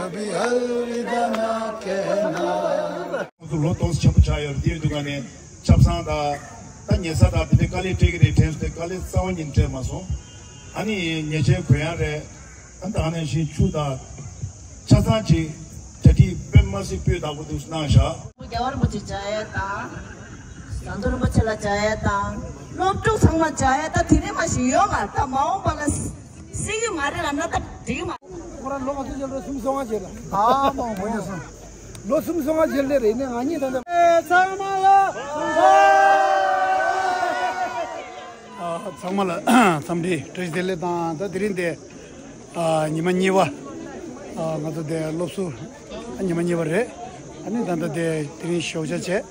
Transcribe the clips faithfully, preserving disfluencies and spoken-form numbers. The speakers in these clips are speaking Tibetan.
ང་ཚོ་ལོ་དོན་ཆེན་པོ་ཆགས་ཡོད་རེད། དེའི་དུས་ཀ་ནས་ཆབ་གསང་དང་ད་ཉལ་ས་དང་དེ་འདྲའི་དཀའ་ལས་འཕྲད་ཀྱི་རེད་དྲན་སོང་། དེ་དཀའ་ལས་རྩ་བ་ཉིད་ནས་འཕྲད་མ་སོང་། ཨ་ནི་ཉལ་ཆས་གོན་ཡག་རེད། ཨ་ནི་ད་ག་ནང་བཞིན་ཆུ་དང་ཆ་ཚང་ཅིག་གྲ་སྒྲིག་དཔེ་མ་སྲིད་སྤུས་དག་པོ་འདུག་གནང་བཞག་རྒྱལ་བ་རིན་པོ་ཆེ་མཇལ་ཡས་དང་། ཟམ་གདོང་རིན་པོ་ཆེ་ལ་མཇལ་ཡས་དང་། སློབ་ཕྲུག་ཚང་མ་མཇལ་ཡས་ད་དེ་རིང་མ་ཞིག་ཡོད་མ་རེད། ད་མ་འོངས་པ་ལ་སྲིད་ཀྱི་མ་རེད་ལབ་ན་ད་འགྲིག་གི་མ་རེད། ཁོ་རང་ལོ་ག་ཚོད་ཆགས་རེད། སུམ་ཅུ་སོ་ལྔ་བྱས་ལ། ཨ་མ་འོ་ཡ་སོང་། ལོ་སུམ་ཅུ་སོ་ལྔ་བྱས་ལ་རེད་ནས་ང་གཉིས་ད་ལྟ། ཨེ་ཚང་མ་ལ། ཨ་ཚང་མ་ལ་འཚམས་འདྲི་བཀྲ་ཤིས་བདེ་ལེགས་དང་། ད་དེ་རིང་དེ་ཨ་ཉི་མ་གཉིས་པ། ཨ་ང་ཚོ་དེ་སློབ་ཟུར་ཨ་ཉི་མ་གཉིས་པ་རེད། ཨ་ནི་ད་ལྟ་དེ་དེ་རིང་ཞོགས་ཇ་བྱས།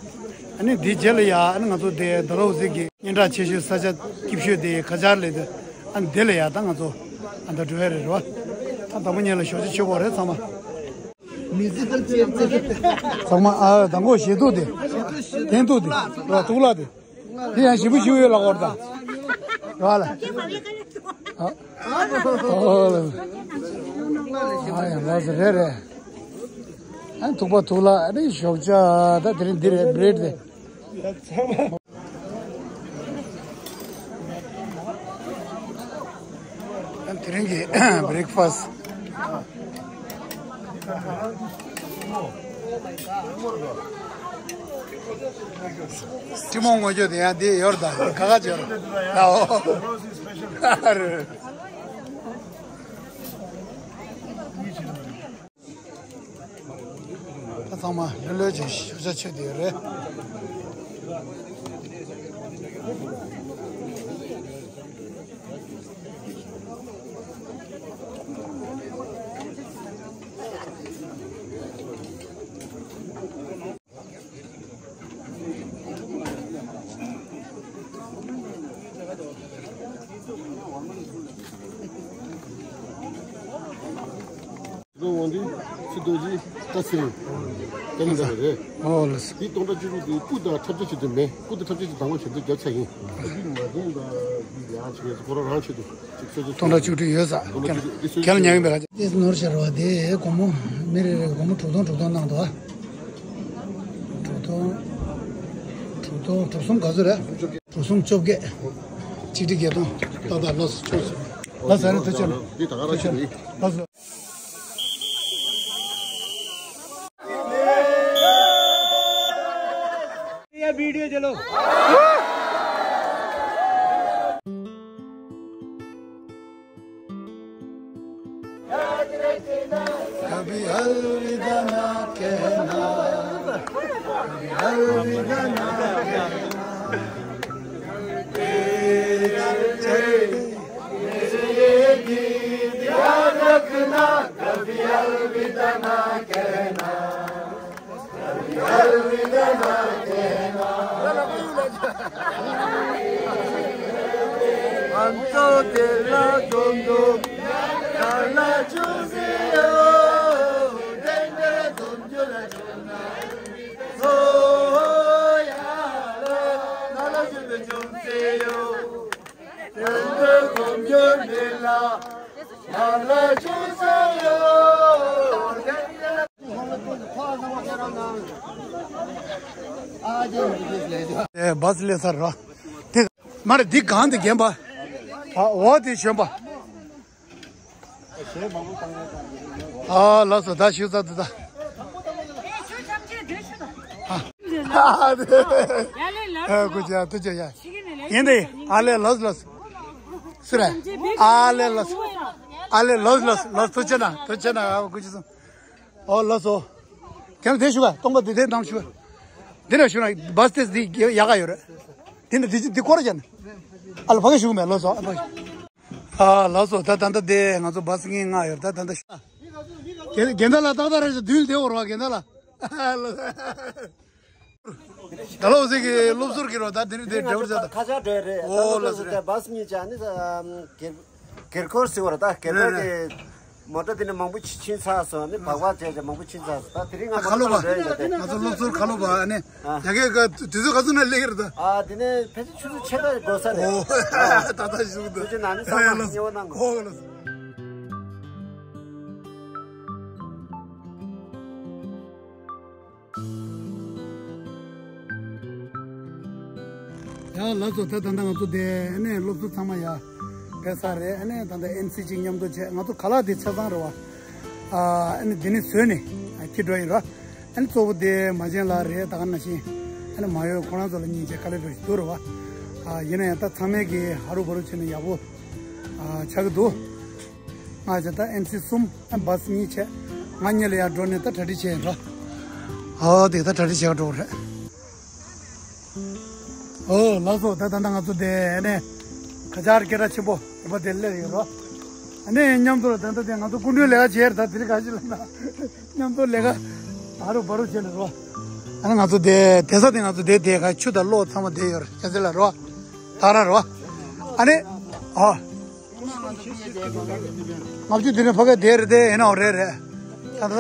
ཨ་ནི་དེ་རྗེས་ལ་ཡ་ཨ་ནི་ང་ཚོ་དེ་ཌལ་ཧོ་སི་གི་སྙན་གྲགས་ཆེ་ཤོས་ས་ཆ་སྐྱིད་ཤོས་དེ་ཁ་ཆར་ལ་དེ། ཨ་ནི་དེ་ལ་ཡ་ད་ང་ཚོ་ཨ་ད་འགྲོ་ཡ་རེད་རེད་བ། ད་དང་པོ་ཉིད་ལ་ཞོགས་ཇ་མཆོད་དགོས་རེད་ཚང་མ། མི་ཚེ་ཚར་ཚེ་ཚེ་ཚེ། ཚང་མ་ཨ་དང་པོ་ཞེ་ཐུག་དེ། ཐན་ཐུག་དེ། ར་ཐུག་ལ་དེ། དེ་ཡང་ཞིམ་པོ་ཞིམ་པོ་ཡོད་ལ་གོར་ད། ར་ལ། ཨ། ཨོ་ལ། ཨ་ཡང་ལ་ཟེར་རེད་རེད། ཨ་ཐུག་པ་ཐུག་ལ་ཨ་ནི་ཞོགས་ཇ་ད་དེ་རིང་འདི་རེད་བྷི་རེཌ་དེ། དེ་རིང་གི་བྷི་རེག་ཕ་སི། སྤྲིན་མོ་ངོ་སྐྱོ་དེ་ཡང་དེ་ཡོར་དང་ཁ་ཁ་ཅོར་ཨོ། ད་ཚང་མ་ལྷོད་ལྷོད་ཅིག་ཞོགས་ཇ་མཆོད་དེ་ཡོད་རེད། དབང་འདུས་ཚེ་རྡོ་རྗེ་བཀྲ་ཚེ་རིང་། བཀྲ་ཚེ་རིང་རེད། ཨོ་ལགས་སོ། འདི་སྟོང་ཕྲག་བཅུ་དྲུག་དེ་སྐུ་དང་ཐབས་ཇུས་བྱེད་དུ་མེད། སྐུ་དང་ཐབས་ཇུས་ཀྱི་དང་པོ་བྱེད་དུ་རྒྱབ་ཚར་ཡིན། འདི་མ་བདེན་པ་འདི་ཡང་བྱེད་ངེས་སུ་ཁོ་རང་རང་ཆེད་དུ་ཅིག་གསོལ་ཇ་སྟོང་ཕྲག་བཅུ་དྲུག་ཡོད་ས། སྟོང་ཕྲག་བཅུ་དྲུག་འདི་གསོལ་ཁྱེད་ལ་ཉན་གི་མེད་ལ། དེ་ནོར་ཤར་བ་དེ་སྒོར་མོ་མི་རེ་རེ་སྒོར་མོ་དྲུག་སྟོང་དྲུག་སྟོང་གནང་འདུག་ཨ། དྲུག་སྟོང་། དྲུག་སྟོང་དྲུག་གསུམ་ག་ཚོད་རེད། དྲུག་སྟོང་བཅོ་བརྒྱད། ཆིག་ཁྲི་བརྒྱད་སྟོང་ཏག་ཏག་ལོས་ཆོག་ཆོག་ལ་ཟ་རེ་ཐུ་ཆོག་ལ་ཐུ་ཆོག་ལ་ཟ། ये वीडियो चलो। कभी अलविदा ना कहना, कभी अलविदा ना कहना। मेरे ये गीत याद रखना, कभी अलविदा ना कहना। ཨེ་བཱས་སླེབས་ཚར་ར། དེ་མ་རེད། འདི་གང་དེ་རྒན་པ། ཨ་འོ་དེ་གཞོན་པ། ཨ་ལགས་སོ། ད་ཞུ་ཚར་འདུག་ད། ཨ་ཨ་དེ་ཨ་ཀུ་ཅག་ཐུགས་རྗེ་ཆེ། ཡིན་དེ་ཨ་ལེ་ལགས་ལགས། སུ་རེད། ཨ་ལེ་ལགས། ཨ་ལེ་ལགས་ལགས། ཐུགས་རྗེ་ཆེ་གནང་། ཐུགས་རྗེ་ཆེ་གནང་། ཨ་ཀུ་ཅག་སོང་། ཨོ་ལགས་སོ། ཁྱེད་རང་དེ་ཞུ་ག་སྟོང་པ་དེ་དེ་ནང་ཞུ། འདི་ནས་ཞུ་ན་བཱས་དེ་འདི་ཡག་ག་ཡོད་རེད། དེ་ནས་འདི་འདི་འཁོར་རྒྱབ་ནས། ཨ་ལ་ཕ་གི་ཞུ་གི་མེད་ལགས་སོ། ཨ་ཕ་གི། ཨ་ལགས་སོ། ད་ད་ལྟ་དེ་ང་ཚོ་བཱས་ངན་ལྔ་ཡོད། ད་ད་ལྟ་ཞུ། རྒན་རྒན་བདག་ལགས་ཏག་ཏག་རེད་ཤག་དུས་དེ་འོར་བ་རྒན་བདག་ལགས། ད་ལོ་ཟིག་གི་སློབ་ཟུར་གི་རོ་ད་དེ་རིང་དེ་འབྲེལ་བར་བྱ་ད། ཁ་ཆག་འགྲོ་ཡ་རེད། ཨོ་ད་ལོ་ལགས་སོ་ཟིག་རེད། དེ་བཱས་གཉིས་ཆགས་ནི་ས། སྒེར་སྒེར་འཁོར་ཟེར་བ་རེད་ད། སྒེར་འཁོར་རེད་དེ་མོ་ཊ་དེ་ནས་མང་པོ་ཕྱིན་ཚར་སོང་། ནི་སྦག་སྦག་བྱས་བྱས་མང་པོ་ཕྱིན་ཚར་སོང་། ད་དེ་རིང་ང་ཁ་ལོ་བ། མ་ཁ་ལོ་རེད་ཡ་དེ། ང་ཚོ་སློབ་ཟུར་ཁ་ལོ་བ་ཨ་ནི། ཨ། ཡ་གི་ག་དུས་ཚོད་ག་ཚོད་ནས་སླེབས་ཀྱི་རེད་ད། ཨ་དེ་ནས་ཕལ་ཆེར་ཆུ་ཚོད་ཕྱེད་ཀ་འགོར་ས་རེད། ཨོ་ད་ད་ཞུ་གི་འདུག་ཐུགས་རྗེ་གནང་། ནི་ཚང་མ་ཨེ་ལགས་སོ། མཉེས་པོ་གནང་དགོས། ཨོ་ལགས་སོ། ཡ་ལགས་སོ། ད་ད་ལྟ་ང་ཚོ་དེ་ཨ་ནི་སློབ་ཟུར་ཚང་མ་ཡ་བས་ས་རེད། ཨ་ནི་ད་ལྟ་ཨེན་སི་ཅིག་མཉམ་དུ་བྱས། ང་ཚོ་ཁ་ལག་དེ་ཆ་ཚང་རེད་བ། ཨ་ནི་དེ་ནི་བཟོས་ནས་ཨ་འཁྱེར་འགྲོ་ཡིན་ར། ཨ་ནི་གཙོ་བོ་དེ་མ་བྱན་ལགས་རེད། ད་ག་ནང་བཞིན་ཨ་ནི་མ་ཡོད་ཁོ་རང་ཚོ་ལ་སྙིང་རྗེ་དཀའ་ལས་འགྲོ་ཞིག་འདུག་རེད་བ། ཨ་ཡིན་ན་ཡང་ད་ཚང་མས་ཀྱི་ཧ་རུ་བ་རུ་བྱས་ནས་ཡག་པོ་ཨ་ཆགས་ཀྱི་འདུག་ང་ཚོ་ད་ཨེན་སི་གསུམ། ཨ་བྷས་གཉིས་བྱས། ང་གཉིས་ལ་ཡར་འགྲོ་ནས་ད་གྲ་སྒྲིག་བྱས་ཡིན་ར། ཨོ་དེ་ད་གྲ་སྒྲིག་བྱས་འགྲོ་རེད། ཨོ་ལགས་སོ། ད་ད་ལྟ་ང་ཚོ་དེ་ནས་ཁ་ཆར་སྐད་གྲགས་ཆེན་པོ་རེད་པ། དེ་སླེབས་ཡོད་རོ། ཨ་ནི་མཉམ་དུ་ད་ལྟ་དེ་ང་ཚོ་སྐུ་མགྲོན་ལས་ཀ་བྱས་རེད། ད་དེ་རིང་ག་ཞིག་ལབ་ན་མཉམ་དུ་ལས་ཀ་ཨ་རུ་བ་རུ་བྱས་ནས་རོ། ཨ་ནི་ང་ཚོ་དེ་དེ་ས་དེ་ང་ཚོ་དེ་དེ་ག་ཆུ་དང་གློག་ཚང་མ་དེ་ཡོད་རེད། ཁྱེད་ཚོ་ལ་རོ། ད་ར་རོ། ཨ་ནི་ཨོ། ལྔ་བཅུ་དེ་ནས་ཕ་གི་དེ་རེད། དེ་ཡིན་ནའང་རེད་རེད། ད་ད་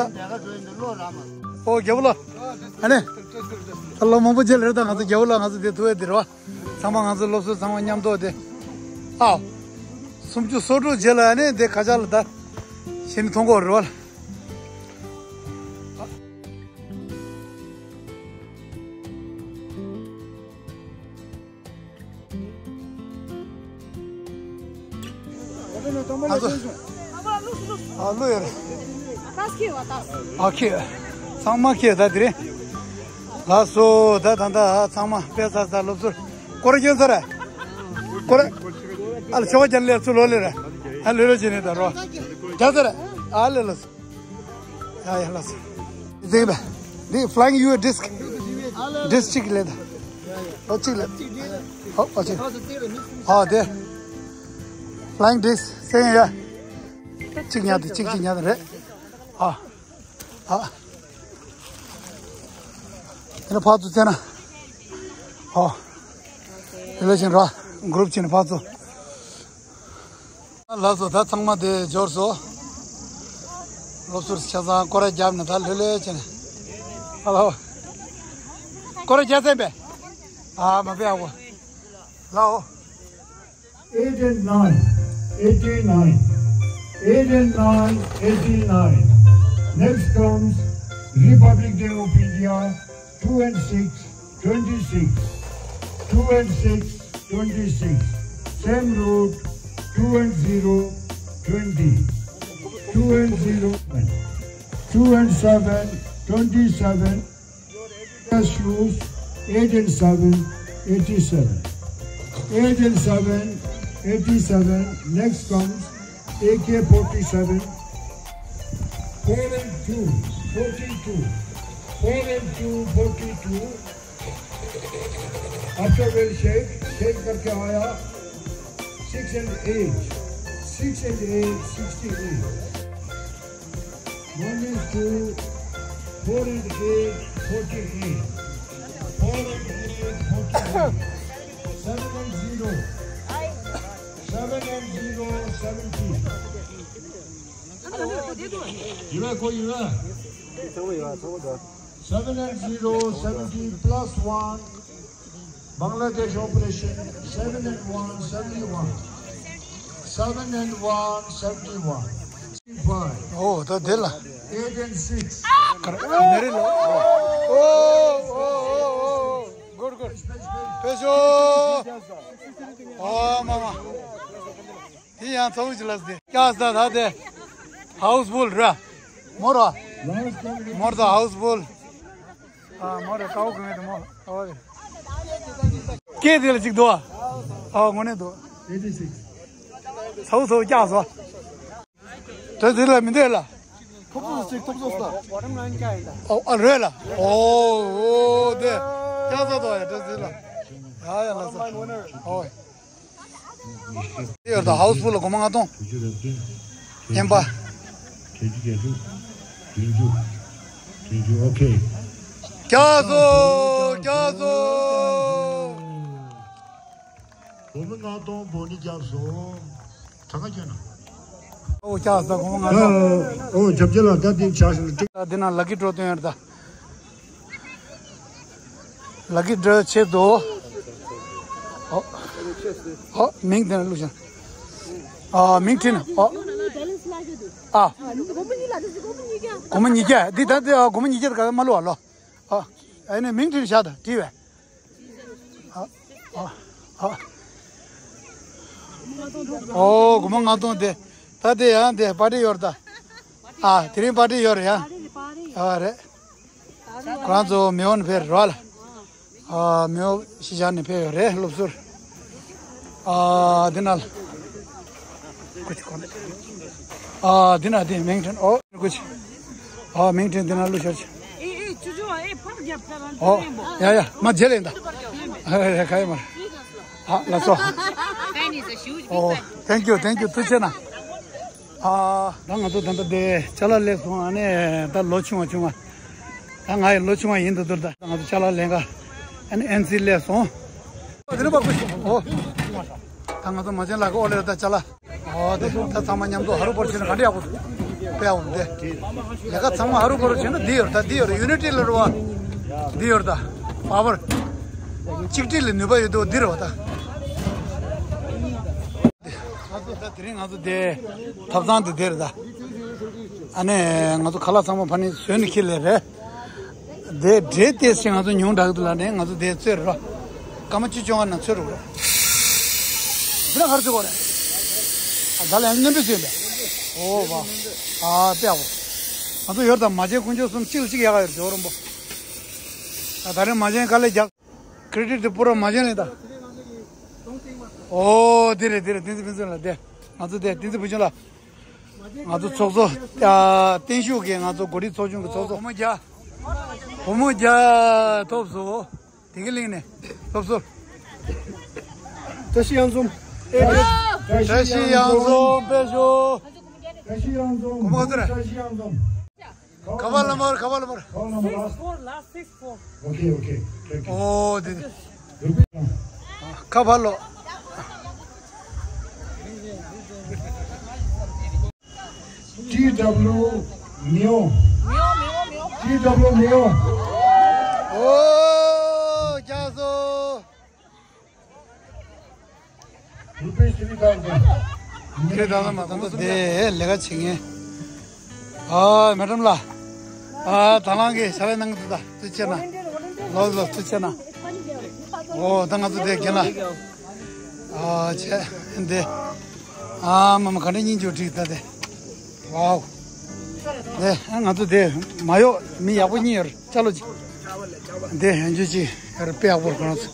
ཨོ་རྒྱལ་པོ་ལགས། ཨ་ནི་ད་ལོ་མང་པོ་རྗེས་ལ་རེད། ད་ང་ཚོ་རྒྱལ་པོ་ལགས་ང་ཚོ་དེ་ཐུག་ཡས་དེ་རེད་བ། ཚང་མ་ང་ཚོ་སློབ་ཟུར་ཚང་མ་མཉམ་དུ་དེ་ཨ་སུམ་ཅུ་སོ་དྲུག་རྗེས་ལ་ཨ་ནི་དེ་ཁ་ཆག་ལ་ད་གཞི་ནས་མཐོང་གི་རེད་བ། ཨ་ལུ་ཡོད་རེད། ཨ་ཁྱེད་ཚང་མ་ཁྱེད་ད་དེ་རེད། ལགས་སོ། ད་ད་ད་ཚང་མ་དཔེ་ཚ་ཚ་སློབ་ཟུར་སྐོར་སྐྱོན་ཚར་རེད། སྐོར་ཨ་ལ་ཆོག་ཅན་ལས་ཚུར་ལོག་ལེ་རེད། ཨ་ལོས་ལོས་བྱས་ནས་ད་རོ་རྒྱ་ཚར་རེད། ཨ་ལེ་ལགས་སོ། ཡ་ཡ་ལགས་སོ། འདི་གི་བས། འདི་flying you a disc. Disc གཅིག་ལེན་ད། ཨོ་གཅིག་ལེན། ཨོ་ཨོ་གཅིག་ཨོ་དེ། flying disc སེང་ཡ། གཅིག་ཉར་དེ་གཅིག་གཅིག་ཉར་དེ་རེད། ཨ་ཨ། དེ་ནས་ཕར་ཚུར་བཙལ་ན། ཨོ། ལེ་ལེ་བྱས་ནས་ར། གུ་རུབ་བྱས་ནས་ཕར་ཚུར། ལགས་སོ། ད་ཚང་མ་དེ་འབྱོར་སོང་། སློབ་ཟུར་ཆ་ཚང་སྐོར་ར་བརྒྱབ་ནས་ད་ལྷོད་ལྷོད་བྱས་ནས། ཧ་ལོ། སྐོར་ར་བརྒྱབ་ཚར་པས། ཨ་མ་པས་ཨ་བོ། ལའོ། Eight and nine, eighty-nine. Eight and nine, eighty-nine. Next comes Republic Day of India, two and six, twenty-six. Two and six, twenty-six. Same route, two and zero, twenty. Two and zero, two and seven, twenty-seven. Shoes, eight and seven, eighty-seven. Eight and seven, eighty-seven. Next comes A K forty-seven. Four and two, forty-two. Four and two, forty-two. After well shake, shake करके आया। Six and eight, six and eight, sixty-eight. One is two, four and eight, forty-eight. Four and eight, forty-eight. Seven and zero. Seven and zero, seventy. Seven and zero, seventy plus one. Bangladesh operation, seven and one, seventy-one. Seven and one, seventy-one. Five. ཨོ་ད་དེ་ལ། Eight and six. ནེ་རི་ལ། ཨོ་ཨོ་ཨོ་ཨོ། Good, good. ཕེབས་ཤོག་ཨོ་མ་མ། དེ་ཡང་ཚ་བོ་ཅི་ལ་སྟེ། ཀྱ་ས་ད་དེ། Houseful ར། མོ་ར། མོ་ར་ད་houseful། ཨ་མོ་ར་ཀའོ་གོ་མེད་མོ། ཨོ་རེད། སྐད་དེ་ལ་ཅིག་འདུག་ཨ་དངོས་གནས་འདུག་ཚ་བོ་ཚ་བོ་ཀྱ་ས། དེ་དེ་ལ་མི་འདོད་ལ། ཐོབ་ཚོ་ཅིག་ཐོབ་ཚོ་ས། ཨོ་ཨ་རེད་ལ། ཨོ་ཨོ་དེ། ཀྱ་ས་དོ་ཡ་དེ་དེ་ལ། ཡ་ཡ་ལ་ས། ཨོ། དེ་ཡོད་ད་houseful ལ་སྒོར་མོ་ལྔ་སྟོང་། རྔན་པ། བདུན་ཅུ། བདུན་ཅུ། བདུན་ཅུ། ཨོ་ཁེ། ཀྱ་ས། ཀྱ་ས། སྒོར་མོ་ལྔ་སྟོང་འབོར་ནི་བརྒྱབ་སོང་། གྲངས་ཀ་ཁྱོན་ན། ཨོ་ཀྱ་ས་སྒོར་མོ་ལྔ་སྟོང་། ཨོ་རྒྱབ་རྒྱ་ལ་ད་དེ་ཆ་ཞིག་ལ་ཀྲིག་ད་དེ་ན་lucky draw སྟོན་ཡོད་ད། lucky draw ཆེད་དུ། ཨོ། ཨོ་མིང་དེ་ན་བླུགས་ཤིང་། ཨ་མིང་བྲིས་ན་ཨོ། ཨ། སྒོར་མོ་ཉིས་བརྒྱ། འདི་ད་འདི་ཨ་སྒོར་མོ་ཉིས་བརྒྱ་ག་མ་བླུགས་ཨ་ལོ། ཨ། ཨ་ནི་མིང་བྲིས་བཞག་ད་བྲིས་བས། ཨ། ཨ། ཨ། ཨོ། སྒོར་མོ་ལྔ་སྟོང་དེ། ད་དེ་ཡང་དེ་པར་ཊི་ཡོད་རེད་ད། ཨ། དེ་རིང་པར་ཊི་ཡོད་རེད་ཡ། ཨ་རེད། ཁོ་རང་ཚོ་མེའོ་ནས་ཕེབས་རེད་བ་ལ། ཨ། མེའོ་གཞིས་ཆགས་ནས་ཕེབས་ཡོད་རེད་སློབ་ཟུར། ཨ། འདི་ན་ལ། ཀུ་ཅི་ཁོ་ན། ཨ། འདི་ན་འདི་མིང་ཐོན། ཨོ། ཀུ་ཅི། ཨ། མིང་ཐོན་འདི་ན་ལུ་ཤར་ཅི། ཨོ། ཡ་ཡ། མ་བརྗེད་ལེན་ད། ཨ་རེ་ག་ཡ་མ། ཨ། ལགས་སོ། ཨོ། thank you thank you ཐུགས་རྗེ་གནང་། ཨ། ད་ང་ཚོ་ད་ལྟ་དེ་ཅ་ལག་སླེབས་སོང་། ཨ་ནི་ད་ལོ་ཆུང་བ་ཆུང་བ། ད་ང་ཡི་ལོ་ཆུང་བ་ཡིན་དུ་དུར་ད་ང་ཚོ་ཅ་ལག་ལེན་ག་ཨ་ནི་ཨེན་སི་སླེབས་སོང་། ཨོ། དེ་ནི་པ་ཀུ་ཤི། ཨོ། ད་ང་ཚོ་མ་བྱན་ལགས་ཀྱི་ཨོ་ལེ་ད་ཅ་ལག་ཨོ་དེ་ད་ཚང་མ་མཉམ་དུ་ཧ་རུ་བར་བྱས་ན་ག་འདྲ་ཡག་པོ་དཔེ་ཡག་པོ་འདི། ལས་ཀ་ཚང་མ་ཧ་རུ་བར་བྱས་ན་འདི་ཡོད་ད། འདི་ཡོད་ཡུ་ནི་ཊི་ལ་རུ་བ་འདི་ཡོད་ད། པ་ཝར་གཅིག་སྒྲིལ་ལ་ནུས་པ་ཡོད་དོ་འདི་རུ་བ་ད། ད་དེ་རིང་ང་ཚོ་དེ་ཐབ་ཚང་དེ་དེར་ད། ཨ་ནི་ང་ཚོ་ཁ་ལག་ཚང་མ་ཕ་ནི་བཟོས་ནས་ཁྱེར་ལེ་རེད། དེ་འདྲེ་དེ་ཞིག་ང་ཚོ་ཉུང་དྲགས་འདུག་ལ་ནས་ང་ཚོ་དེ་ཚོས་རོ། སྐར་མ་བཅུ་བཅོ་ལྔ་ན་ཚོས་རུ་རོ། འདི་ན་གར་ཚོས་གོ་རེད། ཨ། ད་ལ་ཡང་གནོན་པོ་བཟོས་པས། ཨོ་བ། ཨ་དཔེ་ཡག་པོ། ང་ཚོ་ཡོར་དང་མ་བྱན་དཀོན་མཆོག་གསུམ་གཅིག་ལ་གཅིག་ཡག་ཡོར་ཇོ་རོན་པོ། ཨ། ད་རེས་མ་བྱན་དཀའ་ལས་རྒྱག་ཀྲེ་ཌིཊ་དེ་པུ་ར་མ་བྱན་ལེན་ད། ཨོ་དེ་རེད་དེ་རེད། བསྟན་འཛིན་ཕུན་ཚོགས་ལགས་དེ། ང་ཚོ་དེ་བསྟན་འཛིན་ཕུན་ཚོགས་ལགས། ང་ཚོ་ཚོགས་གཙོ། ཨ། བརྟན་བཞུགས་ཀྱི་ང་ཚོ་འགོ་ཁྲིད་ཚོགས་ཆུང་གི་ཚོགས་གཙོ། བུ་མོ་བརྒྱ། བུ་མོ་བརྒྱ་ཐོབ་སོང་། དེ་གི་གླིང་ནས་སློབ་གསོ། བཀྲ་ཤིས་གཡང་འཛོམས། བཀྲ་ཤིས་གཡང་འཛོམས་དཔལ་འབྱོར། བཀྲ་ཤིས་གཡང་འཛོམས། གོ་མ་གོ་ཚོད་རེད། བཀྲ་ཤིས་གཡང་འཛོམས། ག་བ་ལ་མར་ག་བ་ལ་མར། Six four last six four. Okay, okay. Thank you. ཨོ་དེ་དེ། ཁ་ཕར་ལོག་ཊི་ཌབ་ལིའུ་མིའོ། ཊི་ཌབ་ལིའུ་མིའོ། ཨོ་རྒྱ་སོ། Rupees three thousand. ཁྱེད་ད་ལ་མ་ད་ད་དེ་ལས་ཀ་བྱེད་མཁན། ཨ་མེ་ཌམ་ལགས། ཨ་ད་ལང་གི་ཤ་ལས་གནང་གི་འདུག་ད་ཐུགས་རྗེ་གནང་། ལོ་ལོ་ཐུགས་རྗེ་གནང་། ཨོ་ད་ང་ཚོ་དེ་རྒན་ལགས། ཨ་བྱས་འདི། ཨ་མ་མ་ག་འདྲ་སྙིང་རྗེ་བོ་འགྲིག་ད་དེ། ཝའོ། དེ་ཨ་ང་ཚོ་དེ་མ་གཡོག་མི་ཡག་པོ་གཉིས་ཡོད་རེད། ཅ་ལོ་ཅིག་འདི་ཡན་ཆོད་ཅིག་ཡོད་རེད། དཔེ་ཡག་པོ་རེད་ཁོ་རང་ཚོ།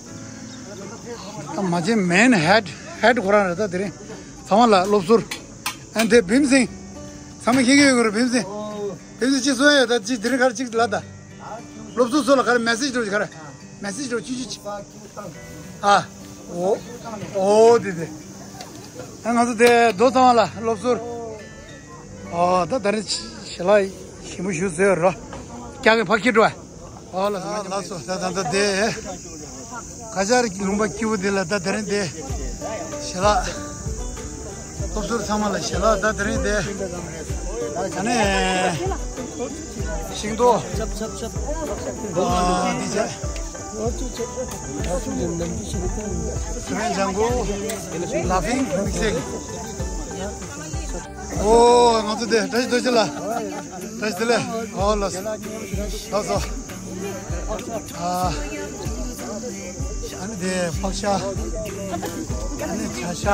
ད་མ་བྱན་མེན་ཧེཌ་ཧེཌ་ཁོ་རང་རེད། ད་དེ་རིང་ཚང་མ་ལ་སློབ་ཟུར། ཨ་འདི་བིམ་སིང་། ཚང་མ་མཁྱེན་གྱི་ཡོད་རེད་བིམ་སིང་། བིམ་སིང་ཅིག་གསོན་ཡོད་ད་ཅིག་དེ་རིང་ག་རེ་ཅིག་ལ་ད། སློབ་ཟུར་ཚོ་ལ་ག་རེ་མེ་སེ་ཇི་འགྲོ་ག་རེ། མེ་སེ་ཇི་འགྲོ་ཅི་ཅི་ཅི། ཨ། ཨོ། ཨོ་དེ་དེ། ད་ང་ཚོ་དེ་རྡོ་ཚང་བ་ལ་སློབ་ཟུར། ཨོ་ད་ད་རེས་ཞལ་ལག་ཞིམ་པོ་ཞིག་བཟོས་རོ། སྐྱག་གི་ཕ་ཁྱི་འགྲོ། ཨོ་ལགས་སོ་ལགས་སོ། ད་ད་ད་དེ། ཁ་ཆར་གྱི་ལུང་པ་སྐྱིད་པོ་དེ་ལ་ད་དེ་རིང་དེ། ཞལ་ལག་སློབ་ཟུར་ཚང་མ་ལ་ཞལ་ལག་ད་དེ་རིང་དེ། ད་ནས། ཤིང་ཏོག་ཨ་འདི་བྱས། ཐུ་མེན་ལྗང་གུ། ལ་ཕིང་དམིགས་བསལ་གྱི། ཨོ་ང་ཚོ་དེ་བཀྲ་ཤིས་རྡོ་རྗེ་ལགས། བཀྲ་ཤིས་བདེ་ལེགས། ཨོ་ལགས་སོ། ལགས་སོ། ཨ་ཨ་ནི་དེ་ཕག་ཤ། ཨ་ནི་བྱ་ཤ།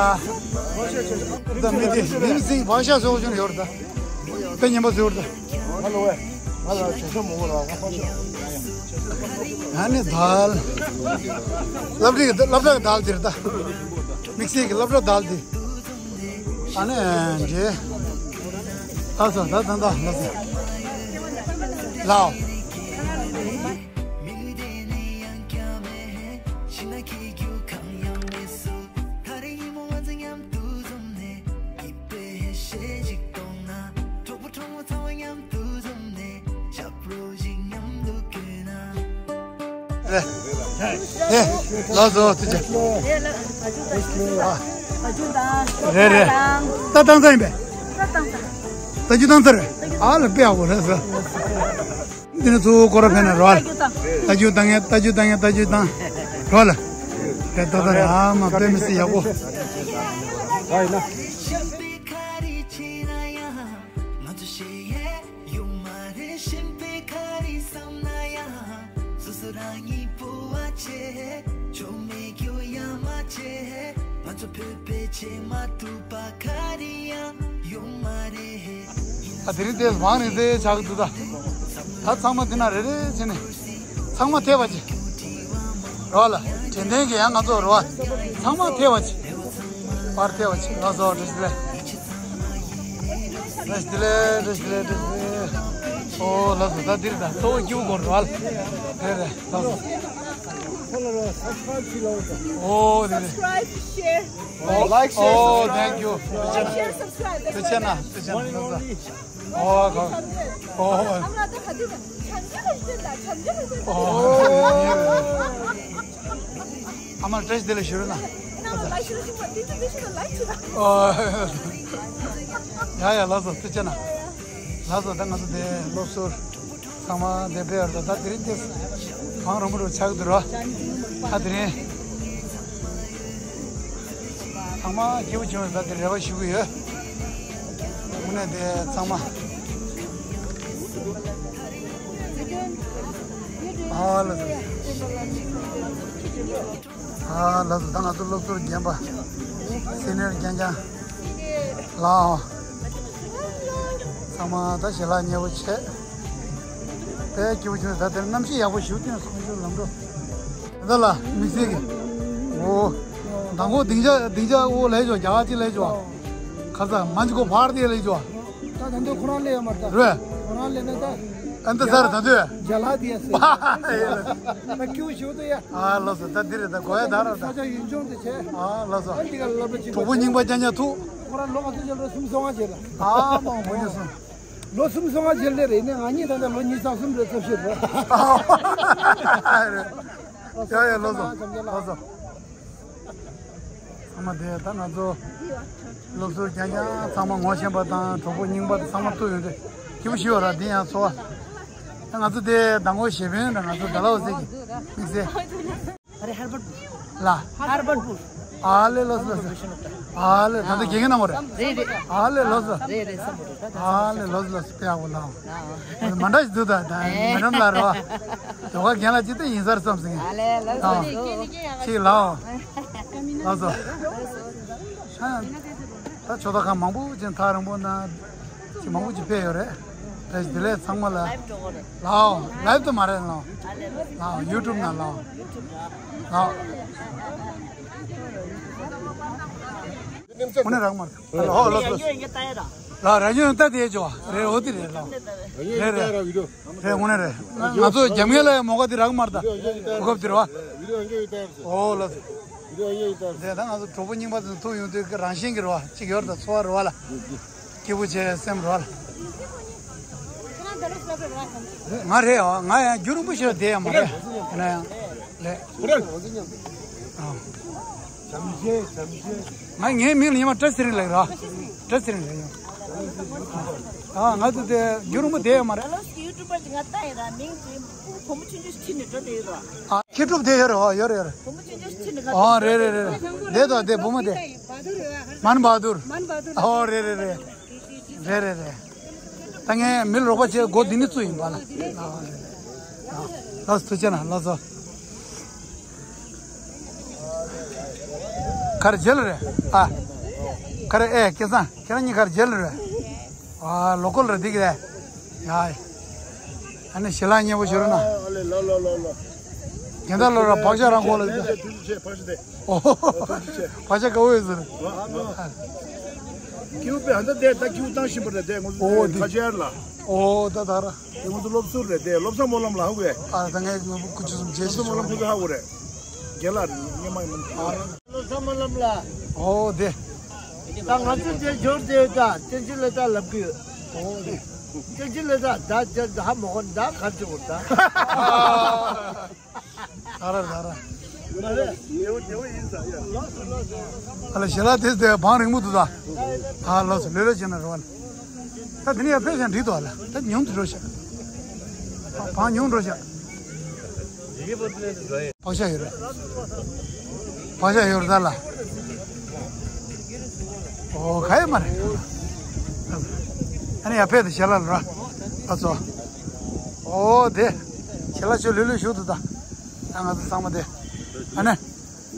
ད་མི་དེ་མིམ་སིང་ཕག་ཤ་བཟོ་བཞིན་ཡོད་རེད་ད། དཔེ་ཉན་པ་བཟོས་པ་རེད་ད། ང་ལ་ཝེ། ང་ལ་བྱ་ཤ་མང་པོ་རག་ང་ཕག་ཤ། ཨ་ནི་དཱལ། སློབ་གྲྭའི་སློབ་གྲྭའི་དཱལ་དེ་རེད་ད། དམིགས་བསལ་གྱི་སློབ་གྲྭ་དཱལ་དེ། ཨ་ནི་འདྲེ། ལགས་སོ་ད་ད་ད་ལགས་སོ། ལའོ། ལགས་སོ། ཐུགས་རྗེ་ཆེ། རེད་རེད། ད་བཏང་ཚར་ཡིན་པས། ད་རྒྱུ་བཏང་ཚར། ཨ་ལ་དཔེ་ཡག་པོ་རེད་ཟེར། འདི་ནི་གཙོ་བོ་སྐོར་ར་ཕན་ན་རོ་ལ། ད་རྒྱུ་བཏང་ངེ་ད་རྒྱུ་བཏང་ངེ་ད་རྒྱུ་བཏང་། རོ་ལ། རེད་ད་ད་རེད། ཨ་མ་དཔེ་མི་སྲིད་ཡག་པོ། ཨ་དེ་རིང་དེ་མང་རིང་དེ་ཆགས་འདུག་ད། ད་ཚང་མ་འདི་ན་རེ་རེ་བྱས་ནས་ཚང་མ་ཐེབས་པ་ཅིག་རོགས་ལ། དྲན་རྟེན་གྱི་ཡང་ང་ཚོ་རོགས་ཚང་མ་ཐེབས་པ་ཅིག་པར་ཐེབས་པ་ཅིག་ལགས་སོ། བཀྲ་ཤིས་བདེ་ལེགས། བཀྲ་ཤིས་བདེ་ལེགས། བཀྲ་ཤིས་བདེ་ལེགས། བཀྲ་ཤིས་བདེ་ལེགས། ཨོ་ལགས་སོ། ད་འདིར་ད་གཙོ་བོ་སྐྱིད་པོ་སྐོར་རོགས་ལ། རེད་རེད་ལགས་སོ། ཨོ་རེད་རེད། Subscribe, share. Oh, like, share, oh, subscribe. Thank you. Like, share, subscribe. That's my name. ཨོ་ཁ། ཨོ། ཨོ། ཨ་མ་བཀྲ་ཤིས་བདེ་ལེགས་ཞུ་རོགས་གནང་། ཨོ། ཡ་ཡ་ལགས་སོ། ཐུགས་རྗེ་གནང་། ལགས་སོ། ད་ང་ཚོ་དེ་སློབ་ཟུར་ཚང་མ་དེ་འབད་བར་ད་ད་དེ་རིང་དེ་གང་རུང་མི་རུང་ཆགས་འདུག་རོ། ད་དེ་རིང་ཚང་མ་སྐྱིད་པོ་བྱུང་བའི་ད་དེ་རེ་བ་ཞུ་གི་ཡོད། དངོས་གནས་དེ་ཚང་མ། ཨ་ལགས་སོ། ཨ་ལགས་སོ། ད་ང་ཚོ་སློབ་ཟུར་རྒན་པ་སི་ནིར་རྒན་རྒྱང་ལགས། ཚང་མ་ད་ཞལ་ལག་མཉེས་པོ་བྱས། དཔེ་སྐྱིད་པོ་བྱུང་། ད་དེར་གནམ་གཤིས་ཡག་པོ་ཞིག་བསྟན་སོང་། ཞུ་ལམ་འགྲོ་ད་ལ་དམིགས་བསལ་གྱི། འོ། མདང་དགོང་སྡིངས་ཆ་སྡིངས་ཆ་འོ་ལས་ཆོག་རྒྱ་གར་ཅིག་ལས་ཆོག་ཁ་ས་མ་ཅི་གོ་ཕར་དེ་ལས་ཆོག་ད་ད་འདོད་ཁོ་རང་ལས་ཡོད་མ་རེད་ད། རེད། ཁོ་རང་ལས་ན་ད། ཨ་འདི་ཚར་ད་འདོད། རྒྱ་ལག་དེ་ཡ་སེ། ད་སྐྱིད་པོ་ཞིག་འདུག་ཡ། ཨ་ལགས་སོ། ད་འདི་རེད། ད་གོ་ཡ་ད་ར་ད། ས་ཆ་ཡུལ་ལྗོངས་དེ་བྱས། ཨ་ལགས་སོ། ཨ་འདི་ག་ལབ་པ་ཅིག་གྲོགས་པོ་རྙིང་པ་རྐྱང་རྐྱང་ཐུག་ཁོ་རང་ལོ་ག་ཚོད་བྱས་ལོ་སུམ་ཅུ་སོ་ལྔ་བྱས་ལ། ཨ་མ་འོ་ཉོ་སོང་། ལོ་སུམ་ཅུ་སོ་ལྔ་བྱས་ལེ་རེད་ནས། ང་གཉིས་ད་ལྟ་ལོ་ཉི་ཤུ་རྩ་གསུམ་རེད། རྩ་བཞི་རེད། ཨ་ཡ་ཡ་ལགས་སོ། ལགས་སོ། ཚང་མ་དེ་ད་ང་ཚོ་སློབ་ཟུར་རྐྱང་རྐྱང་ཚང་མ་ངོ་ཤེས་པ་དང་གྲོགས་པོ་རྙིང་པ་དང་ཚང་མ་ཐུག་ཡོང་དུས་སྐྱིད་པོ་ཞིག་ཡོད་ར། འདི་ཡང་ཚོར་བ། ད་ང་ཚོ་དེ་མདང་དགོང་གཞས་དཔོན་ར་ང་ཚོ་ཌལ་ཧོ་སི་གི་དམིགས་བསལ་ལ། ཧར་བར་པུར། ཨ་ལེ་ལགས་སོ་ལགས་སོ། ཨ་ལེ་ད་ལྟ་དགེ་རྒན་གནང་བ་རེད། རེད་རེད། ཨ་ལེ་ལགས་སོ། རེད་རེད། བསམ་པ་རེད་ད། ཨ་ལེ་ལགས་སོ་ལགས་སོ། དཔེ་ཡག་པོ་ལགས། མ་འདྲ་ཞིག་འདུག་ད་ད་མི་འདྲ་ལ་རེད་བ། ཡོ་ག་རྒན་ལགས་ཅིག་ད་ཡིན་ས་རེད་བསམ་སོང་། ཨ་ལེ་ལགས་སོ། ཨ་ཅིག་ལགས། ལགས་སོ། ད་ཆོས་ཐོག་ཁང་མང་པོ་ཅིག་ཐག་རིང་པོ་ན་ཅིག་མང་པོ་ཅིག་ཕེབས་ཡོད་རེད། ད་དེ་ལས་ཚང་མ་ལ་ལའིབ་འགྲོ་གི་རེད། ལའོ། ལའིབ་དུ་མ་རེད་ལའོ། ལའོ་ཡུ་ཊུབ་ན་ལའོ། ལའོ། ཁོ་ནས་རག་མ་རེད། ཧོ་ལོ་ལོ། ལ་ར་ཡོན་ད་དེ་ཇོ་རེད། འོ་དེ་རེད་ལའོ། རེད་རེད། རེད་དངོས་གནས་རེད། ང་ཚོ་རྒྱབ་ངེས་ལ་མོ་ག་དེ་རག་མ་རེད་ད། གོ་སྐབས་དེ་རེད་བ། ཨོ་ལོ། དེ་ད་ང་ཚོ་གྲོགས་པོ་རྙིང་པ་ཚོ་ཐུག་ཡོང་དུས་ཀྱི་རང་བཞིན་གྱི་རེད་བ། གཅིག་ཡོད་རེད་ད། ཚོར་བ་རེད་བ་ལ། སྐྱིད་པོ་བྱས་སེམས་རོགས་ལ། ང་རེད་ཨ། ང་ཡང་རྒྱུན་རིང་པོ་ཞིག་ལ་བསྡད་ཡ་མ་རེད། ཡིན་ན་ཡང་ལས་ལས། ཨ། ང་ངའི་མིང་ལ་ཉི་མ་བཀྲ་ཚེ་རིང་ལབ་ར། བཀྲ་ཚེ་རིང་ལབ་ཡོང་། ཨ། ང་ཚོ་དེ་རྒྱུན་རིང་པོ་བསྡད་ཡ་མ་རེད། ལོ་སི་ཡུ་ཊུབ་པར་ཅིག་ང་ལྟ་ཡིན་ར། མིང་དེ་བུ་མོ་ཆུང་ཆུང་ཞིག་ཁྲིད་ནས་འགྲོ་དེ་ཡོད་ར། ཨ། ཁྱི་ཕྲུག་དེ་ཡོད་རེད། ཨོ་ཡོད་རེད་ཡོད་རེད། བུ་མོ་ཆུང་ཆུང་ཞིག་ཁྲིད་ནས་ང་ལྟ། ཨ། རེད་རེད་རེད་རེད། དེ་དང་དེ་བུ་མོ་དེ། མན་བ་དུར། མན་བ་དུར། ཨོ་རེད་རེད་རེད། རེད་རེད་རེད། ད་ངས་མི་ལ་རོགས་པ་བྱེད་སྒོ་འདི་ནས་བཙུགས་ཡིན་པ་ལ། ལགས་སོ། ཐུགས་རྗེ་གནང་། ལགས་སོ། ག་རེ་མཇལ་རེད་ཨ། ག་རེ་ཨེ་སྐལ་བཟང་། ཁྱེད་རང་གཉིས་ག་རེ་མཇལ་རེད། ཨ། ལོ་ཀལ་རེད་འདི་གི་རེད། ཡ། ཨ་ནི་ཞལ་ལག་མཉེས་པོ་ཞུ་རོགས་གནང་། རྒན་ད་ལོ་ར་བག་ཆགས་རང་མགོ་ལ། ཨོ། བག་ཆགས་དཀར་པོ་ཡོད་ཟེར། ཀིའུ་པེ་ཧན་ད་དེ་ད་ཀིའུ་བཏང་བཞིན་པ་རེད་དེ། ངོ་ཨོ་དེ་ཁ་ཆེར་ལ། ཨོ་ད་ད་ར། དེ་ངོ་ཚོ་སློབ་ཟུར་རེད་དེ། བློ་བཟང་སྨོན་ལམ་ལ་ཧ་གོ་བས། ཨ་ད་ངས་ངོ་བོ་སྐུ་མཁྱེན་གསུམ་མཇལ་བློ་བཟང་སྨོན་ལམ་ཁོ་ཚོ་ཧ་གོ་རེད། རྒན་ལགས་རེད། སྔོན་མ་ཡིན་མིན། བློ་བཟང་སྨོན་ལམ་ལ། ཨོ་དེ། ད་ང་ཚོ་དེ་འབྱོར་དེ་ད་བསྟན་འཛིན་ལ་ད་ལབ་གི་ཡོད། ཨོ་དེ། བསྟན་འཛིན་ལ་ད་ད་ད་ཧ་མ་གོ་ད་ག་རེ་བྱེད་དགོས་ད། ད་ར་ད་ར། མ་རེད། ཉེ་བོ་ཉེ་བོ་ཡིན་ས་ཡ། ཨ་ལ་ཞལ་ལག་དེ་དེ་བང་རིང་པོ་འདུག་ད། ཨ་ལགས་སོ། ལོས་ལོས་བྱས་ན་རོགས་ལ། ད་དེ་ནས་ཡར་ཕེབས་ཤག་འགྲིག་འདུག་ཨ་ལ། ད་ཉུང་དུ་འགྲོ་ཤག་བང་ཉུང་འགྲོ་ཤག་བག་ཆགས་ཡོད་རེད། བག་ཆགས་ཡོད་རེད་ད་ལ། ཨོ་ག་ཡོད་མ་རེད། ཨ་ནི་ཡར་ཕེབས་དེ་ཞལ་ལག་ལ་ར། ལགས་སོ། ཨོ་དེ། ཞལ་ལག་ཆོས་ལོས་ལོས་ཞུ་འདུག་ད། ཨ་ང་ཚོ་ཚང་མ་དེ། ཨ་ནི།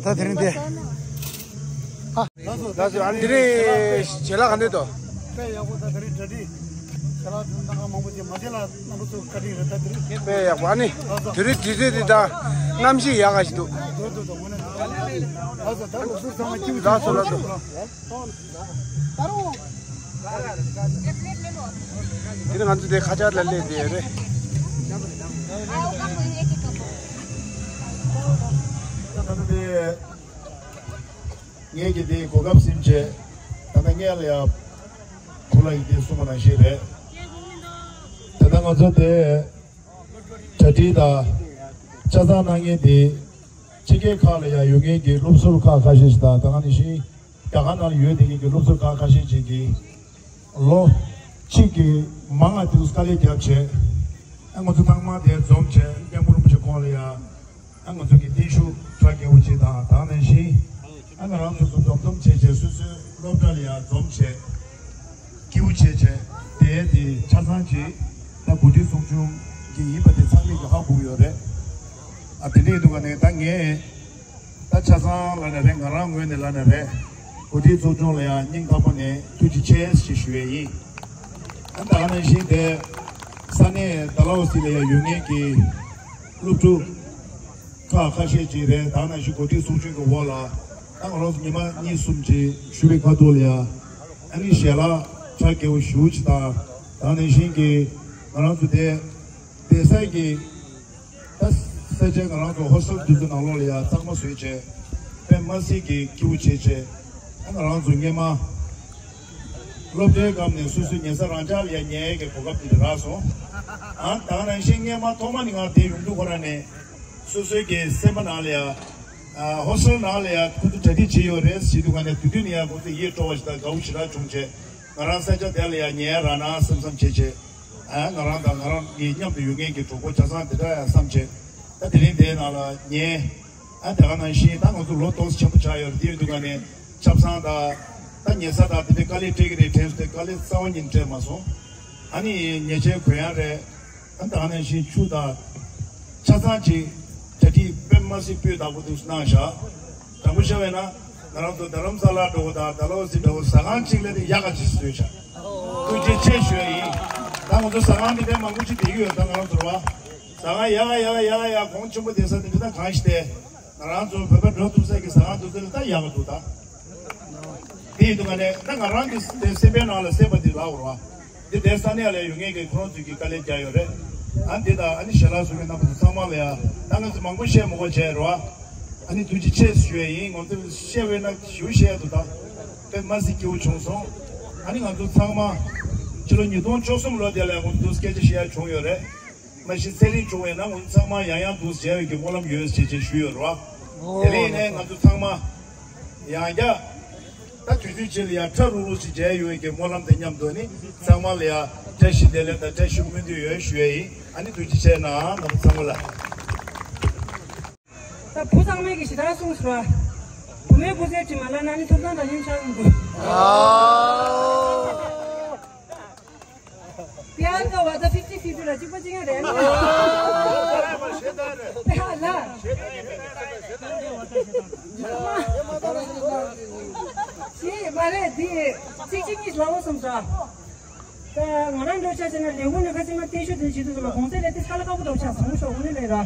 ད་དེ་རིང་དེ། ལགས་སོ། ཨ་ནི་དེ་རིང་ཞལ་ལག་ག་འདྲ་འདུག་དཔེ་ཡག་པོ། ད་དེ་རིང་གྲ་སྒྲིག་ཞལ་ལག་དེ་འདང་མང་པོ་ཅིག་མ་བྱེད་ལ་རྣམ་པ་ཚོ་བཀའ་དྲིན་རེད། ད་དེ་རིང་དཔེ་ཡག་པོ། ཨ་ནི་དེ་རིང་དུས་ཚོད་འདི་དང་གནམ་གཤིས་ཡག་ག་ཞིག་འདུག་འདུག་འདུག་འདུག་དངོས་གནས་འདུག་ལགས་སོ། ད་ལུགས་སྲོལ་ཚང་མ་སྐྱིད་པོ། ལགས་སོ་ལགས་སོ། དེ་ནི་ང་ཚོ་དེ་ཁ་ཆར་ལ་སླེབས་བསྡད་ཡོད་རེད། ངས་ཀྱི་དེའི་གོ་སྐབས་ཟིན་བྱས། ད་ལྟ་ངས་ལ་ཡ་བུ་ལ་ཡི་དེ་གསུངས་པ་ནང་བཞིན་རེད། ད་ལྟ་ང་ཚོ་དེ་གྲ་སྒྲིག་དང་ཆ་ཚང་གནང་མཁན་དེ་ཕྱི་རྒྱལ་ཁག་ལ་ཡ་ཡོད་མཁན་གྱི་སློབ་ཟུར་ཁག་ཁ་ཤས་ཤིག་དང་། ད་ག་ནང་བཞིན་རྒྱ་གར་ནང་ལ་ཡོད་བསྡད་མཁན་གྱི་སློབ་ཟུར་ཁག་ཁ་ཤས་ཅིག་གིས་ལོ་གཅིག་གི་མང་ང་དེ་ཚོ་དཀའ་ལས་བརྒྱབ་བྱས། ཨ་ང་ཚོ་ཚང་མ་དེར་འཛོམས་བྱས། སྐྱབས་མགོན་རིན་པོ་ཆེ་ཁོང་ལ་ཡ་ཨ་ང་ཚོ་གི་བརྟན་བཞུགས་གྲ་རྒྱས་པོ་ཅིག་དང་། ད་ག་ནང་བཞིན་ཨ་ང་རང་ཚོ་ཚོ་འཛོམས་འཛོམས་བྱས་བྱས། སོ་སོའི་སློབ་གྲྭ་ལ་ཡ་འཛོམས་བྱས། སྐྱིད་པོ་བྱས་བྱས། དེ་དེ་ཆ་ཚང་ཅིག་ད་གོ་སྒྲིག་ཚོགས་ཆུང་གི་ཡིན་པ་དེ་ཚང་མས་ཀྱི་ཧ་གོ་གི་ཡོད་རེད། ཨ་དེ་འདྲ་ཡིན་དུས་ག་ནས་ད་ངས་ད་ཆ་ཚང་ལབ་ན་རེད། ང་རང་ངོས་ནས་ལབ་ན་རེད། གོ་སྒྲིག་ཚོགས་ཆུང་ལ་ཡང་སྙིང་ཐག་པ་ནས་ཐུགས་རྗེ་ཆེ་ཞེས་ཞུ་ཡས་ཡིན། ཨ་ད་ག་ནང་བཞིན་དེ་ས་གནས་ཌལ་ཧོ་སི་ལ་ཡང་ཡོད་མཁན་གྱི་སློབ་ཕྲུག་ཁག་ཁ་ཤས་ཅིག་རེད། ད་ག་ནང་བཞིན་གོ་སྒྲིག་ཚོགས་ཆུང་གི་འོག་ལ་ད་ང་རང་ཚོ་ཉི་མ་གཉིས་གསུམ་ཅིག་བཞུགས་པའི་ཁ་ཐུག་ལ་ཡ་ཨ་ནི་ཞལ་ལག་གྲ་རྒྱས་པོ་ཞེ་པོ་ཅིག་དང་། ད་ག་ནང་བཞིན་གྱི་ང་རང་ཚོ་དེ་བསྡད་སའི་གི་ད་ས་ཆ་ང་རང་ཚོ་ཧོ་སི་ཊལ་དེ་ཚོ་ནང་ལོགས་ལ་ཡ་གཙང་མ་བཟོས་བྱས། དཔེ་མི་སྲིད་ཀྱི་སྐྱིད་པོ་བྱས་བྱས། ད་ང་རང་ཚོ་སྔས་མ་སློབ་གྲྭའི་སྐབས་ནས་སོ་སོའི་ཉལ་ས་རང་འཇགས་ལ་ཡ་ཉལ་ཡས་ཀྱི་གོ་སྐབས་དེ་འདྲ་རག་སོང་། ཨ་ད་ག་ནང་བཞིན་སྔས་མ་ཐོག་མ་ནས་ང་དེ་ཡོང་དུས་ཁོ་རང་ནས་སོ་སོའི་གི་སེམས་པ་ནང་ལ་ཡ་ཨ་ཧོ་སི་ཊལ་ནང་ལ་ཡ་ཁོ་ཚོ་གྲ་སྒྲིག་བྱས་ཡོད་རེད་ཟེར་དུས་ག་ནས། དེ་དུས་ནས་ཡ་ཁོ་ཚོ་ཡིད་སྤྲོ་བ་ཞིག་དང་དགའ་བོ་ཞེ་དྲག་བྱུང་བྱས། ང་རང་ས་ཆ་དེ་ལ་ཡ་ཉལ་རག་ན་བསམ་བསམ་བྱས་བྱས། ཨ་ང་རང་དང་ང་རང་གི་མཉམ་དུ་ཡོད་མཁན་གྱི་གྲོགས་པོ་ཆ་ཚང་དེ་འདྲ་ཡང་བསམ་བྱས། ད་དེ་རིང་དེའི་ནང་ལ་ཉལ། ཨ་དེ་ག་ནང་བཞིན་ད་ང་ཚོ་ལོ་ཏོག་ཙམ་ཆེན་པོ་ཆགས་ཡོད་རེད། དེ་ཡོད་དུས་ག་ནས་ཆབ་གསང་དང་ད་ཉལ་ས་དང་དེ་འདྲའི་དཀའ་ལས་འཕྲད་ཀྱི་རེད་དྲན་སོང་སྟེ། དཀའ་ལས་རྩ་བ་ཉིད་ནས་འཕྲད་མ་སོང་། ཨ་ནི་ཉལ་ཆས་གོན་ཡག་རེད། ཨ་ད་ག་ནང་བཞིན་ཆུ་དང་ཆ་ཚང་ཅིག་གྲ་སྒྲིག་དཔེ་མི་སྲིད་སྤུས་དག་པོ་དེ་ཚོ་གནང་བཞག་དྲང་པོ་བཤད་པ་ཡིན་ན། ང་རང་ཚོ་རྡ་རམ་ས་ལ་འདྲ་བོ་དང་ཌལ་ཧོ་སི་འདྲ་བོ་ཟ་ཁང་གཅིག་ལས་དེ་ཡག་ག་ཅིག་བཟོས་བཞག་ཐུགས་རྗེ་ཆེ་ཞུ་ཡ་ཡིན། ད་ང་ཚོ་ཟ་ཁང་དེ་དཔེ་མང་པོ་ཅིག་བསྡད་ཀྱི་ཡོད། ད་ང་རང་ཚོ་ར་བ་ཟ་ཁང་ཡག་ག་ཡག་ག་ཡག་ག་ཡག་གོང་ཆེན་པོ་བསྡད་ས་དེ་འདྲ་ད་གང་ཞིག་སྟེ། ང་རང་ཚོ་བོད་པ་འགྲོ་ཐུབ་ས་གི་ཟ་ཁང་དེ་ཚོ་ལས་ད་ཡག་ག་འདུག་ད་དེ་ཡིན་དུས་ག་ནས་ད་ང་རང་གི་དེ་སེམས་པའི་ནང་ལ་སེམས་པ་དེ་ལབ་ར་བ། འདི་དེ་ས་གནས་ལ་ཡོད་མཁན་གྱི་ཁོ་རང་ཚོས་ཀྱི་དཀའ་ལས་བརྒྱབ་ཡོད་རེད། ཨ་འདི་དང་ཨ་ནི་ཞལ་ལག་བཟོ་མཁན་རྣམ་པ་ཚོ་ཚང་མ་ལ་ཡ་ད་ང་ཚོ་མང་པོ་བཤད་མི་དགོས་བྱས་རེད་བ། ཨ་ནི་ཐུགས་རྗེ་ཆེ་ཞུ་ཡ་ཡིན། ང་ཚོས་བཤད་པས་ན་ཞུ་བཤད་འདུག་ད་དཔེ་མ་སྲིད་སྐྱིད་པོ་བྱུང་སོང་། ཨ་ནི་ང་ཚོ་ཚང་མ་ཕྱི་ལོ་ཉིས་སྟོང་བཅུ་གསུམ་ལོ་དེ་ལ་ང་ཚོ་སྐད་ཆ་བཤད་ཡ་བྱུང་ཡོད་རེད། མ་གཞི་ཚེ་རིང་བྱུང་བས་ན་ང་ཚོ་ཚང་མ་ཡང་ཡང་འདུག་མཇལ་བའི་གི་སྨོན་ལམ་ཡོད་ཅེས་ཅེས་ཞུས་ཡོད་རེད་བ། དེ་རིང་ནས་ང་ཚོ་ཚང་མ་ཡང་བསྐྱར་ད་དུས་ཚོད་ཅིག་ལ་ཡང་ཕྲ་རུག་རུག་ཅིག་མཇལ་ཡོང་བའི་གི་སྨོན་ལམ་དང་མཉམ་དུ་ནི་ཚང་མ་ལ་ཡང་བཀྲ་ཤིས་བདེ་ལེགས་དང་བཀྲ་ཤིས་སྨོན་འདུན་ཡོད་ཞུ་ཡ་ཡིན། ཨ་ནི་ཐུགས་རྗེ་ཆེ་གནང་། རྣམ་པ་ཚང་མ་ལ། ད་བུ་ཚང་མས་ཀྱི་ཞེ་དྲག་གསུངས་སོང་བ། བུ་མོའི་སྐུ་ཚེ་ཁྲི་མ་ལ་ན་ནི་ཐོབ་ཐང་དང་ཉམས་ཆག་མི་འདུག་ཨ། དེ་ཨ་ཀ་བ་ད་ཕིབ་ཊི་ཕིབ་ཊི་ལ་གཅིག་པ་གཅིག་རྐྱང་རེད། ཨ་ལ། ཞེས་མ་རེད། དེ་གཅིག་གཅིག་གཉིས་ལ་འོ་སོང་ཙང་། ད་ང་རང་འདྲ་ཆ་བྱས་ན་ལས་ཁུངས་ནས་ཁ་ཤས་མ་བརྟན་བཞུགས་དེ་བྱེད་དུས་ཙམ་ལ་གོང་ཚད་ལས་དེ་ཁ་ལ་ཁ་པོ་འདྲ་ཆགས་བཟང་པོ་ཤོག་དངོས་གནས་ལས་ར།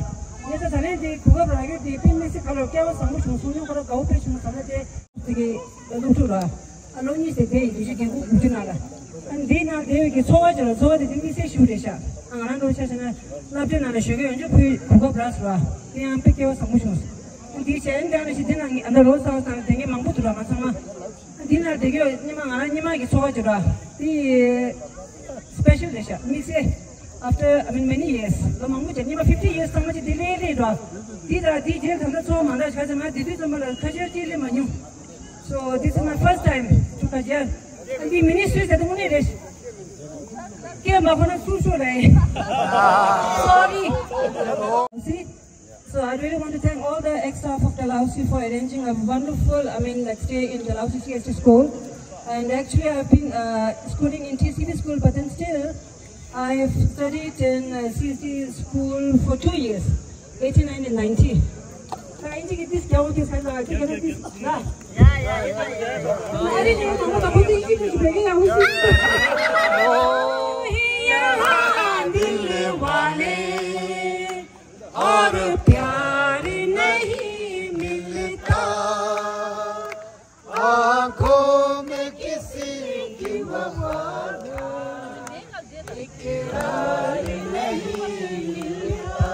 ངས་ད་ད་ལན་དེ་གོ་སྐབས་རག་ཡོད་དེ་དཔེ་མི་སྲིད་ཁ་ལོ་སྐལ་བ་བཟང་པོ་བྱུང་སོང་། སྙིང་ཁ་ལ་དགའ་བོ་དཔེ་བྱུང་སོང་ལ་དེ། དེ་གའི་སློབ་ཕྲུག་ལ་ཨ་ལོ་གཉིས་ཟེར་དེ་ཡི་དུས་ཆེན་རྒན་ཁོག་དགུ་བཅུ་ནང་ལ་ཨ་འདིའི་ནང་བསྡད་ཡོད་ཀྱི་འཚོ་བ་ཅིག་ལ་འཚོ་བ་དེ་དེ་དམིགས་བསལ་ཞིག་རེད་ཤག་ཨ་ང་རང་འདྲ་བོ་ཆ་བཞག་ན་སློབ་གྲྭའི་ནང་ལ་ཞོགས་ཀས་ཡོང་རྒྱུ་ཁོའི་གོ་སྐབས་རག་སོང་བ། དེ་ཡང་དཔེ་སྐལ་བ་བཟང་པོ་བྱུང་སོང་། ཨ་འདིའི་གཞན་དེ་ནང་བཞིན་དེ་ནང་ཨ་ད་རོ་ས་བ་དང་དེ་འགའི་མང་པོ་འདུག་ར། ང་ཚང་མ་ཨ་འདི་ནང་བསྡད་ཀྱི་ཡོད། སྔོན་མ་ང་རང་སྔོན་མ་གི་འཚོ་བ་ཅིག་ར། དེ་སི་པེ་ཤལ་རེད་ཤག་དམིགས་བསལ། After, I mean, many years. ལོ་མང་པོ་ཅིག་སྔོན་མ་ཕིབ་ཊི་ཡིར་ཙམ་མ་ཅིག་དེ་ལས་རེད་ར། དེ་ད་དེ་རྗེས་ད་ལྟ་འཚོ་བ་མ་འདྲ་ཆ་ཆ་ང་དེ་དུས་ཙམ་པ་ལ་ཁ་ཤས་དེ་སླེབས་མ་མྱོང་། So this is my first time to Kajar. And the ministry is at the only race. Ke ma khona su su re. Sorry. See? So I really want to thank all the ex staff of Dalhousie for arranging a wonderful, I mean, like, stay in Dalhousie C S T school. And actually, I've been uh, schooling in T C D school, but then still, I've studied in uh, C S T school for two years, eighty-nine and ninety. ད་ཨིན་ཇི་གི་ཏིས་རྒྱག་འོ་ཏིས་ཁ་ན་ཨ་ཏི་ག་ན་ཏིས་ན། ཡ་ཡ་ཡ་ཡ། ཨ་རི་ནས་ང་ལ་བུ་ཏི་ཨིན་ཇི་གི་བེ་གི་ཡ་ཧུ་ཤི། और प्यार नहीं मिलता। आंखों में किसी की वफा का इकरार नहीं मिलता।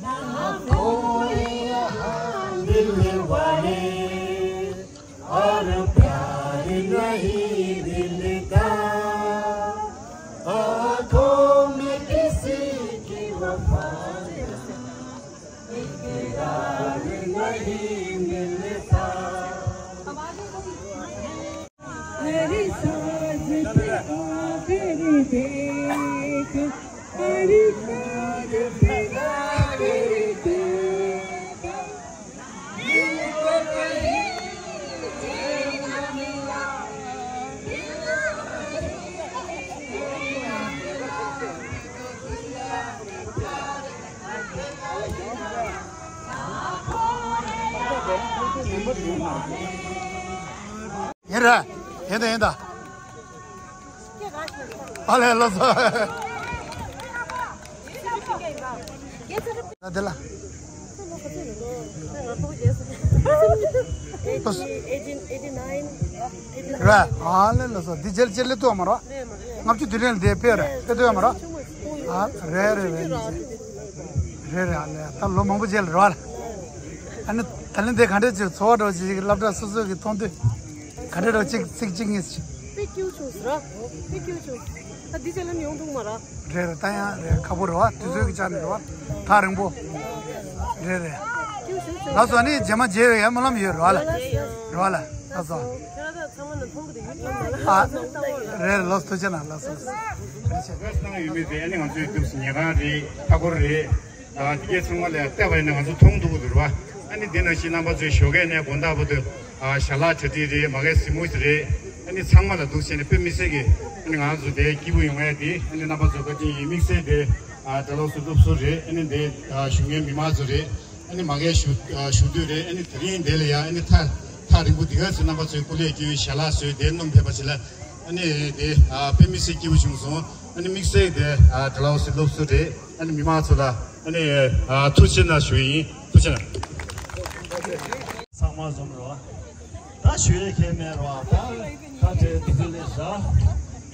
ना कोई यहाँ दिल वाले और प्यार नहीं मिलता। आंखों में किसी की वफा का इकरार नहीं मिलता। हर सांस पे आखिरी देख, हर सांस पे आखिरी देख। ཡིན་ར། ཡིན་ད་ཡིན་ད། ཨ་ལས་ལོ་སོ། ད་དེ་ལ། ར། ཨ་ལས་ལོ་སོ། འདི་ཇེལ་ཇེལ་ལེ་ཏུ་མ་ར། ལྔ་བཅུ་དུས་ལེན་དེ་ཕེ་ར་ཕེ་ཏུ་མ་ར། ཨ་རེ་རེ་རེ། རེ་རེ་ཨ་ལས་ད་ལོ་མང་པོ་ཇེལ་ར། ཨ་ནི་ད་ལན་དེ་ག་འདྲ་ཅིག་འཚོ་བ་འགྲོ་ཅིག་སློབ་གྲྭ་སོ་སོ་གི་མཐོང་དུས། ག་འདྲ་རོ་གཅིག་ཚིག་གཅིག་གཉིས་ཤིག་དཔེ་སྐྱིད་བྱུང་ཟེར་ར། དཔེ་སྐྱིད་བྱུང་། ད་འདི་ཅན་ལ་ཡོང་འདུག་མ་ར། རེད་རེད། ད་ཡང་རེད། ཁག་པོ་རེད་བ། དུས་ཚོད་ཀྱི་ཆ་ནས་རེད་བ། ཐག་རིང་པོ། རེད་རེད། སྐྱིད་བྱུང་། ལགས་སོ། ནི་རྗེས་མ་མཇལ་བའི་སྨོན་ལམ་ཡོད་རེད་བ་ལ། རེད་བ་ལ། ལགས་སོ། ཁྱེད་རང་ཚང་མ་ནང་མཐོང་གི་འདུག་ཡུལ་ཚང་མ་ལ། ཨ། རེད་རེད། ལགས་སོ། ཐུགས་རྗེ་གནང་། ལགས་སོ། ལགས་སོ། ཐུགས་རྗེ་ཆེ། ཡོད་མི་རེད། ཨ་ནི་ང་ཚོའི་སྐབས་སུ་ཉལ་ཁང་རེད། མཐའ་འཁོར་རེད། ཨ། འདི་གའི་ཚང་མ་ལ་བལྟས་པ་ཡིན་ན་ང་ཚོ་མཐོང་ཐུབ་ཀྱི་འདུག་རེད་བ། ཨ་ནི་འདི་ནང་བཞིན་རྣམ་པ་ཚོའི་ཞོགས་ཀས་ནས་དགོང་དག་བར་དུ། ཨ། ཞལ་ལག་གྲ་སྒྲིག་རེད། མ་གི་སི་མུ་སི་རེད། ཨ་ནི་ཚང་མ་ལ་འདུག་བྱས་ནས་དཔེ་དམིགས་བསལ་གྱི། ཨ་ནི་ང་ཚོ་དེ་སྐྱིད་པོ་ཡོང་ཡ་དེ། ཨ་ནི་རྣམ་པ་ཚོ་བཀའ་དྲིན་ཡིན། དམིགས་བསལ་དེ། ཨ། ད་ལོ་སུ་སློབ་ཟུར་རེད། ཨ་ནི་དེ། ཨ། ཞུ་མཁན་མི་མང་ཚོ་རེད། ཨ་ནི་མ་གི་ཞུ། ཨ། ཞུ་དུས་རེད། ཨ་ནི་དེ་རིང་འདི་ལ་ཡ། ཨ་ནི་ཐག་ཐག་རིང་པོ་འདི་ག་ཚོད་རྣམ་པ་ཚོའི་སྐུ་ལས་བསྐྱོན། ཞལ་ལག་བཟོས། དེ་སྣུམ་ཕེབས་པ་ཞིག་ལ། ཨ་ནི་དེ། ཨ། དཔེ་དམིགས་བསལ་སྐྱིད་པོ་བྱུང་སོང་། ཨ་ནི་དམིགས་བསལ་དེ། ཨ། ད་ལོ་སུ་སློབ་ཟུར་རེད། ཨ་ནི་མི་མང་ཚོ་ལ། ཨ་ནི། ཨ། ཐུགས་རྗེ་གནང་ཞུ་ཡི་ཡིན། ཐུགས་རྗེ་གནང་། ཚང་མ་འཛོམས་རོགས། ད་ཞུ་ཡས་ཁས་མེད་རོགས། ད་ད་དེ་འདི་ཚོ་ལས་ཟ།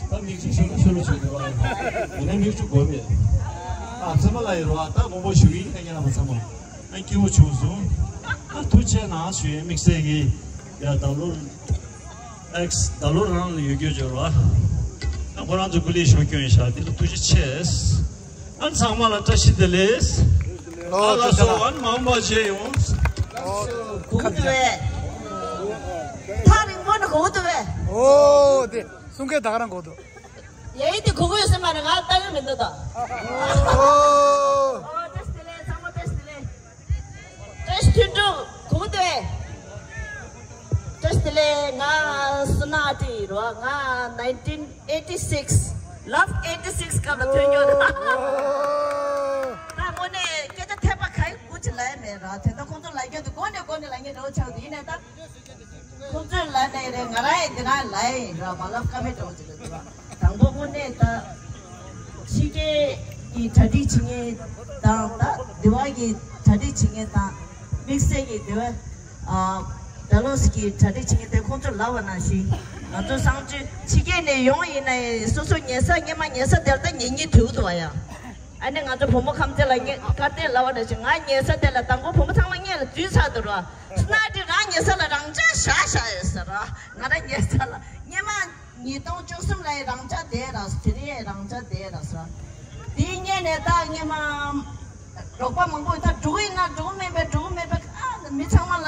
ད་མིག་ཆུ་ཤུར་ཤུར་བྱུང་འདུག་བ། ཡིན་ན་མིག་ཆུ་གོ་མེད། ཨ། ཚང་མ་ལ་ཡིན་རོགས། ད་དགོངས་པ་ཞུ་ཡིན། ད་ཉན་པ་ཚང་མ། ཨ། སྐྱིད་པོ་བྱུང་སོང་། ཨ། ཐུགས་རྗེ་གནང་ཞུ་ཡིན། དམིགས་བསལ་གྱི་ཡ་ད་ལོ། ཨེགས། ད་ལོ་རང་ལ་ཡོད་རྒྱུ་འབྱོར་བ། ད་ཁོ་རང་ཚོ་སྐུ་ལས་ཞུ་སྐྱོན་བཞག་འདི་ལ་ཐུགས་རྗེ་ཆེ། ཨ། ཚང་མ་ལ་བཀྲ་ཤིས་བདེ་ལེགས། ཨ། ལགས་སོ། ཨ་ནི་མ་འོངས་པ་མཇལ་ཡོང་། གུང་ཏུ་བས། ཐག་རིང་པོ་ནས་གུང་ཏུ་བས། ཨོ། དེ་གསུང་སྐད་ད་ག་རང་གོ་འདུག་ཡ་ཡིན་དེ་གོ་གོ་ཡོད་སེམས་མ་རེད། ང་ལྟ་གི་མི་འདུག་ད། ཨོ། ཨོ། བཀྲ་ཤིས་བདེ་ལེགས། ཚང་མ་བཀྲ་ཤིས་བདེ་ལེགས། བཀྲ་ཤིས་ཐུན་དྲུག་གུང་སྟེ། བཀྲ་ཤིས་བདེ་ལེགས། ང་སུ་ན་ཏི་རོ། ང་nineteen eighty six, love eighty six སྐབས་ལ་ཐོན་ཡོད་རེད། ད་དངོས་གནས་སྐད་ཆ་ཐད་པ་ག་ཡི་གུ་ཅི་ལ་ཡ་མེད་ར། དེ་ད་ཁོང་ཚོ་ལ་རྒྱུ་དེ་མགོ་ནས་མགོ་ནས་ལ་ངས་འདྲ་བོ་ཆགས་འདུག་ཡིན་ནའི་ད། ཁོང་ཚོས་ལབ་ནའི་རེད། ང་རང་ཡང་འདི་རང་ལབ་ཡིན་ར། མ་ལབ་ཀ་མེད་འགྲོ་ཟེར་གི་འདུག་དང་པོ་དངོས་གནས་ད་ཕྱི་རྒྱལ་གྱི་གྲ་སྒྲིག་བྱེད་མཁན་དང་ད་འདི་བ་གི་གྲ་སྒྲིག་བྱེད་མཁན་དང་དམིགས་བསལ་གྱི་འདི་བ་ཨ་ཌལ་ལོས་ཀྱི་གྲ་སྒྲིག་བྱེད་མཁན་དེ་ཁོང་ཚོས་ལབ་པ་ནང་བཞིན་ང་ཚོ་གསང་སྤྱོད་ཕྱི་རྒྱལ་ནས་ཡོང་ཡིན་ནའི་སོ་སོ་ཉལ་ས་སྔས་མ་ཉལ་ས་དེར་ད་ཉལ་སྙིང་འདོད་འདུག་བ་ཡ། ཨ་ནི་ང་ཚོ་བུ་མོ་ཁམས་ཚན་ལ་ངས་བཀའ་བསྟན་ལབ་པ་ནང་བཞིན་ང་ཉལ་ས་དེ་ལ་དང་པོ་བུ་མོ་ཚང་མ་སྔས་ལ་འཛུལ་ཚར་འདུག་ར། སུ་ན་ཏི་རང་ཉལ་ས་ལ་རང་འཇགས་བཞག་བཞག་ཡོད་ཟེར་ར། ང་རང་ཉལ་ས་ལ་སྔས་མ་ཉིས་སྟོང་བཅུ་གསུམ་ལ་ཡི་རང་འཇགས་བསྡད་ར། དེ་རིང་ཡི་རང་འཇགས་བསྡད་ར་ཟེར་ར། དེའི་སྔས་ནས་ད་སྔས་མ་རོགས་པ་མང་པོ་ད་འགྲོ་གི་ཡིན་ན་འགྲོ་གི་མིན་པས། འགྲོ་གི་མེད་པས། ཨ་མི་ཚང་མ་ལ་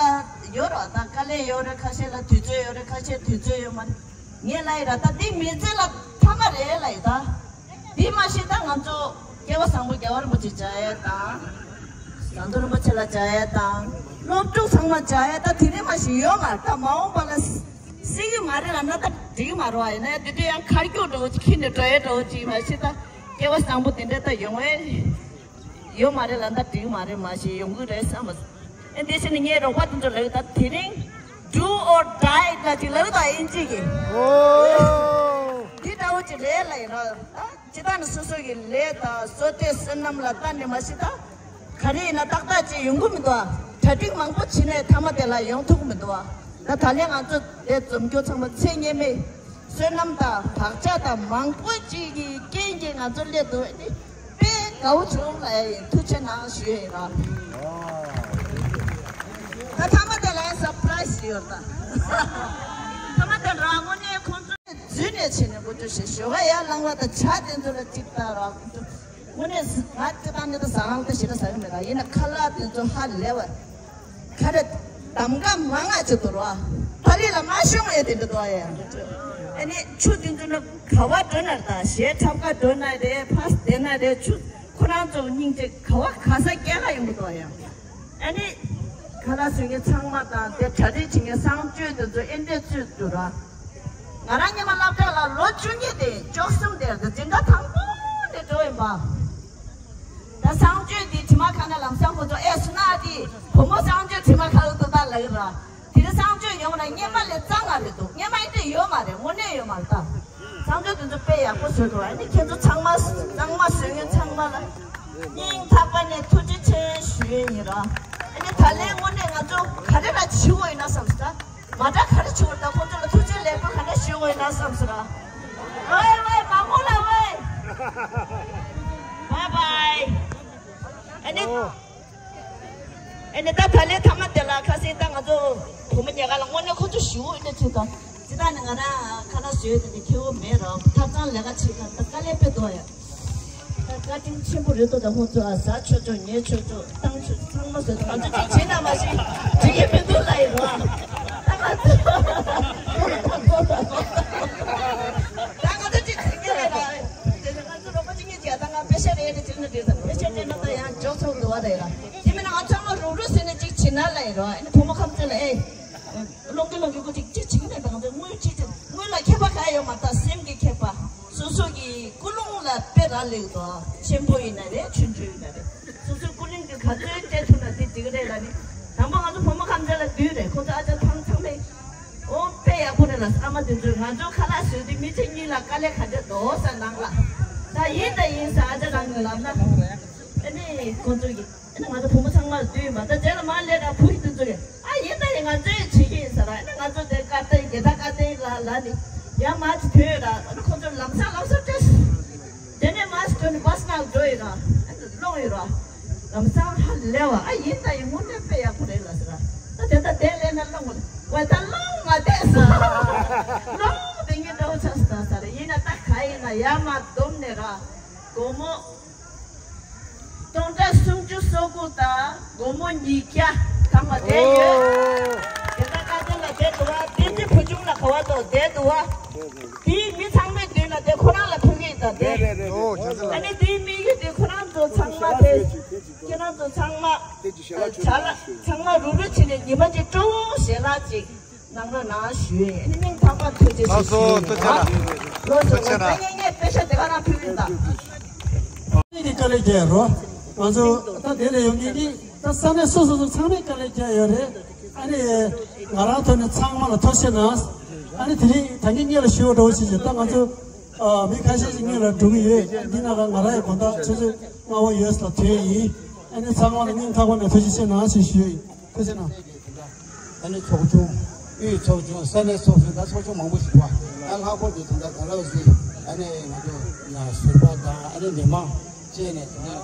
ཡོད་ར། ད་དཀའ་ལས་ཡོད་རེད། ཁ་ཤས་ལ་དུས་ཚོད་ཡོད་རེད། ཁ་ཤས་དུས་ཚོད་ཡོད་མ་རེད། ངས་ལབ་ཡི་ར། ད་འདི་མི་ཚེ་ལ་མཐའ་མ་རེད་ལབ་ཡི་ད། འདི་མ་གཞི་ད་ང་ཚོ་སྐལ་བ་བཟང་པོ་རྒྱལ་བ་རིན་པོ་ཆེ་མཇལ་ཡས་དང་། ཟམ་གདོང་རིན་པོ་ཆེ་ལ་མཇལ་ཡས་དང་། སློབ་ཕྲུག་ཚང་མ་མཇལ་ཡས་ད་དེ་རིང་མ་གཞི་ཡོད་མ་རེད། ད་མ་འོངས་པ་ལ་སྲིད་གི་མ་རེད་ལབ་ན་ད་འགྲིག་གི་མ་རེད་བ། ཡིན་ན་འདི་དུས་ཡང་ཁ་སྐྱོ་འདྲ་བོ་ཅིག་ཁྱེར་ནས་འགྲོ་ཡས་འདྲ་བོ་ཅིག་མ་གཞི་ད་སྐལ་བ་བཟང་པོ་དེ་འདྲ་ད་ཡོང་ཡས། ཡོད་མ་རེད་ལ། ད་འགྲིག་མ་རེད། མ་གཞི་ཡོང་གི་རེད་བསམ་པ། ཨེ་འདི་ཕྱིན་ནས་ངའི་རོགས་པ་དེ་ཚོ་ལབ་ད་དེ་རིང་do or die ལ་དེ་ལབ་ད་ཨིན་ཇི་གི། འོ། འདི་ལྟ་བུ་ཅིག་རེད་ལ་ཡིན་ར། ད་ཇི་ལྟར་ནས་སོ་སོ་གི་ལས་དང་བསོད་བདེ་བསོད་ནམས་ལ་ལྟ་ནས་མ་གཞི་ད། ག་རེ་ཡིན་ན་ཏག་ཏག་ཅིག་ཡོང་གི་མི་འདུག་ཨ། གྲ་སྒྲིག་མང་པོ་བྱས་ནས་མཐའ་མ་དེ་ལ་ཡོང་ཐུབ་ཀྱི་མི་འདུག་ཨ། ད་ད་ལན་ང་ཚོ་དེ་འཛོམས་རྒྱུ་ཚང་མ་ཚེ་སྔོན་མའི་བསོད་ནམས་དང་བག་ཆགས་དང་མང་པོ་ཅིག་གི་རྐྱེན་གྱིས་ང་ཚོ་སླེབས་འདུག་ཨ། དེ་དཔེ་དགའ་བོ་བྱུང་ལ་ཡིན། ཐུགས་རྗེ་གནང་ཞུ་ཡ་ཡིན་ར། ད་མཐའ་མ་དེ་ལ་ཡང་སར་པ་རའི་ཛི་ཡོད་ད། མཐའ་མ་དེ་ར་དངོས་གནས་ཁོང་ཚོ་འཛུལ་ནས་བྱས་ནས་མགོ་ཚོས་བྱས་ཞོགས་ཀ་ཡར་ལངས་པ་དང་ཇ་དེ་ཚོ་ལ་གཅིག་ལྟ་ར། དངོས་གནས་ང་དེ་དང་ནི་ད་ཟ་ཁང་དེ་ཞེ་དྲག་ཟ་གི་མེད་ལ། ཡིན་ན་ཁ་ལག་དེ་ཚོ་ཧ་ལས་པ། ཁ་རེ་གདམ་ག་མང་ང་ཅིག་འདུག་ར། ཏ་ལི་ལ་མ་ཤོང་ཡ་དེ་འདྲ་འདུག་ཡ། ཨ་ནི་ཆུ་དེ་ཚོ་ནི་ག་བ་འགྲོ་ན་ད་གཞས་འཁྲབ་ག་འགྲོ་ན་རེད། ཕ་སི་བསྡད་ན་རེད། ཆུ་ཁོ་རང་ཚོ་སྙིང་རྗེ་ག་བ་ག་ས་སྐྱེལ་ག་ཡོང་གི་འདུག་ཡ། ཨ་ནི། ཁ་ལག་བཟོ་མཁན་ཚང་མ་དང་དེ་གྲ་སྒྲིག་བྱེད་མཁན་གསང་སྤྱོད་དེ་ཚོ་ཨེ་འདྲས་ཚུད་འདུག་ར། ང་རང་སྔོན་མ་སློབ་གྲྭ་ལ་ལོ་བཅུ་གཉིས་དེ་བཅུ་གསུམ་དེར་དེ་འཛིན་གྲྭ་དང་པོ་ནས་འགྲོ་ཡིན་པ། ད་གསང་སྤྱོད་དེ་དྲི་མ་ཁ་ན་ལམ་སང་ཁོ་ཚོ་ཨེ་སུ་ན་དེ་བུ་མོ་གསང་སྤྱོད་དྲི་མ་ཁ་ལ་ཏོ་ད་ལ་ཡིན་ར། དེ་རིང་གསང་སྤྱོད་ཡོང་ན་སྔོན་མ་ལས་གཙང་ང་རེད་འདུག་སྔོན་མ་ཨེ་འདྲས་ཡོད་མ་རེད། དངོས་གནས་ཡོད་མ་རེད་ད། གསང་སྤྱོད་དེ་ཚོ་དཔེ་ཡག་པོ་བཟོས་འདུག་ཨ་ནི་ཁྱེད་ཚོ་ཚང་མ་གཙང་མ་བཟོ་མཁན་ཚང་མ་ལ་སྙིང་ཐག་པ་ནས་ཐུགས་རྗེ་ཆེ་ཞུ་ཡས་ཡིན་ར། ཨ་ནི་ད་ལན་དངོས་གནས་ང་ཚོ་ག་རེ་ལ་བྱེད་དགོས་ཡིན་ན་བསམ་སོང་ད། མ་གྲྭ་ག་རེ་བྱེད་དགོས་ད། ཁོང་ཚོ་ལ་ཐུགས་རྗེ་ལེགས་པོ་ག་འདྲ་ཞུ་དགོས་ཡིན་ན་བསམ་སོང་ར། ཝེ་ཝེ་མ་མོ་ལ་ཝེ། བའི་བའི། ཨ་ནི། ཨེ་ནས་ད་ད་ལན་ཐ་མ་དེ་ལ་ཁ་སང་ད་ང་ཚོ་བུ་མོ་ཉལ་ཁང་ལ་དངོས་གནས་ཁོ་ཚོ་ཞུ་འོས་ནས་ཚུད་དང་ཇི་ལྟར་ནས་ང་རང་ཁ་ལག་བཟོས་དེ་ནས་ཁྱེའུ་མེད་རོགས་ཐབ་ཚང་ལས་ཀ་བྱེད་ག་ད་དཀའ་ལས་དཔེ་འདུག་ཡ། ད་བཀའ་དྲིན་ཆེན་པོ་རེད་འདུག་ད་ཁོ་ཚོ་ཨ་ཟ་ཆོག་ཆོག་ཉལ་ཆོག་ཆོག་བཏང་ཆོག་ཚང་མ་བཟོས་ད་ང་ཚོ་ཅིག་བྱེད་ན་མ་ཤེས་བྱེད་ཀྱི་མི་འདུག་ལ་ཡིན་རོགས་ད་ང་ཚོ་ད་ང་ཚོ་ཅིག་བྱེད་ཀྱི་རེད་ད། དེ་ནས་ང་ཚོ་རོགས་པ་གཅིག་གཉིས་བྱས་ད་ང་པེ་ཤ་རེད་དེ་བྱས་ན་འགྲིག་ད་པེ་ཤ་སྤྲད་ན་ད་ཡང་འཇོག་ཚོགས་འདུག་བ་རེད་ལ། དེ་མིན་ན་ང་ཚང་མ་རུག་རུག་ཟེར་ནས་གཅིག་བྱེད་ན་ལ་ཡིན་རོགས། ཨ་ནི་བུ་མོ་ཁམས་ཚོས་ལ་ཨེ། སློང་གི་སློང་གི་ཀུ་ཅིག་གཅིག་བྱེད་ན་ད་ང་ཚོ་དངུལ་གཅིག་དེ་དངུལ་ལ་ཁྱད་པར་ག་ཡོད་མ་རེད། སེམས་ཀྱི་ཁྱད་པར། སོ་སོ་གི་ཀུན་སློང་ལ་དཔེ་རག་ལས་འདུག་ཆེན་པོ་ཡིན་ན་རེད་ཆུང་ཆུང་ཡིན་ན་རེད། སོ་སོའི་ཀུན་སློང་གི་ག་ཚོད་སྤྲད་ཐུབ་ན་དེ་འགྲིག་གི་རེད་ལ་ནི། དང་པོ་ང་ཚོ་བུ་མོ་ཁམས་ཚོས་ལ་བསྡུས་རེད། ཁོ་ཚོ་ཨ་ཅག་ཚང་ཚང་མས། ཨོ་དཔེ་ཡག་པོ་རེད་ལ། ཨ་མ་དེ་ཚོས་ང་ཚོ་ཁ་ལག་བཟོས་དུས་མི་ཚེ་གཉིས་ལ་དཀའ་ལས་ག་འདྲ་འདུག་ས་ནང་ལ། ད་ཡིན་ད་ཡིན་ས་ཨ་ཅག་རང་གིས་ལབ་ན། ཨ་ནི་ཁོ་ཚོ་གིས་ཨ་ནི་ང་ཚོ་བུ་མོ་ཚང་མ་བསྡུས་མ་ད་རྗེས་ལ་མར་སླེབས་ད་བུ་ཡི་དེ་ཚོ་གིས་ཨ་ཡིན་ད་ཡིན་ང་ཚོས་བྱེད་ཀྱི་ཡིན་ས་ར། ཨ་ནི་ང་ཚོ་དེ་ཀར་ཏེ་རྒྱལ་ད་ཀར་ཏེ་ལ་ལ་ནི་ཡང་མ་ཅིག་ཐོན་ཡོད་ར། ཨ་ནི་ཁོ་ཚོ་ལམ་སང་ལམ་སང་སྤྲད། དེ་ནས་མར་ཐོན་ནས་བྷ་སི་ནང་འགྲོ་ཡིན་ར། ཨ་ནི་སློང་ཡོད་ར། ལམ་སང་ཧ་ལས་བ་ཨ་ཡིན་ད་ཡིན་དངོས་གནས་དཔེ་ཡག་པོ་རེད་ལ་ཟེར་ར། ད་དེ་ད་དེ་ལས་ན་སློང་བ་ད་སློང་མ་བསྡད་ས། སློང་དེ་ངས་འདྲ་བོ་ཆགས་སོང་ད་ཟེར་ར། ཡིན་ན་ད་ག་ཡིན་ན་ཡར་མར་བསྡོམས་ནས་ར། སྒོར་མོ་སྟོང་ཕྲག་སུམ་ཅུ་སོ་དགུ་དང་སྒོར་མོ་ཉིས་བརྒྱ་ཐམ་པ་དེ་ཡོད། དེ་ད་ཀ་ཏན་ལ་དེ་འདུག་བ། དེ་དེ་བུ་ཆུང་ལ་ག་བ་འདུག་དེ་འདུག་བ། དེའི་མི་ཚང་མས་བསྡུས་ན་དེ་ཁོ་རང་ལ་ཕུལ་གི་ཡིན་ད་དེ། ཨ་ནི་དེའི་དམིགས་ཡུལ་དེ་ཁོ་རང་ཚོ་ཚང་མ་དེ་ཁྱེད་རང་ཚོ་ཚང་མ་བྱ་ལ་ཚང་མ་རུབ་རུབ་བྱས་ནས་ཉི་མ་གཅིག་སྤྲོ་བོ་ཞལ་ལག་ཅིག་གནང་རོགས་གནང་ཞུ་ཡས། ཨ་ནི་སྙིང་ཐག་པ་ཐུགས་རྗེ་ཆེ་ཞུ་ཡས། ལགས་སོ་ཐུགས་རྗེ་ཆེ་ལགས། ལགས་སོ་ཐུགས་རྗེ་ཆེ་ལགས། ད་ངས་ངས་པེ་ཤ་དེ་ག་རང་ཕུལ་ཡིན་ད། ངེད་ཀྱི་དཀའ་ལས་བརྒྱབ་རོགས། ང་ཚོ་ད་དེ་ལས་ཡོང་མཁན་གྱི་ད་ས་གནས་སོ་སོ་སོ་ཚང་མས་དཀའ་ལས་བརྒྱབ་ཡོད་རེད། ཨ་ནི་ང་རང་ཐོག་ནས་ཚང་མ་ལ་ཐུགས་རྗེ་གནང་། ཨ་ནི་དེ་རིང་ད་ངས་སྔོན་ལ་ཞུ་བ་འདྲ་བོ་ཞིག་བྱས། ད་ང་ཚོ་ཨ་མི་ཁ་ཤས་ཤིག་སྔོན་ལ་འགྲོ་གི་ཡོད། འདི་ནང་ལ་ང་རང་ཡི་དགོང་དག་ཆུ་ཚོད་ལྔ་པ་ཡོལ་ལ་ཐོན་ཡིན། ཨ་ནི་ཚང་མ་ལ་སྙིང་ཐག་པ་ནས་ཐུགས་རྗེ་ཆེ་གནང་ཞེས་ཞུ་ཡིན། ཐུགས་རྗེ་གནང་། ཨ་ནི་ཚོགས་ཆུང་། དབུས་ཚོགས་ཆུང་། ས་གནས་ཚོགས་ཆུང་། ད་ཚོགས་ཆུང་མང་པོ་ཞིག་འདུག་ད་ལྷག་པར་དུ་དེ་འདྲ་དགའ་ལགས་སི་ཨ་ནི་ང་ཚོ་ཡང་ཟུར་པ་དང་ཨ་ནི་མི་མང་བཅས་ནས་དེ་འདྲ་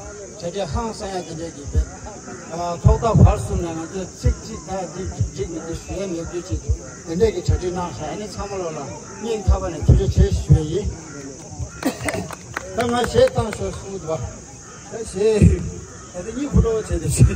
གྲ་སྒྲིག་ཧང་སང་ཡ་དེ་འདྲ་གི་བེད། ཨ་ཐོག་མཐའ་བར་གསུམ་ནས་ང་ཚོས་ཚིག་གཅིག་ད་འདི་འགྲིག་མི་འདུག་ཞུ་ཡ་མེད་དུས་ཅིག་དེ་འདྲ་གི་གྲ་སྒྲིག་གནང་ཤག་ཨ་ནི་ཚང་མ་ལོ་ལ་སྙིང་ཐག་པ་ནས་ཐུགས་རྗེ་ཆེ་ཞུ་ཡ་ཡིན། ད་ང་གཞས་བཏང་ཤོག་གསུངས་འདུག་ད་གཞས་ད་ལྟ་གཉིད་ཁུག་འགྲོ་བྱས་ཏེ་ཞུ།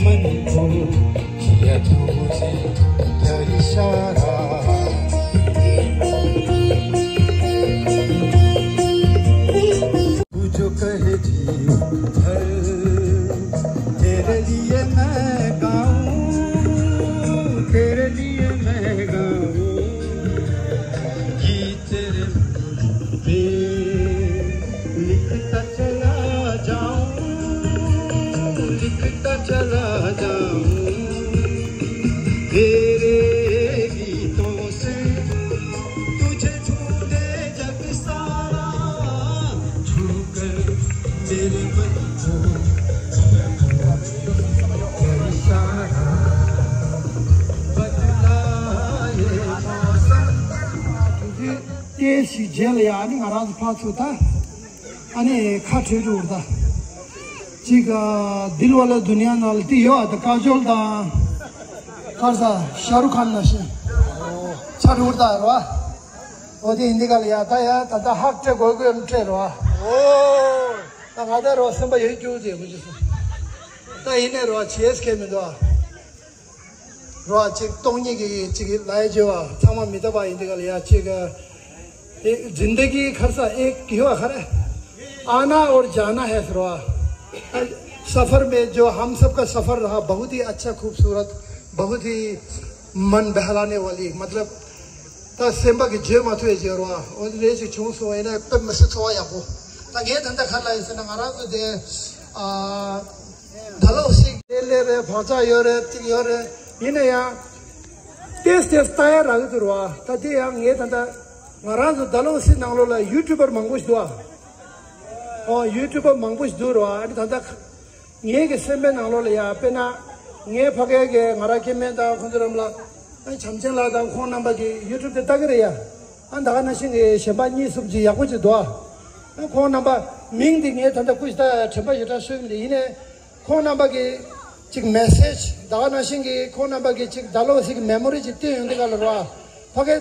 मन को किया तुझे क्या इशारा। तू जो कहे जी भर, तेरे लिए मैं गाऊं, तेरे लिए मैं गाऊं। गीत तेरे मुंह पे लिखता चला जाऊं, लिखता चला जाऊं। तेरे गीतों से तुझे छू ले जग सारा, छू कर तेरे मन को इशारा बदला ये मौसम। དེ་ཞིག་རྗེས་ལ་ཡ། ཨ་ནི་ང་རང་ཚོ་ཕར་ཚུར་ད། ཨ་ནི་ཁ་བྲལ་འགྲོ་བར་ད། གཅིག་ཨ། दिल वाले दुनिया ནང་ལ་དེ་ཡོད་ཨ། ད་ཀ་ཇོལ་དང་། ག་རེ་ཟ། ཤ་རུ་ཁཱན་ནང་བཞིན། ཆ་འགྲོ་བར་ད་རོ། འོ་དེ་ཡིན་དེ་ག་ལ་ཡ། ད་ཡ་ད་ད་ཧག་སྤྲད་དགོས་དགོས་སྤྲད་རོ། ད་ང་ད་རོ་སེམས་པ་ཡོད་རྒྱུ་དེ་དགོས་རྒྱུ་སོང་། ད་ཡིན་ནས་རོ་ཆི་ཨེས་ཁེ་མི་འདུག་ཨ། རོ་ཨ་ཅིག་སྟོང་ཉིད་ཀྱི་ཅིག་ལ་ཡ་བརྗོད་པ་ཚང་མ་མི་ལྟ་བ་ཡིན་དེ་ག་ལ་ཡ། ཅིག་ཨེ་जिंदगी ཁ་ས་ཨེ་ཡོད་ཨ། ཁ་རེ། आना और जाना है རོ་ཨ། सफर में जो हम सब का सफर रहा, बहुत ही अच्छा, खूबसूरत, बहुत ही मन बहलाने वाली, मतलब ད་སེམས་པ་གི་བརྗོད་མ་ཐུབ་ཡ་ཅིག་རོ་ཨ། འོ་དེ་རེ་ཅིག་བྱུང་སོང་། ཡིན་ན་དཔེ་མི་སྲིད་ཚོར་བ་ཡག་པོ། ད་ངས་ད་ལྟ་ག་རེ་ལབ་ཡིན་ཟེར་ན། ང་རང་ཚོ་དེ་ཨ། ད་ལོ་ཞིག་ལས་ལས་རེད། བག་ཆགས་ཡོད་རེད། ཅིག་ཡོད་རེད། ཡིན་ན་ཡང་ཏེས་ཏེས་ལྟ་ཡ་རག་གི་འདུག་རོ་ཨ། ད་དེ་ཡང་ངས་ད་ལྟ་ང་རང་ཚོ་ད་ལོ་སི་ནང་ལོགས་ལ་ཡུ་ཊུབ་པར་མང་པོ་ཞིག་འདུག་ཨ། ཨོ་ཡུ་ཊུབ་པར་མང་པོ་ཞིག་འདུག་རོ་ཨ། ཨ་ནི་ད་ལྟ་ངའི་གི་སེམས་པའི་ནང་ལོགས་ལ་ཡ། དཔེར་ན་ངའི་ཕ་གའི་གི་ང་རང་སྐྱེ་དམན་དང་ཁོང་ཚོ་རམ་ལ། ཨ་བྱམས་ཆེན་ལགས་དང་ཁོང་རྣམ་པ་གི་ཡུ་ཊུབ་དེ་ལྟ་གི་རེད་ཡ། ཨ་ད་ག་ནང་བཞིན་གི་གཞན་པ་གཉིས་གསུམ་ཅིག་ཡག་པོ་ཅིག་འདུག་ཨ། ཨ་ཁོང་རྣམ་པ་མིང་འདི་ངས་ད་ལྟ་སྐུ་ཞིག་ད་དྲན་པ་ཞེ་དྲག་གསོས་མི་འདུག་ཡིན་ནའི་ཁོང་རྣམ་པ་གི་ཅིག་མེ་སེཇ། ད་ག་ནང་བཞིན་གི་ཁོང་རྣམ་པ་གི་ཅིག་ད་ལོ་ཞིག་གི་མེ་མོ་རི་ཅིག་བསྟན་ཡོང་དེ་ག་ལ་རོ་ཨ། ཕ་གི་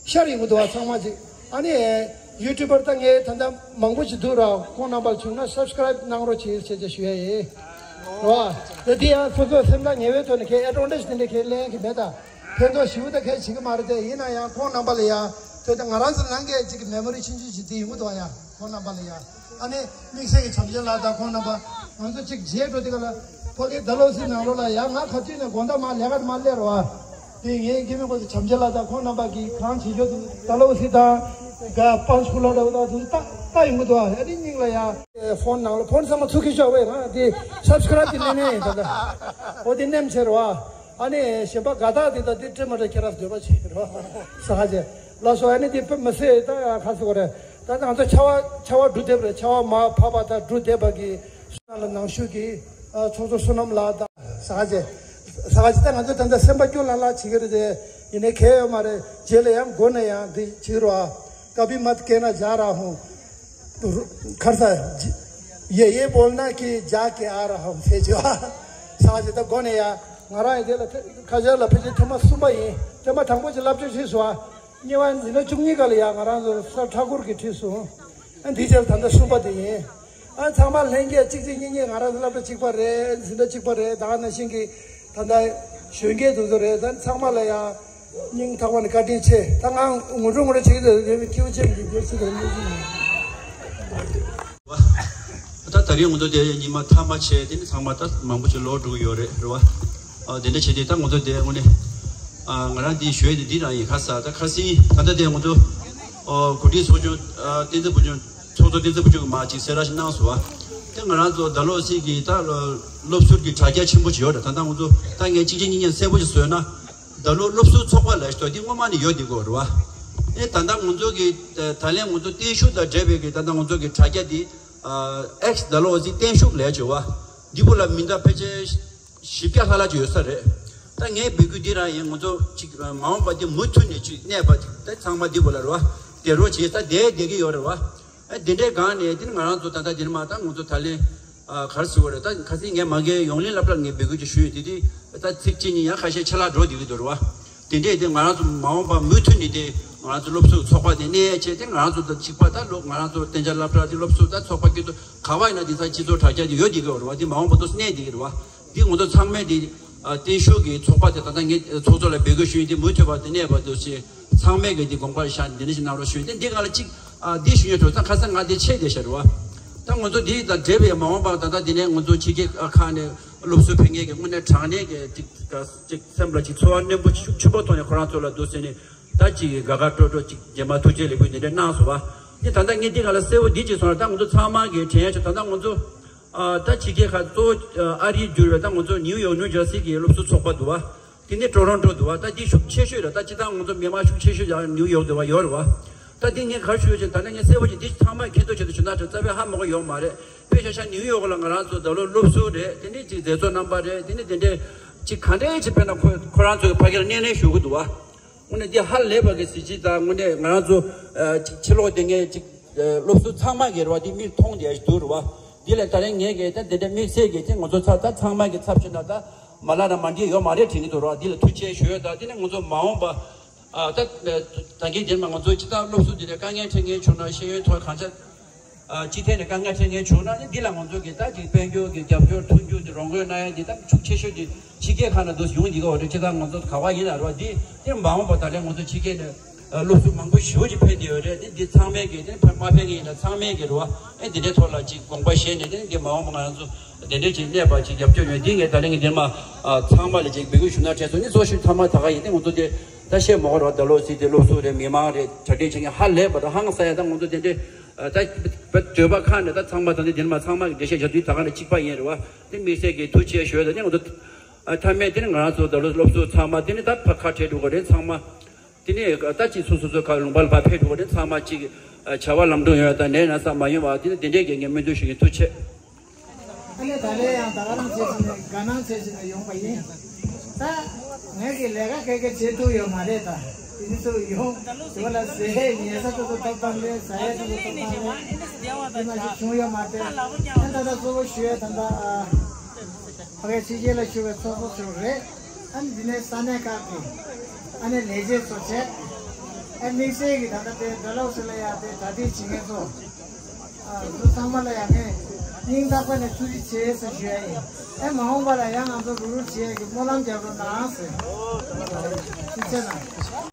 ཤར་ཡོང་གི་འདུག་བ་ཚང་མ་ཅིག་ཨ་ནི་ཡུ་ཊུབ་པར་ད་ངས་ད་ལྟ་མང་པོ་ཅིག་འདུག་ར། ཁོང་རྣམ་པ་བྱུང་ན་སབ་སི་ཀ་རའིབ་གནང་རོགས་བྱེད་ཅེས་ཅེས་ཞུ་ཡ་ཡིན། རོ་ཨ། ད་འདི་ཡང་སོ་སོའི་སེམས་ཐག་ཉེ་བའི་ཐོག་ནས་ཁའི་ཨེ་ཌ་ཝན་ཊེཇ་དེ་འདྲ་ཁའི་ལེན་གི་མེད་ད། ཕན་ཐོགས་ཞེ་པོ་ད་ཁའི་བྱེད་གི་མ་རེད་དེ། ཡིན་ན་ཡང་ཁོང་རྣམ་པ་ལ་ཡ། དེ་ད་ང་རང་ཚོ་ནང་གི་ཅིག་མེ་མོ་རི་ཆུང་ཆུང་ཞིག་དེ་ཡོང་གི་འདུག་ཡ། ཁོང་རྣམ་པ་ལ་ཡ། ཨ་ནི་དམིགས་བསལ་གྱི་བྱམས་ཆེན་ལགས་དང་ཁོང་རྣམ་པ་ང་ཚོ་གཅིག་མཇལ་འགྲོ་དེ་ག་ལ། ཕ་གི་ད་ལོ་སི་ནང་ལོགས་ལ་ཡ། ང་ཁ་ཐུག་ནས་དགོང་དག་མ་ལས་ཀ་མ་སླེབས་རོ་ཨ། དེ་ངའི་སྐྱེ་དམན་སྐུ་ཚེ་བྱམས་ཆེན་ལགས་དང་ཁོང་རྣམ་པ་གིས་གང་བྱེད་ཆོག་དུ། ད་ལོ་སི་དང་ག་པང་སྐུ་ལོ་འདྲ་བོ་དང་དུ་ལྟ་ལྟ་ཡོང་གི་འདུག་ཨ། ཨ་ནི་སྙིང་ལ་ཡ། ཕོན་ནང་ལ་ཕོན་ཚང་མ་ཚུར་ཁྱེར་ཤོག་བས། ང་དེ་སབ་སི་ཀ་རའིབ་དེ་ལེན་ནས་ཡིན་ད་ལྟ། འོ་དེ་ནེམ་ཆེ་རོ་ཨ། ཨ་ནི་གཞན་པ་དགའ་རྟགས་དེ་དང་དེ་སྤྲད་མ་སྤྲད་ཁྱེད་རང་འདོད་པ་བྱེད་རོགས། ས་ཧ་ཅེ། ལགས་སོ། ཨ་ནི་དེ་དཔེ་མི་སྲིད་ད་ཁ་སོ་རེད། ད་ང་ཚོ་ཆར་པ་ཆར་པ་འབྲུ་འདེབས་རེད། ཆར་པ་མར་བབས་པ་དང་འབྲུ་འདེབས་པ་གི་སོ་ནང་ལ་ནང་ཆོས་ཀྱི་ཨ་ཚོགས་གཙོ་བསོད་ནམས་ལགས་དང་ས་ཧ་ཅེ། ས་ཧ་ཅེ་ད་ང་ཚོ་ད་ལྟ་སེམས་པ་སྐྱོ་ལྷང་ལྷང་བྱེད་ཀྱི་རེད་དེ། ཡིན་ནའི་གལ་ཡོད་མ་རེད། རྗེས་ལ་ཡང་མགོ་ནས་ཡང་འདི་བྱེད་རོགས་ཨ། कभी मत कहना जा रहा हूँ। ཁར་ས། ये ये बोलना कि जाके आ रहा हूँ ཟེར་བྱས་པ། ས་ཧ་ཅེ་ད་མགོ་ནས་ཡ། ང་རང་ཡི་དེ་ལ་ཐེ་ཁ་ཤས་ལ་ཕལ་ཆེར་ཐེངས་མ་གསུམ་པ་ཡིན། ཐེངས་མ་དང་པོ་ཅིག་སློབ་གྲྭ་ཁྲིད་སོང་ཨ། གཉིས་པ་འཛིན་གྲྭ་བཅུ་གཉིས་སྐབས་ལ་ཡ་ང་རང་ཚོ་སར་ཁྲ་གུར་གྱིས་ཁྲིད་སོང་། ཨ་འདི་རྗེས་ལ་ད་ལྟ་གསུམ་པ་དེ་ཡིན། ཨ་ཚང་མ་ལྷན་རྒྱས་གཅིག་གཅིག་གཉིས་གཉིས། ང་རང་ཚོ་སློབ་གྲྭ་གཅིག་པ་རེད། འཛིན་གྲྭ་གཅིག་པ་རེད། ད་ག་ནང་བཞིན་གྱི་ད་ལྟ་གཞོན་སྐྱེས་དེ་ཚོ་རེད། ད་ཚང་མ་ལ་ཡ་སྙིང་ཐག་པ་ནས་བཀའ་དྲིན་ཆེ། ད་ང་ངུ་འགྲོ་ངུ་འགྲོ་བྱེད་ཀྱི་འདུག་སྐྱིད་པོ་ཅན་གྱི་རྒྱལ་སྲིད་དང་མི་གཞི་ཡིན། ད་ད་རེས་ང་ཚོ་དེ་ཉི་མ་མཐའ་མ་བྱས། དེ་ནི་ཚང་མ་ད་མང་པོ་ཞིག་ལོག་འགྲོ་གི་ཡོད་རེད། རེད་བ། ཨ་དེ་འདྲ་བྱས་ཏེ་ད་ང་ཚོ་དེ་དངོས་གནས་ཨ་ང་རང་འདི་ཞུ་ཡས་དེ་འདི་རང་ཡིན། ཁ་ས་ད་ཁ་སང་ད་ལྟ་དེ་ང་ཚོ་ཨ་གོ་སྒྲིག་ཚོགས་ཆུང་ཨ་བསྟན་འཛིན་བུ་ཆུང་ཚོགས་གཙོ་བསྟན་འཛིན་བུ་ཆུང་གིས་མར་ཅིག་གསལ་བསྒྲགས་ཤིག་གནང་སོང་བ། དེ་ང་རང་ཚོ་ད་ལོ་སྲིད་ཀྱི་ད་སློབ་ཟུར་གྱི་དྲ་རྒྱ་ཆེན་པོ་ཞིག་ཡོད་རེད། ད་ལྟ་ང་ཚོ་ད་ངས་གཅིག་གཅིག་གཉིས་གཉིས་གསལ་པོ་ཞིག་བཟོས་ན། ད་ལོ་སློབ་ཟུར་ཚོགས་པ་ལབ་ཞིག་འདུག་དེ་སྔོན་མ་ནས་ཡོད་དེ་གོ་རེད་བ། ཨེ་ད་ལྟ་ང་ཚོ་གི་ད་ད་ལན་ང་ཚོ་བརྟན་བཞུགས་དང་འབྲེལ་བའི་གི་ད་ལྟ་ང་ཚོ་གི་དྲ་རྒྱ་འདི་ཨེགས་ད་ལོ་སྲིད་བརྟན་བཞུགས་ལབ་བྱས་བ། འདི་བོ་ལ་མི་འདྲ་ཕལ་ཆེར་བཞི་བརྒྱ་ལྷག་ལྷག་ཅིག་ཡོད་ས་རེད། ད་ངའི་འབོད་སྐུལ་འདི་རང་ཡིན། ང་ཚོ་ཅིག་མ་འོངས་པ་འདི་མུ་མཐུད་ནས་ཅིག་གནས་པ་ད་ཚང་མ་འདི་བོ་ལ་རེད་བ། བསྡད་རོགས་བྱེད། ད་བསྡད་བསྡད་ཀྱི་ཡོད་རེད་བ། ཨ་འདི་འདྲའི་སྒང་ནས་འདི་ནི་ང་རང་ཚོ་ད་ལྟ་འདི་ནི་མ་ད་ང་ཚོ་ད་ལན་ཨ་ག་རེ་ཟེར་བ་རེད། ད་ཁ་སང་ངས་མ་གིའི་ཡོང་ལེན་སློབ་གྲྭར་ངས་འབོད་སྐུལ་ཅིག་ཞུས་ཡོད། དེ་དུས་ད་ཚིག་གཅིག་གཉིས་ཡང་ཁ་ཤས་ཆད་ལྷག་འགྲོ་བསྡད་ཀྱི་འདུག་རེད་བ། དེ་འདྲས་དེ་ང་རང་ཚོ་མ་འོངས་པ་མུ་མཐུད་ནས་དེ་ང་རང་ཚོ་སློབ་ཟུར་ཚོགས་པ་དེ་གནས་ཡས་བྱས། དེ་ང་རང་ཚོ་ད་གཅིག་པ་ད་ལོ་ང་རང་ཚོ་གཏན་འཇགས་སློབ་གྲྭ་དེ་སློབ་ཟུར་ད་ཚོགས་པ་སྐྱིད་སྡུག་ག་བ་ཡིན་ན་དེང་སང་སྤྱི་ཚོགས་དྲ་རྒྱ་དེ་ཡོད་བསྡད་ཀྱི་ཡོད་རེད་བ། དེ་མ་འོངས་པ་ཏོག་ཙམ་གནས་བསྡད་ཀྱི་རེད་བ། འདི་ང་ཚོ་ཚང་མས་འདི་ཨ་བརྟན་བཞུགས་ཀྱི་ཚོགས་པ་དེ་ད་ལྟ་ངས་ཚོགས་གཙོ་ལ་འབོད་སྐུལ་ཞུ་ཡིན། འདི་མུ་མཐུད་པར་དེ་གནས་པ་འདུག་ཅེས་ཚང་མས་ཀྱི་འདི་དགོངས་པ་བཞག་འདི་འདྲ་ཞིག་གནང་རོགས་ཞུ་ཡིན། དེ་འདི་ག་ལ་གཅིག་ཨ་འདི་ཞུ་ཡོད་འགྲོ་ཙང་ཁ་སང་ང་འདི་ཆད་བསྡད་ཤག་རེད་བ། ད་ང་ཚོ་འདི་དང་འབྲེལ་བའི་མ་འོངས་པར་ད་ལྟ་འདི་ནས་ང་ཚོ་ཕྱི་རྒྱལ་ཁག་ནས་སློབ་གསོ་ཕེབས་མཁན་གྱི་དངོས་གནས་དྲང་གནས་ཀྱི་ཅིག་ཅིག་སེམས་ལ་ཅིག་ཚོར་བ་རྣོན་པོ་ཤུགས་ཆེན་པོ་ཐོག་ནས་ཁོ་རང་ཚོ་ལ་འདུག་ཟེར་ནས་ད་ཅིག་དགའ་དགའ་སྤྲོ་སྤྲོ་ཅིག་རྗེས་མ་ཐུགས་རྗེ་ལེགས་འབུལ་འདི་འདྲ་གནང་སོང་བ། འདི་ད་ལྟ་ངས་འདི་ག་ལ་གསལ་བོ་འདི་ཅིག་སོང་ན་ད་ང་ཚོ་ཚང་མ་གི་དྲན་ཡ་ཆེ། ད་ལྟ་ང་ཚོ་ཨ་ད་ཕྱི་རྒྱལ་ཁག་གཙོ་བོ་ཨ་རིའི་འགྱུར་བའི་ད་ང་ཚོ་ནིའུ་ཡོག་ནིའུ་ཇར་སི་གི་སློབ་ཟུར་ཚོགས་པ་འདུག་བ། དེ་ནས་ཀྲོ་རོན་ཀྲོ་འདུག་བ། ད་འདི་ཤུགས་ཆེ་ཤོས་རེད། ད་སྤྱིར་བཏང་ང་ཚོ་མི་མང་ཤུགས་ཆེ་ཤོས་ཀྱང་ནིའུ་ཡོག་འདུག་བ་ཡོད་རེད་བ། ད་འདི་ངས་ག་རེ་ཞུ་ཡོད་ཅེ་ད་ནི་ངས་གསལ་པོ་ཅིག་འདི་ཚང་མ་མཁྱེན་རྟོགས་བྱེད་དུ་ཞུ་ན་དྲན་རྩ་བའི་ཧ་མ་གོ་ཡོད་མ་རེད། དཔེ་ཆ་བཞག་ནིའུ་ཡོག་ལ་ང་རང་ཚོ་ད་ལོ་སློབ་ཟུར་རེད། དེ་ནས་ཅིག་མཛད་གཙོ་རྣམ་པ་རེད། དེ་ནས་དེ་འདྲས་ཅིག་ག་འདྲས་ཅིག་དཔེར་ན་ཁོ་ཁོ་རང་ཚོའི་ཕ་གིར་སྣེ་ལེན་ཞུ་གི་འདུག་བ། དངོས་གནས་འདི་ཧ་ལས་པ་གི་གཟི་བརྗིད་དང་དངོས་གནས་ང་རང་ཚོ་ཨ་ཅིག་ཕྱི་ལོགས་དེ་ངས་ཅིག་ཨ་སློབ་ཟུར་ཚང་མ་གི་རེད་བ། འདི་མིག་མཐོང་བསྡད་འདུག་རེད་བ། འདི་ལས་ད་རེས་ངས་གི་ད་འདི་འདྲ་དམིགས་བསལ་གྱི་ཅིག་ང་ཚོ་ཚ་ད་ཚང་མ་གི་ཚབ་བྱས་ན་ད་མ་ལ་ར་མ་འགྲིག་ཡོད་མ་རེད་དྲན་གྱི་འདུག་རེད་བ། འདི་ལ་ཐུགས་རྗེ་ཆེ་ཞུ་ཡོད། ད་འདི་ནས་ང་ཚོ་མ་འོངས་པ་ཨ་ད་ད་གིན་དེར་མ་ང་ཚོ་སྤྱིར་བཏང་སློབ་ཟུར་འདི་འདྲ་དཀའ་ངལ་འཕྲད་མཁན་བྱུང་ན་ཤེས་ཡོན་ཐོག་གང་ཆ་ཨ་སྤྱི་ཐད་ནས་དཀའ་ངལ་འཕྲད་མཁན་བྱུང་ན་ནི་འདི་ལ་ང་ཚོ་གི་ད་ཅིག་དཔལ་འབྱོར་གྱི་རྒྱབ་སྐྱོར་མཐུན་འགྱུར་གྱི་རོགས་རམ་གནང་ཡ་འདི་ད་ཤུགས་ཆེ་ཤོས་འདི་ཕྱི་རྒྱལ་ཁག་ནས་འདུག་ཡོང་འདི་ག་བ་རེད། ཅི་ད་ང་ཚོ་ག་བ་ཡིན་ན་རེད་བ། འདི་འདིར་མ་འོངས་པ་ད་ལན་ང་ཚོ་ཕྱི་རྒྱལ་ནས་ཨ་སློབ་ཟུར་མང་པོ་ཞེ་པོ་ཅིག་ཕེབས་བསྡད་ཡོད་རེད། འདི་འདི་ཚང་མས་གི་འདི་ཕ་མ་ཕེབས་མཁན་ཡིན་ན་ཚང་མས་གི་རེད་བ། ཨེ་འདི་འདྲའི་ཐོག་ལ་ཅིག་དགོངས་པ་བཞེས་ནས་འདི་འདི་མ་འོངས་པ་ང་ཚོ་དེ་འདྲས་ཅིག་གནས་པ་ཅིག་རྒྱབ་སྐྱོར་ཡོད། འདི་ངས་ད་ལན་གི་འདིར་མ་ཨ་ཚང་མ་ལ་ཅིག་འབོད་སྐུལ་ཞུ་ན་དྲན་སོང་། ནི་གཙོ་ཤོས་ཚང་མ་ད་ག་ཡིན་ཏེ་ང་ཚོ་དེ་ད་བཤད་མ་དགོས་རེད་བ། ད་ལོ་སྲིད་དེ་སློབ་ཟུར་རེད། མི་མང་རེད། གྲ་སྒྲིག་བྱེད་མཁན་ཧ་ལས་པ་ད་ཧང་སང་ཡ། ད་ང་ཚོ་དེ་འདྲས་ཨ་ད་བོད་པ་ཁག་ནས་ད་ཚང་མ་ད་ནི་དེ་ནི་མ་ཚང་མ་གི་འགྲེལ་བཤད་བྱ་དུས་ད་ག་ནས་གཅིག་པ་ཡིན་རེད་བ། དེ་དམིགས་བསལ་གྱི་ཐུགས་རྗེ་ཆེ་ཞུ་ཡ། ད་ནི་ང་ཚོ་ཨ་མཐའ་མའི་དེ་ནི་ང་རང་ཚོ་ད་ལོ་སློབ་ཟུར་ཚང་མ་དེ་ནི་ད་ཕར་ཁ་བྲལ་འགྲོ་གི་རེད། ཚང་མ་དེ་ནི་ད་ཅིག་སོ་སོ་སོ་ཁ་ལུང་པ་ལ་ཕར་ཕེབས་འགྲོ་གི་རེད། ཚང་མ་ཅིག་ཨ་བྱ་བ་ལམ་འགྲོ་ཡོང་ཡ་ད་ནས་ན་ས་མ་ཡོང་བ་དེ་ནི་དེ་འདྲས་ཀྱི་ངས་སྨོན་འདུན་ཞུ་གི། ཐུགས་རྗེ་ཆེ། ཨ་ནི་ད་ལན་ཡང་ད་ག་རང་བྱེད་ཀྱི་ནས་དགའ་སྣང་བྱེད་ཀྱི་ནས་ཡོང་པ་ཡིན། ད་ངས་ཀྱི་ལས་ཀ་ག་གེ་བྱེད་ཐུབ་ཡོད་མ་རེད། ད་དེ་ནི་ཚོ་ཡོང་དེ་བ་ལ་ཟས་ཉལ་ས་ཏོག་ཏོག་ཐོབ་ཐང་རེད། ཟ་ཡ་ཏོག་ཏོག་ཐོབ་ཐང་རེད། དེ་མ་ཞིག་བྱུང་ཡོད་མ་རེད། ཨ་ད་ད་གཙོ་བོ་ཞུ་ཡ་ད་ད་ཨ་ཕ་གི་ཕྱི་རྒྱལ་ལ་བཞུགས་པའི་ཚོགས་གཙོ་ཚོ་རེད། ཨ་ནི་འདི་ནས་ས་གནས་ཁག་གི་ཨ་ནི་ལས་བྱེད་ཚོ་བྱས། ཨ་དམིགས་བསལ་གྱི་ད་ལྟ་དེ་ཌལ་ཧོ་སི་ལ་ཡ་དེ་གྲ་སྒྲིག་བྱེད་མཁན་ཚོ། ཨ་ཚོ་ཚང་མ་ལ་ཡང་ངས་སྙིང་ཐག་པ་ནས་ཐུགས་རྗེ་ཆེ་ཟེར་ཞུ་ཡ་ཡིན། ཨེ་མ་འོངས་པ་ལ་ཡང་ང་ཚོ་རུབ་རུབ་བྱེད་ཡ་གི་སྨོན་ལམ་རྒྱབ་རོགས་གནང་ཟེར། ཐུགས་རྗེ་གནང་།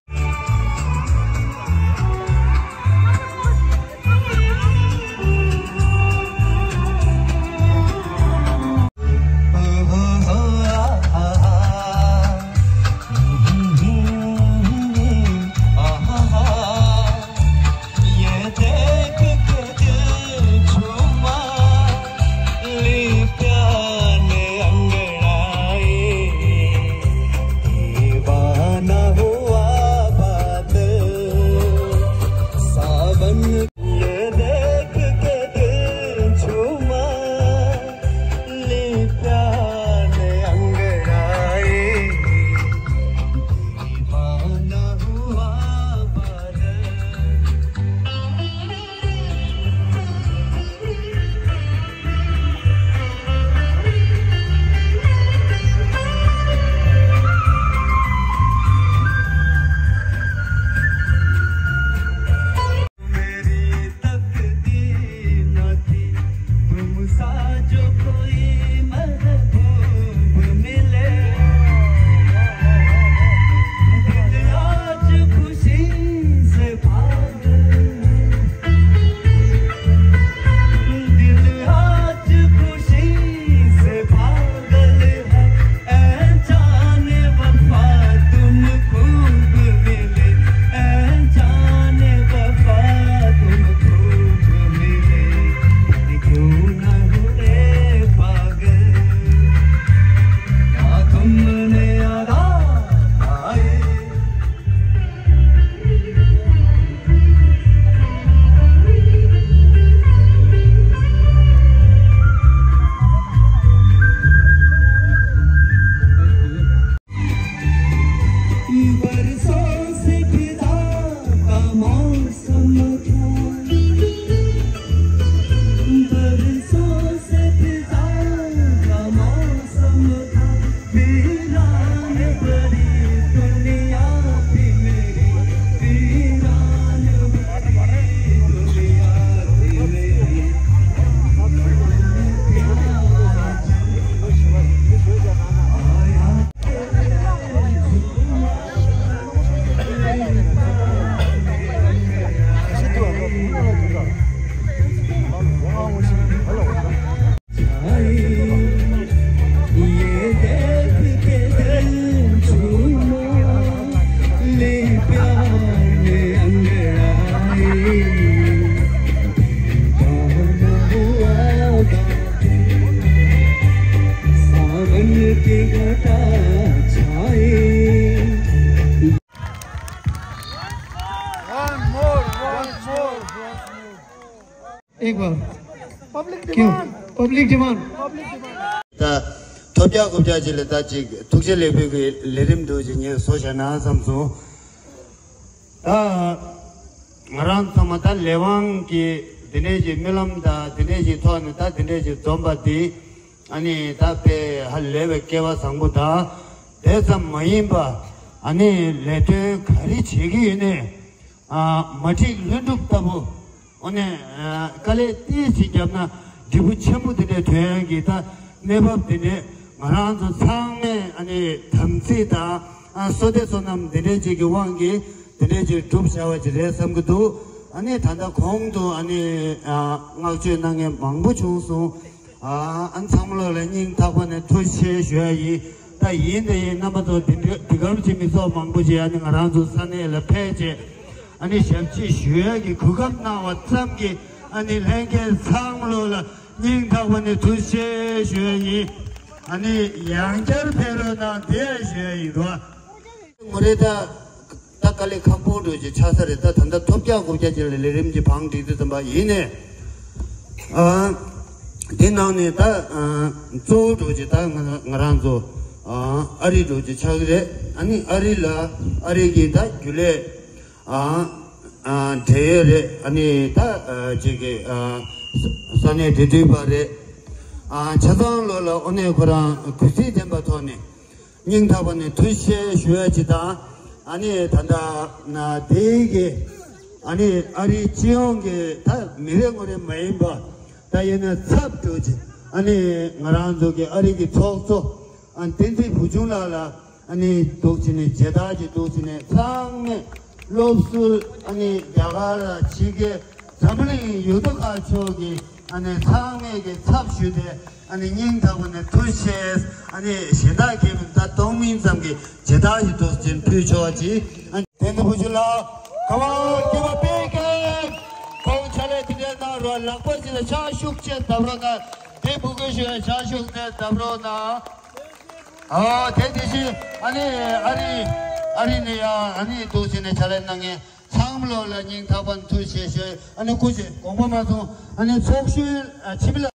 ཀྱི་པབ་ལིག་ཌི་མཱན་ཌི། ད་ཐོབ་རྒྱག་རྐུབ་རྒྱག་ཅིག་ལ་ད་ཅིག་ཐུགས་རྗེ་ལེགས་འབུལ་གྱི་ལས་རིམ་འདྲ་ཅིག་ངས་བཟོ་བཞག་ན་བསམ་སོང་། ད་ང་རང་ཚང་མ་ད་ལས་དབང་གི་འདི་འདྲའི་ཅིག་སྨོན་ལམ་དང་འདི་འདྲའི་ཅིག་ཐོག་ནས་ད་འདི་འདྲའི་ཅིག་འཛོམས་པ་འདི་ཨ་ནི་ད་དཔེ་ཧ་ལས་པའི་སྐལ་བ་བཟང་པོ་དང་དེ་ཙམ་མ་ཡིན་པ་ཨ་ནི་ལས་དོན་ག་རེ་བྱེད་ཀྱི་ཡོད་ནའི་ཨ་མ་བསྒྲིགས་ལྷུན་གྲུབ་ལྟ་བུ། འོ་ནས་དཀའ་ལས་ཏོག་ཙམ་བརྒྱབ་ན་འབྲས་བུ་ཆེན་པོ་དེ་འདྲའི་ཐོན་ཡག་གི་ད་གནས་བབ་དེ་འདྲའི་ང་རང་ཚོ་ཚང་མས་ཨ་ནི་དམ་ཚིག་དང་ཨ་བསོད་བདེ་བསོད་ནམས་དེ་འདྲའི་ཅིག་གི་དབང་གིས་དེ་འདྲའི་ཅིག་སྒྲུབ་བྱ་བ་ཅིག་རེད་བསམ་གྱི་འདུག་ཨ་ནི་ད་ལྟ་གོང་དུ་ཨ་ནི་ཨ་བསྔགས་བརྗོད་གནང་མཁན་མང་པོ་བྱུང་སོང་། ཨ་ཨ་ཚང་མ་ལོ་ལ་སྙིང་ཐག་པ་ནས་ཐུགས་རྗེ་ཆེ་ཞུ་ཡ་ཡིན། ད་ཡིན་དེ་ཡིན་རྣམ་པ་ཚོ་འདི་འདྲ་འདི་གར་ཅིག་མི་ཚོགས་མང་པོ་ཅིག་ཨ་ནི་ང་རང་ཚོ་ས་གནས་ལ་ཕེབས་བྱས། ཨ་ནི་ཞབས་ཕྱི་ཞུ་ཡག་གི་གོ་སྐབས་གནང་བ་ཙམ་གྱིས་ཨ་ནི་ལྷན་རྒྱས་ཚང་མ་ལོ་ལ་སྙིང་ཐག་པ་ནས་ཐུགས་རྗེ་ཆེ་ཞུ་ཡ་ཡིན། ཨ་ནི་ཡང་བསྐྱར་ཕེབས་རོགས་གནང་དེ་ཞུ་ཡ་ཡིན་རོ། ངོ་རེ་ད་ད་དཀའ་ལས་ཁག་པོ་འགྲོ་རྒྱུ་ཆགས་ས་རེད། ད་ད་ལྟ་ཐོབ་རྒྱག་རྐུབ་རྒྱག་ཅིག་ལ་ལས་རིམ་གྱི་བང་བསྒྲིགས་དུས་ཙམ་པ་ཡིན་ནས། ཨ་དེ་ནང་ནས་ད་ཨ་གཙོ་བོ་འགྲོ་རྒྱུ་ད་ང་ང་རང་ཚོ་ཨ་ཨ་རི་འགྲོ་རྒྱུ་ཆགས་ཀྱི་རེད། ཨ་ནི་ཨ་རི་ལ་ཨ་རི་གི་ད་རྒྱུན་ལས། ཨ་ཨ་འབྲེལ་ཡོད་རེད། ཨ་ནི་ད་ཨ་ཅིག་གི་ཨ་ས་ས་གནས་འབྲེལ་མཐུད་པ་རེད། ཨ་ཆ་ཚང་ལོ་ལ་ཨོ་ནས་ཁོ་རང་གུས་བརྩི་ལྡན་པ་ཐོག་ནས་སྙིང་ཐག་པ་ནས་ཐུགས་རྗེ་ཆེ་ཞུ་ཡ་ཅིག་དང་། ཨ་ནི་ད་ལྟ་ན་དེའི་གི་ཨ་ནི་ཨ་རིའི་སྤྱི་ཡོངས་ཀྱི་ད་མི་རེ་ངོ་རེ་མ་ཡིན་པ་ད་ཡིན་ན་ཚབ་འགྲོ་ཅིག་ཨ་ནི་ང་རང་ཚོ་གི་ཨ་རི་གི་ཚོགས་གཙོ། ཨ་བསྟན་འཛིན་བུ་ཆུང་ལགས་ལ་ཨ་ནི་འདུག་བྱས་ནས་མཇལ་དར་གྱི་འདུག་བྱས་ནས་ཚང་མས་སློབ་ཟུར་ཨ་ནི་རྒྱ་གར་ཕྱི་རྒྱལ་འཛམ་བུ་གླིང་ཡུལ་གྲུ་ཁག་ཕྱོགས་ཀྱི་ཨ་ནི་ཚང་མས་ཀྱི་ཚབ་ཞུས་ཏེ་ཨ་ནི་སྙིང་ཐག་པ་ནས་ཐུགས་རྗེ་ཆེ། ཨ་ནི་གཞན་དག་གིས་ད་གཏོང་མིན་ཙམ་གྱི་མཇལ་དར་གྱི་འདུག་བྱས་ནས་ཕུལ་ཆོག་ཅིག་ཨ་ནི་བསྟན་འཛིན་བུ་ཆུང་ལགས་ག་བ་སྐྱེ་བ་དཔེ་སྐད་ཁོང་ཕྱག་ལས་དེ་འདྲའི་གནང་རོགས། ལག་པ་ཅིག་ལ་ཕྱག་ཤུགས་ཆེ་བརྡབ་རོགས་གནང་། དེ་འབོད་སྐུལ་ཞུ་བའི་ཕྱག་ཤུགས་ནས་བརྡབ་རོགས་གནང་། ཨོ་དེ་དེ་བཞིན་ཨ་ནི་ཨ་རི་ཨ་རི་ནས་ཡང་ཨ་ནི་འདུག་བྱས་ནས་ཕྱག་ལས་གནང་མཁན་ཚང་མ་ལོ་ལ་སྙིང་ཐག་པ་ནས་ཐུགས་རྗེ་ཆེ་ཞུ། ཨ་ནི་སྐུ་མཁྱེན་དགོངས་པ་མ་ཚོམས། ཨ་ནི་ཚོགས་གཞོན་ཨ་འཆི་མེད་ལགས།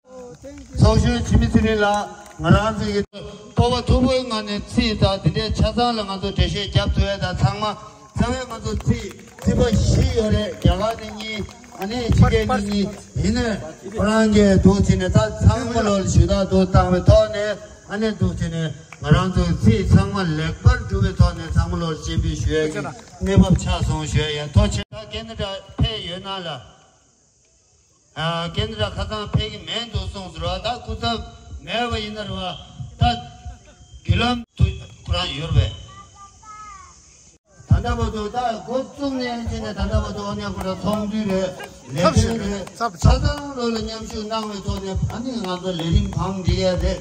ཚོགས་གཞོན་འཆི་མེད་ཚེ་རིང་ལགས། ང་རང་ཚོ་གི་སྤོབས་པ་མཐོ་པོའི་ངང་ནས་རྩིས་དང་དེ་འདྲའི་ཆ་ཚང་ལ་ང་ཚོ་འགྲེལ་བཤད་རྒྱབ་ཐུབ་ཡས་དང་ཚང་མ་རྩ་བའི་ང་ཚོ་རྩིས་རྩིས་པ་བཞི་ཡོད་རེད། རྒྱ་གར་ནས་གཉིས། ཨ་ནི་ཕྱི་རྒྱལ་ནས་གཉིས། ཡིན་ནའི་ཁོ་རང་གིས་འདུག་བྱས་ནས་ད་ཚང་མ་ལོ་ལ་ཞུ་དག་འདུག་བཏང་བའི་ཐོག་ནས་ཨ་ནི་འདུག་བྱས་ནས་ང་རང་ཚོའི་རྩིས་ཚང་མ་ལེགས་པར་གྲུབ་པའི་ཐོག་ནས་ཚང་མ་ལོ་ལ་སྤྱན་འབུལ་ཞུ་ཡས་ཀྱི་གནས་བབ་ཆགས་སོང་ཞུ་ཡས་ཡིན། ཐུགས་རྗེ་ཆེ། ད་ཁེ་ན་ཌ་ཕེབས་ཡོད་ན་ལ། ཨ་ཁེ་ན་ཌ་ཁ་སང་ཕེབས་ཀྱི་མེད་འདུག་གསུངས་ཟེར་བ། ད་སྐུ་ཚབ་མེད་པ་ཡིན་ན་རེད་བ། ད་བརྒྱུད་ལམ་དུ་ཁོ་རང་ཡོད་རེད་པས། ད་ལྟ་བར་དུ་ད་འགོ་བཙུགས་ནས་བྱས་ནས་ད་ལྟ་བར་དུ་ཨ་ནི་ཁོ་རང་ཚོགས་འདུ་རེད། ལས་དོན་རེད། ཆ་ཚང་ལོ་ལ་མཉམ་ཞུགས་གནང་བའི་ཐོག་ནས་ཨ་ནི་ང་ཚོ་ལས་རིམ་བང་སྒྲིག་ཡས་རེད།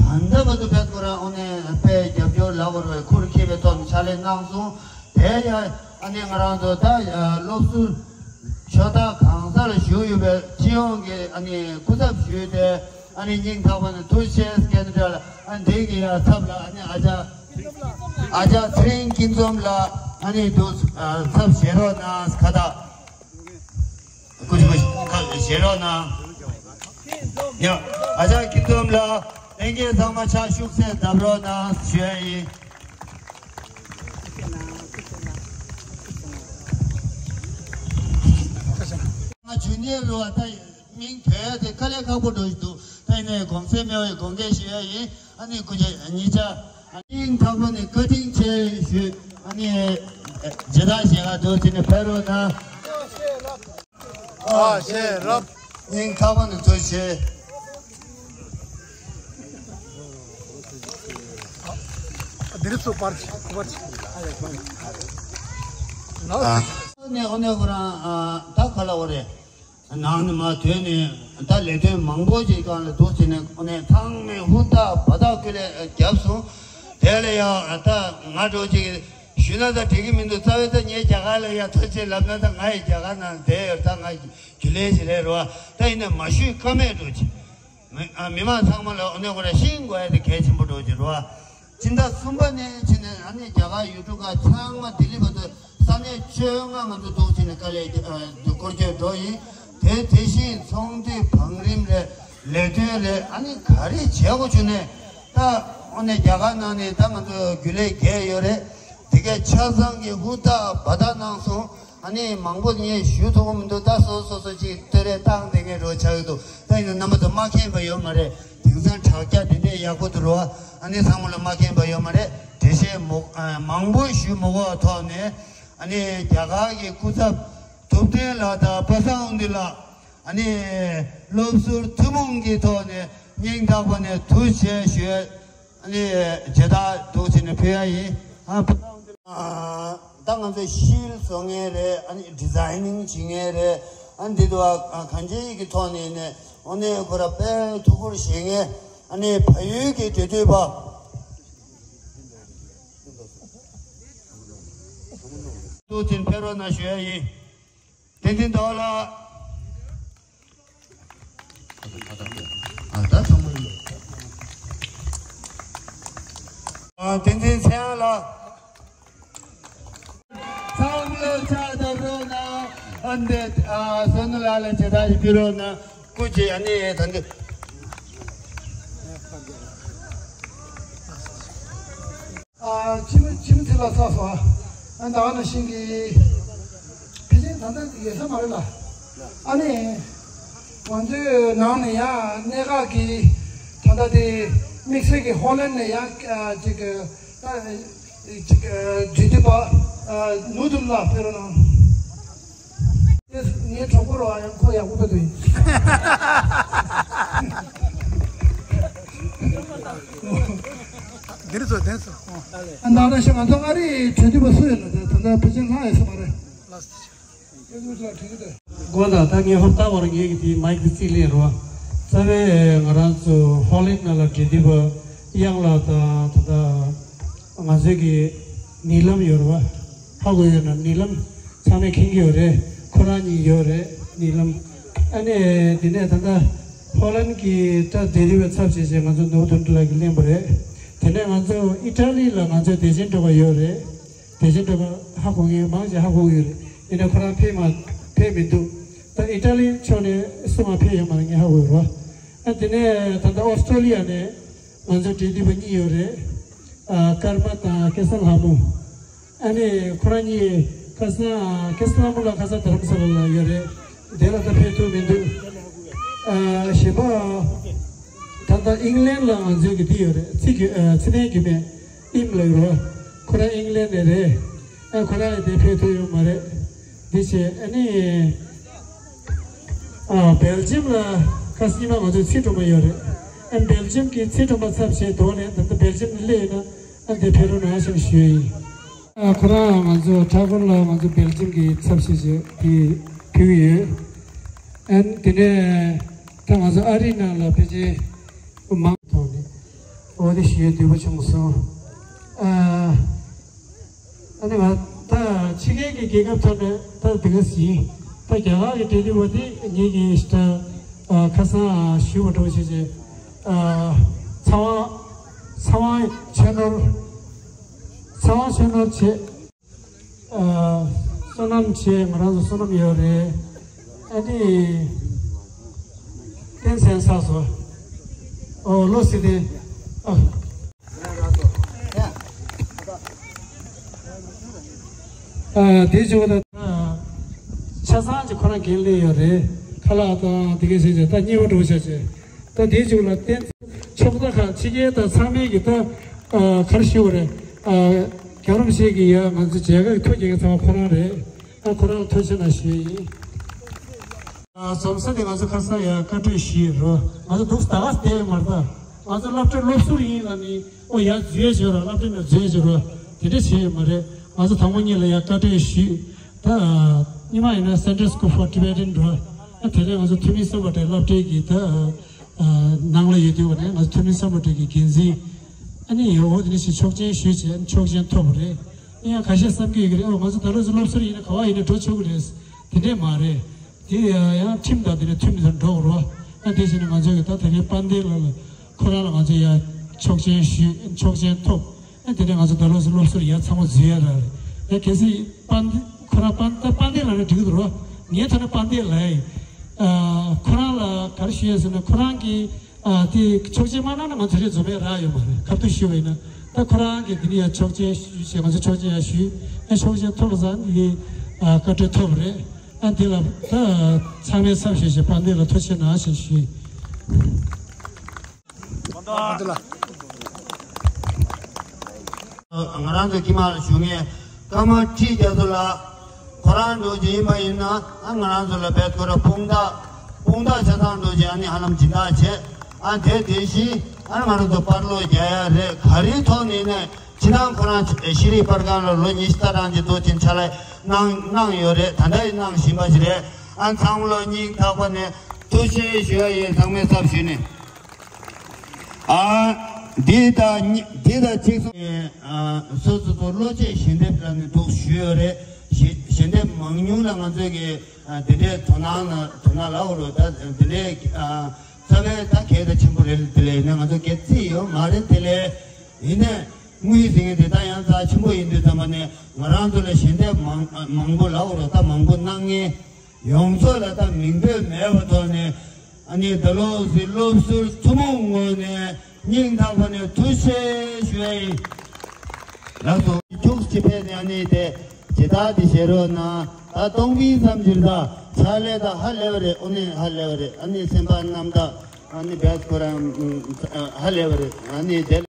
ད་ལྟ་བར་དུ་ཕེབས་ཁོ་རང་ཨ་ནི་དཔེ་རྒྱབ་སྐྱོར་ལབ་དགོས་རེད། ཁུར་འཁྱེར་བའི་ཐོག་ནས་ཕྱག་ལས་གནང་སོང་། དེ་ཡང་ཨ་ནི་ང་རང་ཚོ་ད་སློབ་ཟུར་ཆོས་བདག་གང་ས་ལ་བཞུགས་ཡོད་པའི་སྤྱི་ཡོངས་ཀྱི་ཨ་ནི་སྐུ་ཚབ་ཞུས་ཏེ། ཨ་ནི་སྙིང་ཐག་པ་ནས་ཐུགས་རྗེ་ཆེ་ཟེར་མཁན་འདྲ་ལ། ཨ་ནི་དེ་གི་ཡང་ཚབ་ལ་ཨ་ནི་ཨ་ཅག་ཨ་ཅག་ཚེ་རིང་སྐྱིད་འཛོམས་ལགས་ཨ་ནི་འདུག་ཨ་ཚབ་བཞེས་རོགས་གནང་། ཁ་བཏགས་སྐུ་མཁྱེན་ཁ་བཞེས་རོགས་གནང་། ཡ་ཨ་ཅག་སྐྱིད་འཛོམས་ལགས་ལྷན་རྒྱས་ཚང་མ་ཕྱག་ཤུགས་ཚད་བརྡབ་རོགས་གནང་ཞུ་ཡ་ཡིན། ང་ཇུ་ནི་ཡར་རུ་བ་ད། མིང་ཐོས་ཏེ་དཀའ་ལས་ཁག་པོ་འགྲོ་བཞིན་འདུག་ད་ཡིན་ནའི་དགོངས་སེལ་མེད་པའི་དགོངས་འགལ་ཞུ་ཡ་ཡིན། ཨ་ནི་སྐུ་མཁྱེན་གཉིས་ཆ་སྙིང་ཐག་པ་ནས་བཀའ་དྲིན་ཆེ་ཞུ། ཨ་ནི་མཇལ་དར་བཞེས་ག་འདུག་དེ་ནས་ཕེབས་རོགས་གནང་། ཨ་ཤེས་རབ། སྙིང་ཐག་པ་ནས་ཐུགས་རྗེ་ཆེ། འདིར་སུ་པར་ཆི་པར་ཆི། ཨ་ནི་ཨོ་ནེ་ཁོ་རང་ད་ག་ལ་འོ་རེད། ནང་ནས་མར་ཐོན་ནས་ད་ལས་དོན་མང་པོ་ཅིག་སྒང་ལ་འདུག་བྱས་ནས་ཨ་ནི་ཚང་མས་ཧུར་ཐག་འབད་ཐག་ཀུན་ལས་བརྒྱབ་སོང་། དེ་ལ་ཡང་ད་ང་འདྲ་བོ་ཅིག་ཞུས་ན་ད་འགྲིག་གི་མི་འདུག་རྩ་བའི་ད་ངས་རྒྱ་གར་ལ་ཡང་ཐུགས་རྗེ་ཆེ་ལབ་ན་ད་ང་ཡི་རྒྱ་གར་ནང་བསྡད་ཡོད། ད་ང་རྒྱུན་ལས་ཅིག་རེད་རོ། ད་ཡིན་ནའི་མ་ཞུས་ཀ་མེད་འགྲོ་ཅིག་མི་ཨ་མི་མང་ཚང་མ་ལ་ཨ་ནི་ཁོ་ར་ཤེས་དགོས་ཡ་དེ་གལ་ཆེན་པོ་འགྲོ་གི་རེད་བ། སྤྱི་ཟླ་གསུམ་པ་ནས་བྱས་ནས་ཨ་ནི་རྒྱ་གར་ཡུལ་གྲུ་ཁག་ཚང་མ་ལྡི་ལི་བར་དུ་ས་གནས་བཅོ་ལྔ་ང་ཚོ་འདུག་བྱས་ནས་དཀའ་ལས་ཨ་སྐོར་སྐྱོད་འགྲོ་ཡིན། དེ་དེ་བཞིན་ཚོགས་འདུའི་བང་རིམ་ལས་ ལས་དོན་རེད། ཨ་ནི་ག་རེ་བྱེད་དགོས་བྱུང་ནས་ད་ཨོ་ནས་རྒྱ་གར་ནང་ནས་ད་ང་ཚོ་རྒྱུན་ལས་བརྒྱད་ཡོད་རེད། དེ་གས་ཆ་ཚང་གི་ཧུར་ཐག་འབད་ཐག་གནང་སོང་། ཨ་ནི་མང་པོ་ངས་ཞུ་ཐུབ་ཀྱི་མི་འདུག་ད་སོ་སོ་སོ་ཅིག་ལྟོས་རེ་བཏང་བསྡད་མཁན་རོ་ཆགས་ཀྱི་འདུག་ད་ཡིན་ན་རྣམ་པ་ཚོ་མ་མཁྱེན་པ་ཡོད་མ་རེད། དེང་སང་དྲ་རྒྱ་དེ་འདྲས་ཡག་པོ་འདུག་རོ། ཨ་ནི་ཚང་མ་ལ་མ་མཁྱེན་པ་ཡོད་མ་རེད། འགྲེལ་བཤད་མོ་ཨ་མང་པོ་ཞུ་མ་དགོས་པ་ཐོག་ནས། ཨ་ནི་རྒྱ་གར་གྱི་སྐུ་ཚབ་ཐུབ་བསྟན་ལགས་དང་པ་སངས་དབང་འདུས་ལགས། ཨ་ནི་སློབ་ཟུར་ཐུན་མོང་གི་ཐོག་ནས་སྙིང་ཐག་པ་ནས་ཐུགས་རྗེ་ཆེ་ཞུ། ཨ་ནི་མཇལ་དར་འདུག་བྱས་ནས་ཕུལ་ཡ་ཡིན། ཨ་ད་ང་ཚོ་ཤིལ་བཟོ་མཁན་རེད། ཨ་ནི་ཌི་ཛའི་ནིང་བྱེད་མཁན་རེད། ཨ་ནི་འདི་དུ་གང་ཅིའི་གི་ཐོག་ནས་ནས་ཨ་ནི་ཁོ་ར་དཔེ་ཐུགས་ཁུར་བཞེས་མཁན། ཨ་ནི་བལ་ཡུལ་གྱི་འབྲེལ་མཐུད་པ། ཏུ་ཐིན་ཕེ་རོ་ན་ཞུ་ཡ་ཡིན། བསྟན་འཛིན་ཟླ་བ་ལགས། ཨ་ད་ཚང་མ་ཡིན། ཨ་བསྟན་འཛིན་ཚེ་དབང་ལགས། ཚང་མ་ལ་ཕྱག་བརྡབ་རོགས་གནང་། ཨ་འདི་ཨ་བསོད་ནམས་ལགས་ལ་མཇལ་དར་ཞིག་ཕུལ་རོགས་གནང་། སྐུ་མཁྱེན། ཨ་ནི་ད་འདི། ཨ་ཁྱིམ་ཁྱིམ་ཚེ་ལ་ཚགས་སོ། ཨ་ད་ག་ནང་བཞིན་གྱི་ཕལ་ཆེར་ད་ལྟ་ཡོད་ས་མ་རེད་ལ། ཨ་ནི་ང་ཚོའི་ནང་ནས་ཡང་གནད་འགག་གི་ད་ལྟ་དེ་དམིགས་བསལ་གྱི་ཧོ་ལན་ནས་ཡང་ཨ་ཅིག་ད་ཅིག་འབྲེལ་མཐུད་པ་ནུ་དུམ་ལ་ཕེབས་རོགས་གནང་། ངའི་གྲོགས་པོ་རོ། ཡང་ཁོ་ཡག་པོ་འདུག་འདིར་ཚོ་དེ་ཚོ། ཨ་ན་ར་ཤ་ང་ཚོ་ཨ་རི་གྲོས་མཐུན་པ་སུ་ཡོད་ན་དེ་ད་ལྟ་ཕལ་ཆེར་ལྷག་ཡོད་ས་མ་རེད། དགོངས་དག་ད་ངས་ཧོབ་ལྟ་བར་ངེད་ཀྱི་དེའི་མའིག་དེ་རྩིས་ལེན་རོ། རྩ་བའི་ང་རང་ཚོ་ཧོ་ལན་ནང་ལ་འབྲེལ་མཐུད་པ་གཡང་ལགས་དང་ད་ལྟ་ང་ཚོའི་གི་ནི་ལམ་ཡོད་རེད་བ། ཧ་གོ་ཡོད་ན་ནི་ལམ་ཚང་མས་མཁྱེན་གྱི་ཡོད་རེད། ཁོ་རང་གཉིས་ཡོད་རེད་ནི་ལམ། ཨ་ནི་དེ་ནས་ད་ལྟ་ཧོ་ལན་གྱི་ད་འབྲེལ་མཐུད་པའི་ཚབ་བྱས་བྱས་ང་ཚོ་ནོར་བུ་དོན་གྲུབ་ལགས་ཀྱིས་གླེང་པ་རེད། དེ་ནས་ང་ཚོ་ཨི་ཊ་ལི་ལ་ང་ཚོའི་བདེ་ཆེན་སྒྲོལ་དཀར་ཡོད་རེད། བདེ་ཆེན་སྒྲོལ་དཀར་ཧ་གོ་མཁན་མང་ཆེ་ཧ་གོ་གི་ཡོད་རེད། ཡིན་ནའི་ཁོ་རང་ཕེབས་མ་ཕེབས་མི་འདུག་ད་ཨི་ཊ་ལི་ཕྱོགས་ནས་སུ་མ་ཕེབས་ཡོད་མ་རེད། ངས་ཧ་གོ་ཡོད་རོ། ཨ་དེ་ནས་ད་ལྟ་ཨོ་སི་ཀྲོ་ལི་ཡ་ནས་ང་ཚོའི་འབྲེལ་མཐུད་པ་གཉིས་ཡོད་རེད། ཨ་ཀརྨ་དང་སྐལ་བཟང་ལྷ་མོ། ཨ་ནི་ཁོ་རང་གཉིས་ཁ་སང་སྐལ་བཟང་ལྷ་མོ་ལགས་ཁ་སང་དྷ་རམ་ས་ལ་ལ་ཡོད་རེད། དེ་ལ་ད་ཕེབས་ཐུབ་མི་འདུག་ཨ་གཞན་པ་ད་ལྟ་ཨིང་ལན་ལ་ང་ཚོའི་གི་འདི་ཡོད་རེད། ཚེ་རྒྱུ་ཨ་ཚེ་བརྟན་རྒྱུད་སྨད་ཨིམ་ལ་ཡོད་རེད། ཁོ་རང་ཨིང་ལན་ནས་རེད། ཨ་ཁོ་རང་ཡང་དེ་ཕེབས་ཐུབ་ཡོད་མ་རེད། འདི་བྱས་ཨ་ནི་ཨ་སྦེལ་ཇམ་ལ་ཁ་སང་ཉི་མ་ང་ཚོའི་ཚེ་སྒྲོལ་མ་ཡོད་རེད། ཨ་སྦེལ་ཇམ་གྱི་ཚེ་སྒྲོལ་མ་ཚབ་བྱས་དོགས་ནས་ད་ལྟ་སྦེལ་ཇམ་ནས་སླེབས་ཡོད་ན། ཨ་འདི་ཕེབས་རོགས་གནང་ཞེས་ཞུས་ཡིན། ཨ་ཁོ་རང་ང་ཚོ་ཁྲ་ཁོར་ལ་ང་ཚོ་སྦེལ་ཇམ་གྱི་ཚབ་ཞུས་བྱས་དེ་ཕུལ་གྱི་ཡོད། ཨ་ནི་དེ་ནས་ད་ང་ཚོ་ཨ་རིའི་ནང་ལ་ཕལ་ཆེར་མང་ཐོག་ནས་འོ་དེ་ཞུ་ཡས་འདོད་པ་བྱུང་སོང་། ཨ་ཨ་ནི་ང་ད་ཕྱི་རྒྱལ་གྱི་རྒྱལ་ཁབ་ཐོག་ནས་ད་འདི་ག་ཟིན་ད་རྒྱ་གར་གྱི་འབྲེལ་མཐུད་པ་དེ་ངེད་ཀྱིས་ད་ཁ་སང་ཞུ་བ་འགྲོ་བྱས་བྱས། ཨ་ཚེ་དབང་ཚེ་དབང་ཆོས་ནོར། ཚེ་དབང་ཆོས་ནོར་བྱས། ཨ་བསོད་ནམས་བྱས། ང་རང་ཚོ་བསོད་ནམས་ཡོད་རེད། ཨ་ནི་བསྟན་འཛིན་ཚགས་སོ། ཨོ་བློ་གསལ་ལྡན། ཨ་ཨ་དེ་བྱུང་ན་ཆ་ཚང་གི་ཁོ་རང་འགན་ལེན་ཡོད་རེད། ཁ་ལག་དང་དེ་གས་བྱས་བྱས་ད་གཉིས་པ་འགྲོ་བྱས་བྱས། ད་དེའི་མཇུག་ལ་བསྟན་ཕྱོགས་མཐའ་ཁག་ཕྱི་རྒྱལ་དང་ཚང་མས་ཀྱི་ད་ཨ་ག་རེ་ཞུ་དགོས་རེད། ཨ་རྒྱལ་རབས་ཤིག་གི་ཡ་ང་ཚོ་མཇལ་ཁ་གི་ཐུགས་རྗེ་ཚང་མ་ཁོ་རང་རེད། ཨ་ཁོ་རང་ལ་ཐུགས་རྗེ་གནང་ཞུ་ཡིན། ཨ་འཛོམས་ས་དེ་ང་ཚོ་ཁ་སང་ཡ་བཀའ་འཁྲོལ་ཞུས་རོ། ང་ཚོ་འདུག་ད་ག་བསྡད་མ་རེད་ད། ང་ཚོ་སློབ་གྲྭའི་སློབ་ཟུར་ཡིན་ལ་ནི་ཨོ་ཡ་འཛུལ་ཡ་བྱོས་ར། སློབ་གྲྭ་ནས་འཛུལ་ཡ་བྱོས་ར། དེ་འདྲ་བྱས་ཡོད་མ་རེད། ང་ཚོ་དང་པོ་ཉིད་ལ་ཡ་བཀའ་འཁྲོལ་ཞུས། ད་སྔོན་མ་ཡིན་ན་Center School for Tibetan འགྲོ། ཨ་དེ་རིང་ང་ཚོ་ཐུ་མི་སེམས་དཔའ་བྲལ་སློབ་གྲྭའི་གི་ད་ཨ་ནང་ལ་ཡོད་དུས་བ་ནས་ང་ཚོ་ཐུ་མི་སེམས་དཔའ་བྲལ་གི་འགན་འཛིན་ཨ་ནི་ཡོད། འོ་དེ་ནས་ཞིག་ཆོག་མཆན་ཞུས་བྱས་ཆོག་མཆན་ཐོབ་པ་རེད། ཨ་ཡང་ཁ་ཤས་བསམ་གྱི་ཡོད་ཀྱི་རེད། ཨོ་ང་ཚོ་ད་ལོ་ཚོ་སློབ་ཟུར་ཡིན་ན་ག་བ་ཡིན་ན་འགྲོ་ཆོག་གི་རེད། དེ་འདྲས་མ་རེད། དེ་ཡང་ཁྲིམས་དང་དེ་འདྲས་མཐུན་མི་ཐུབ་འགྲོ་དགོས་རེད་བ། ཨ་དེ་བཞིན་ང་ཚོ་གི་ད་ད་གིན་དཔལ་ལྡན་ལགས་ལ་ཁོ་རང་ལ་ང་ཚོ་ཡ་ཆོག་མཆན་ཞུས། ཆོག་མཆན་ཐོབ། ཨ་དེ་ནས་ང་ཚོ་ད་ལོ་སློབ་ཟུར་ཡ་ཚང་མ་འཛུལ་ཡ་ར་རེད། ཨ་གལ་སྲིད་དཔལ་ལྡན་ཁོ་རང་དཔལ་ད་དཔལ་ལྡན་ལགས་ནས་འགྲིག་གི་འདུག་རོ། ངའི་ཐོག་ནས་དཔལ་ལྡན་ལགས་ ཨ། ཁོ་རང་ལ་ག་རེ་ཞུ་ཡས་ཟེར་ན། ཁོ་རང་གིས་ཨ་དེ་ཆོག་མཆན་མ་གནང་ན་ང་ཚོ་རེ་འཛོམས་ཡས་རག་ཡོད་མ་རེད། ཁ་ཐུག་ཞུས་པ་ཡིན་ན། ད་ཁོ་རང་གིས་འདི་ནས་ཡང་ཆོག་མཆན་ཞུས་བྱས། ང་ཚོ་ཆོག་མཆན་ཡང་ཞུས། ཨ་ཆོག་མཆན་ཐོབ་པ་ཙང་འདི་ཨ་བཀའ་འཁྲོལ་ཐོབ་པ་རེད། ཨ་འདི་ལ་ད་ཚང་མའི་ཚབ་བྱས་བྱས་པཱན་ཌེ་ལ་ཐུགས་རྗེ་གནང་ཞེས་ཞུས། ང་རང་ཚོ་དཀྱིལ་མ་ལ་བཞུགས་མཁན་ཀརྨ་ཁྲི་རྒྱ་མཚོ་ལགས། ཁོ་རང་འདྲ་ཅིག་ཡིན་པ་ཡིན་ན། ཨ་ང་རང་ཚོ་ལ་བེད་ཁོ་ར་དཔུང་རྟགས་དཔུང་རྟགས་ཆ་ཚང་འདྲ་ཅིག་ཨ་ནི་ཧ་ལམ་སྦྱིན་བདག་བྱས། ཨ་དེ་དེ་བཞིན་ཨ་ང་རང་ཚོ་པར་སློག་རྒྱག་ཡ་རེད། ག་རེའི་ཐོག་ནས་ནས་ཕྱི་ནང་ཁོ་རང་ཤེས་རིག་པར་ཁང་ལ་ལོ་ཉི་ཤུ་རྩ་གྲངས་ཅིག་འདྲ་ཅིག་ཕྱག་ལས་གནང་གནང་ཡོད་རེད། ད་ལྟ་ཡང་གནང་བཞིན་པ་ཞིག་རེད། ཨ་ཚང་མ་ལ་སྙིང་ཐག་པ་ནས་ཐུགས་རྗེ་ཆེ་ཞུ་ཡ་ཡིན། ཚང་མའི་ཚབ་ཞུས་ནས། ཨ། འདི་དང་གཉིས། འདི་དང་གཅིག་མཚུངས། ཨ། སོ་སོ་སོ་བློ་སྐྱེད་ཞལ་འདེབས་ལ་ནི་འདུག་ཞུས་ཡོད་རེད། ཞལ་ཞལ་འདེབས་མང་ཉུང་ལ་ང་ཚོས་ཀྱི་ཨ་འདི་འདྲའི་དོ་སྣང་ན་དོ་སྣང་ལབ་དགོས་རེད། ད་འདི་འདྲའི་ཨ་རྩ་བའི་ད་གལ་ད་ཆེན་པོ་རེད། དེ་ལས་ནི་ང་ཚོ་གལ་རྩི་ཡོད་མ་རེད། དེ་ལས་ཡིན་ནའི་དངུལ་ཟེར་མཁན་དེ་ད་ཡང་རྩ་ཆེན་པོ་ཡིན་དུས་ཙམ་པ་ནས་ང་རང་ཚོ་ལ་ཞལ་འདེབས་མང་མང་པོ་ལབ་དགོས་རེད། ད་མང་པོ་གནང་མཁན། ཡོངས་རྫོགས་ལ་ད་མིང་འབོད་མེད་པའི་ཐོག་ནས། ཨ་ནི་ད་ལོ་སི་སློབ་ཟུར་ཐུན་མོང་ངོས་ནས་སྙིང་ཐག་པ་ནས་ཐུགས་རྗེ་ཆེ་ཞུ་ཡ་ཡིན། ལགས་སོ། ཁྱུག་ཅིག་ཕེབས་ནས་ཨ་ནི་དེ་ཇི་ལྟར་དེ་བཞེས་རོགས་གནང་། ད་སྟོང་པའི་མཚམས་སྦྱོར་ད་ཕྱག་ལས་ད་ཧ་ལས་པ་རེད། དངོས་གནས་ཧ་ལས་པ་རེད། ཨ་ནི་སེམས་པ་རྣམ་དག་ཨ་ནི་བེད་ཁོ་རང་ཧ་ལས་པ་རེད། ཨ་ནི་དེ་ལ་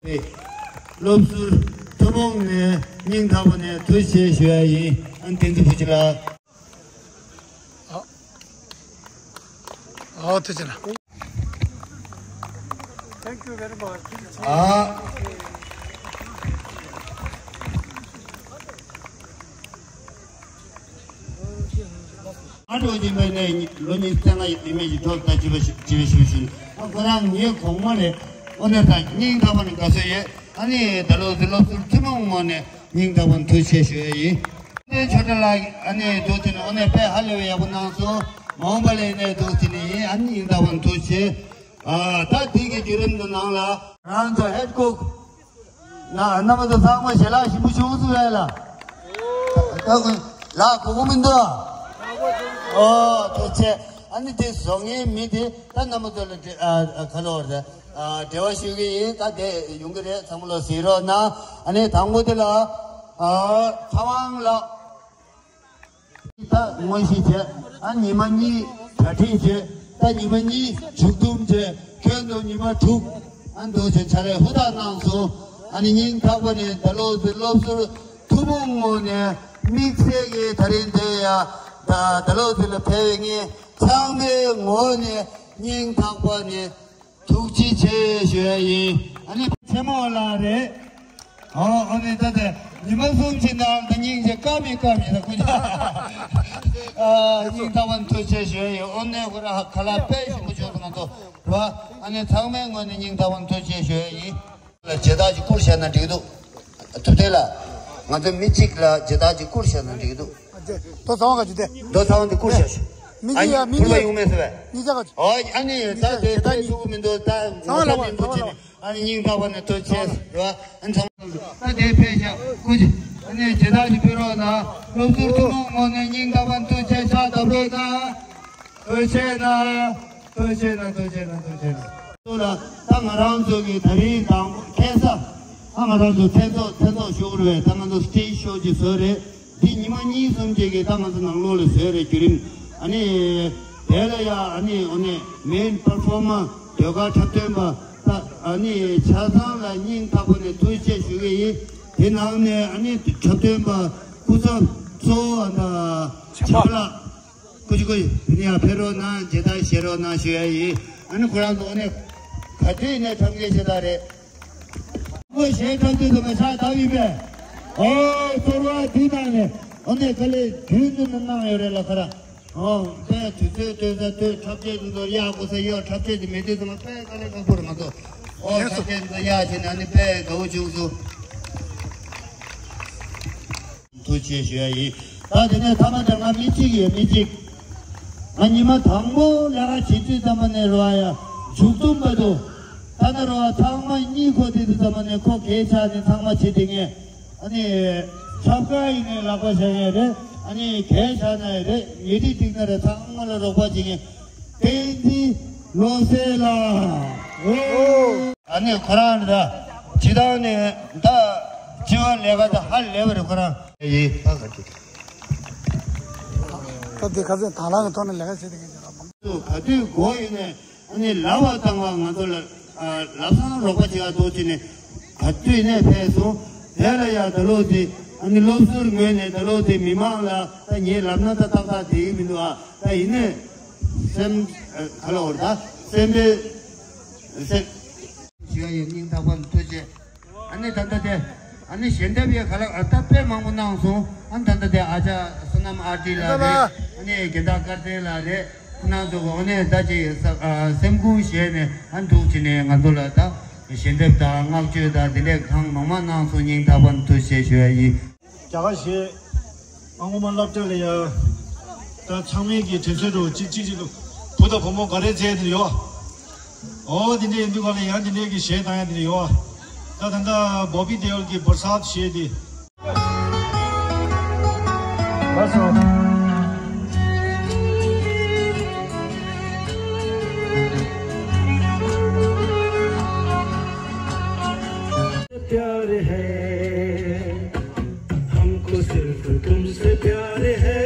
སློབ་ཟུར་ཐུན་མོང་ནས་སྙིང་ཐག་པ་ནས་ཐུགས་རྗེ་ཆེ་ཞུ་ཡ་ཡིན། ཨ་ནི་བསྟན་འཛིན་བུ་ཆེ་ལགས། ཨོ་ཐུགས་རྗེ་གནང་། Thank you very much. ཨ་འགྲོ་ཡིན་པ་ནས་ལོ་ཉི་ཤུ་རྩ་ལྔ་ཡིན་མིན་གྱི་ཐོག་ད་བྱིས་པ་ཞིག་བྱིས་པ་ཞིག་ཞུ། ཨ་ཁོ་རང་ངའི་གོང་མ་རེད། ཨོ་ནས་ད་སྙིང་ཐག་པ་ནས་དགའ་བསུ་ཡོད། ཨ་ནི་ད་ལོ་ཚོ་སློབ་ཟུར་ཐུན་མོང་ངོས་ནས་སྙིང་ཐག་པ་ནས་ཐུགས་རྗེ་ཆེ་ཞུ་ཡ་ཡིན། ཨ་ནི་ཆོས་གྲགས་ལགས་ཨ་ནི་འདུག་དེ་ནི་ཨོ་ནས་དཔེ་ཧ་ལས་པའི་ཡག་པོ་གནང་སོང་། མ་འོངས་པ་ལ་ཡིན་ནའི་འདུག་དེ་ནི་ཡིན། ཨ་ནི་སྙིང་ཐག་པ་ནས་ཐུགས་རྗེ་ཆེ། ཨ་ད་དེ་གི་བརྒྱུད་རིམ་དུ་ནང་ལ་ང་ཚོ་ཧེད་ཀོག་ན་རྣམ་པ་ཚོ་ཚང་མ་ཞལ་ལག་ཞིམ་པོ་བྱུང་སོང་བས་ལ། ད་ཀུན་ལགས་གོ་གོ་མི་འདུག་ཨོ་ཐུགས་རྗེ་ཆེ། ཨ་ནི་དེ་བཟོ་མཁན་མི་དེ་ད་རྣམ་པ་ཚོ་ལ་འབྲེ་ཨ་ཁ་ལོ་རེད། ཨ་འབྲེལ་བ་ཞུ་གི་ཡིན། ད་དེ་ཡོང་གི་རེད། ཚང་མ་ལ་གཟིགས་རོགས་གནང་། ཨ་ནི་དང་པོ་དེ་ལ་ཨ་ཚ་དབང་ལགས། ད་དངོས་གཞི་བྱས། ཨ་ཉི་མ་གཉིས་གྲ་སྒྲིག་བྱས། ད་ཉི་མ་གཉིས་མཇུག་བསྡོམས་བྱས། ཁྱོན་བསྡོམས་ཉི་མ་དྲུག་ཨ་འདུག་བྱས་ཕྱག་ལས་ཧུར་ཐག་གནང་སོང་། ཨ་ནི་སྙིང་ཐག་པ་ནས་ད་ལོ་ཚོ་སློབ་ཟུར་ཐུན་མོང་ངོས་ནས་དམིགས་བསལ་གྱི་ད་རིང་དེ་ཡ་ད་ད་ལོ་ཚོ་ལ་ཕེབས་པའི་ངས་ཚང་མའི་ངོས་ནས་སྙིང་ཐག་པ་ནས། ཐུགས་རྗེ་ཆེ་ཞུ་ཡ་ཡིན། ཨ་ནི་ཆེན་མོ་ལགས་རེད། ཨོ་ཨ་ནི་ད་ལྟ་ཉི་མ་གསུམ་ཕྱིན་ནའང་ད་སྙིང་རྗེ་བཀབ་མི་བཀབ་མི་ད་ཀུན་ཨ་སྙིང་ཐག་པ་ནས་ཐུགས་རྗེ་ཆེ་ཞུ་ཡ་ཡིན། ཨོ་ནས་ཁོ་ར་ཁ་ལག་དཔེ་ཞིམ་པོ་བྱུང་སོང་ང་ཚོ་ར། ཨ་ནི་ཚང་མའི་ངོས་ནས་སྙིང་ཐག་པ་ནས་ཐུགས་རྗེ་ཆེ་ཞུ་ཡ་ཡིན། ལ་བྱེ་བྲག་ཅིག་བསྐུར་བཞག་ན་འགྲིག་འདུག་ཐུབ་བསྟན་ལགས། ང་ཚོ་མི་གཅིག་ལ་བྱེ་བྲག་ཅིག་བསྐུར་བཞག་ན་འགྲིག་འདུག་རྡོ་ཚ་བ་ག་ཅུ་དེ། རྡོ་ཚ་བ་འདི་བསྐུར་བཞག་ཞུ། མི་ཨ་གཅིག་ཡ་མི་ཕུར་པ་གཅིག་ཡོང་མེད་ཟེར་བས། གཉིས་ཆ་ག་ཅུ། ཨོ་ཨ་ནི་ད་དེ་ཕན་ཐོགས་མི་འདུག་ད་ཚ་བ་ལ་ངོ་ཚ་མི་འདུག་ཅེས་ནས་ཨ་ནི་སྙིང་ཐག་པ་ནས་ཐུགས་རྗེ་ཆེ་རེད་བ། ཨ་ནི་ཚང་མ་ད་དེ་ཕན་ཤག་སྐུ་མཁྱེན། ཨ་ནི་བྱེ་བྲག་ཅིག་ཕུལ་རོགས་གནང་། སློབ་ཟུར་ཐུན་མོང་ངོས་ནས་སྙིང་ཐག་པ་ནས་ཐུགས་རྗེ་ཆེ་ཕྱག་བརྡབ་རོགས་གནང་། ཐུགས་རྗེ་གནང་། ཐུགས་རྗེ་གནང་། ཐུགས་རྗེ་གནང་། ཐུགས་རྗེ་གནང་། ལ་ད་ང་རང་ཚོ་གི་ད་རིང་དང་ཁ་སང་ཨ་ང་རང་ཚོ་མཚན་ཚོགས་མཚན་ཚོགས་ཞུ་རེད། ད་ང་ཚོ་སི་ཊེ་ཇི་ཤོ་ཅིག་བཟོས་རེད། འདི་ཉི་མ་གཉིས་གསུམ་ཅིག་གི་ད་ང་ཚོ་ནང་ལོགས་ལ་བཟོས་རེད་བརྒྱུད་རིམ། ཨ་ནི་དེ་ལ་ཡ་ཨ་ནི་ཨོ་ནི་མེན་པར་ཕོར་མར་ཟློས་གར་འཁྲབ་སྟོན་པ་ད་ཨ་ནི་ཆ་ཚང་ལ་སྙིང་ཐག་པ་ནས་ཐུགས་རྗེ་ཆེ་ཞུ་གི་ཡིན། དེ་ནང་ནས་ཨ་ནི་འཁྲབ་སྟོན་པ་སྐུ་ཚབ་གཙོ་བོ་ཨ་ད་བྱམས་པ་ལགས། ཀུ་ཅི་ཀུ་ཅི་དེ་ནས་ཡང་ཕེབས་རོགས་གནང་། མཇལ་དར་བཞེས་རོགས་གནང་ཞུ་ཡ་ཡིན། ཨ་ནི་ཁོ་རང་ཚོ་ཨ་ནི་ག་དུས་ནས་འཁྲབ་མཁན་ཞེ་དྲག་རེད། ཁོ་གཞས་འཁྲབ་དུས་ཚོད་མ་ཆགས་བཏང་ཡིན་པས། ཨོ་ཚོར་བ་དེ་དང་ནས་ཨ་ནི་དཀའ་ལས་རྒྱུན་དུ་ནས་གནང་ཡོད་རེད་ལ་ཁ་ར། ཨོ་དཔེ་དུས་ཚོད་ལྟོས་ས་ལྟོས། འཁྲབ་ཆས་དེ་ཚོ་གཡར་དགོས་ས་གཡར། འཁྲབ་ཆས་དེ་མེད་དུས་ཚོད་མ་དཔེ་དཀའ་ལས་ཁག་པོ་རེད་ང་ཚོ། ཨོ་འཁྲབ་ཆས་དེ་ཚོ་གཡར་བྱས་ནས་ཨ་ནི་དཔེ་དགའ་བོ་བྱུང་སོང་། ཐུགས་རྗེ་ཆེ་ཞུ་ཡ་ཡིན། ད་དེ་ནས་ཐ་མ་དེ་ང་མི་གཅིག་ཡོད། མི་གཅིག་ང་ཉི་མ་དང་པོ་ལས་ཀ་བྱེད་དུས་ཙམ་པ་ནས་རོ་ཨ་ཡ་མཇུག་བསྡོམས་བར་དུ་ད་ནི་རོ་ཨ་ཚང་མ་གཉིད་ཁུག་དུས་ཙམ་པ་ནས་ཁོ་གས་ཆགས་ནས་ཚང་མ་བྱེད་དེ་ངས་ཨ་ནི་ཆབ་ཁ་ཡིན་ནའི་ལག་པ་བཞག་ཡས་རེད། ཨ་ནི་གས་ཆགས་ན་ཡས་རེད། ཉལ་ཁྲི་བསྒྲིགས་ན་རེད། ཚང་མ་ལ་རོགས་པ་བྱེད་མཁན། བསྟན་འཛིན་བློ་གསལ་ལགས། ཨ་ནི་ཁོ་རང་ལ་ད་སྤྱི་བཏང་ནས་ད་སྤྱི་བ་ལས་ཀ་ད་ཧ་ལས་པ་རེད། ཁོ་རང་ཡིན་ད་ག་དུས། ད་དེ་ཁ་སང་དང་བླངས་ཀྱི་ཐོག་ནས་ལས་ཀ་བྱེད་དེ་ག་དུས་དགོས་ཡོད་ནས། ཨ་ནི་ལབ་པ་བཏང་བ་ང་ཚོ་ལ་ཨ་ལམ་སང་རོགས་པ་བྱེད་ཡག་འདུག་ཅེས་ནས་ག་དུས་ནས་ཕེབས་སོང་། དེ་ལ་ཡང་ད་ལོ་དེ་ཨ་ནི་སློབ་ཟུར་ངོས་ནས་ད་ལོ་དེ་མི་མང་ལ་ད་ངས་ལབ་ན་ད་ཏག་ཏག་བསྡད་ཀྱི་མི་འདུག་ཨ། ད་ཡིན་ནས་སེམས་ཨ་ག་ལ་འོར་ད་སེམས་པའི་སེམས་ཞུ་ཡ་ཡིན། སྙིང་ཐག་པ་ནས་ཐུགས་རྗེ་ཆེ། ཨ་ནི་ད་ལྟ་དེ་ཨ་ནི་ཞལ་འདེབས་ཡས་ག་ལ་ཨ་ད་དཔེ་མང་པོ་གནང་སོང་། ཨ་ནི་ད་ལྟ་དེ་ཨ་ཅག་བསོད་ནམས་ཨར་ཊི་ལགས་རེད། ཨ་ནི་དགེ་ཐག་དཀར་བསྟན་ལགས་རེད། ཁོང་རྣམ་ཚོ་གི་ཨ་ནི་ད་ཅིག་ཨ་སེམས་ཁུར་བཞེས་ནས་ཨ་འདུག་བྱས་ནས་ང་ཚོ་ལ་ད་ཞལ་འདེབས་དང་བསྔགས་བརྗོད་དང་དེ་འདྲས་གང་མང་མང་གནང་སོང་། སྙིང་ཐག་པ་ནས་ཐུགས་རྗེ་ཆེ་ཞུ་ཡ་ཡིན། རྒྱ་གར་གཞས། ཨ་ངོ་མ་སློབ་གྲྭ་ལ་ཡ། ད་ཚང་མས་ཀྱི་དྲན་གསོ་རུ་གཅིག་གཅིག་གཅིག་ཏུ་བུ་དང་བུ་མོ་ག་རེ་བྱས་དེ་ཡོད། ཨོ་དེ་འདྲས་ཡིན་དུས་ག་ལ་ཡང་དེ་འདྲས་ཀྱི་གཞས་བཏང་ཡ་དེ་འདྲས་ཡོད། ད་ད་ལྟ་བོ་བི་དེ་ཡོལ་གྱི་བར་སཱད་གཞས་དེ། ལགས་སོ། प्यार है, हमको सिर्फ तुमसे प्यार है।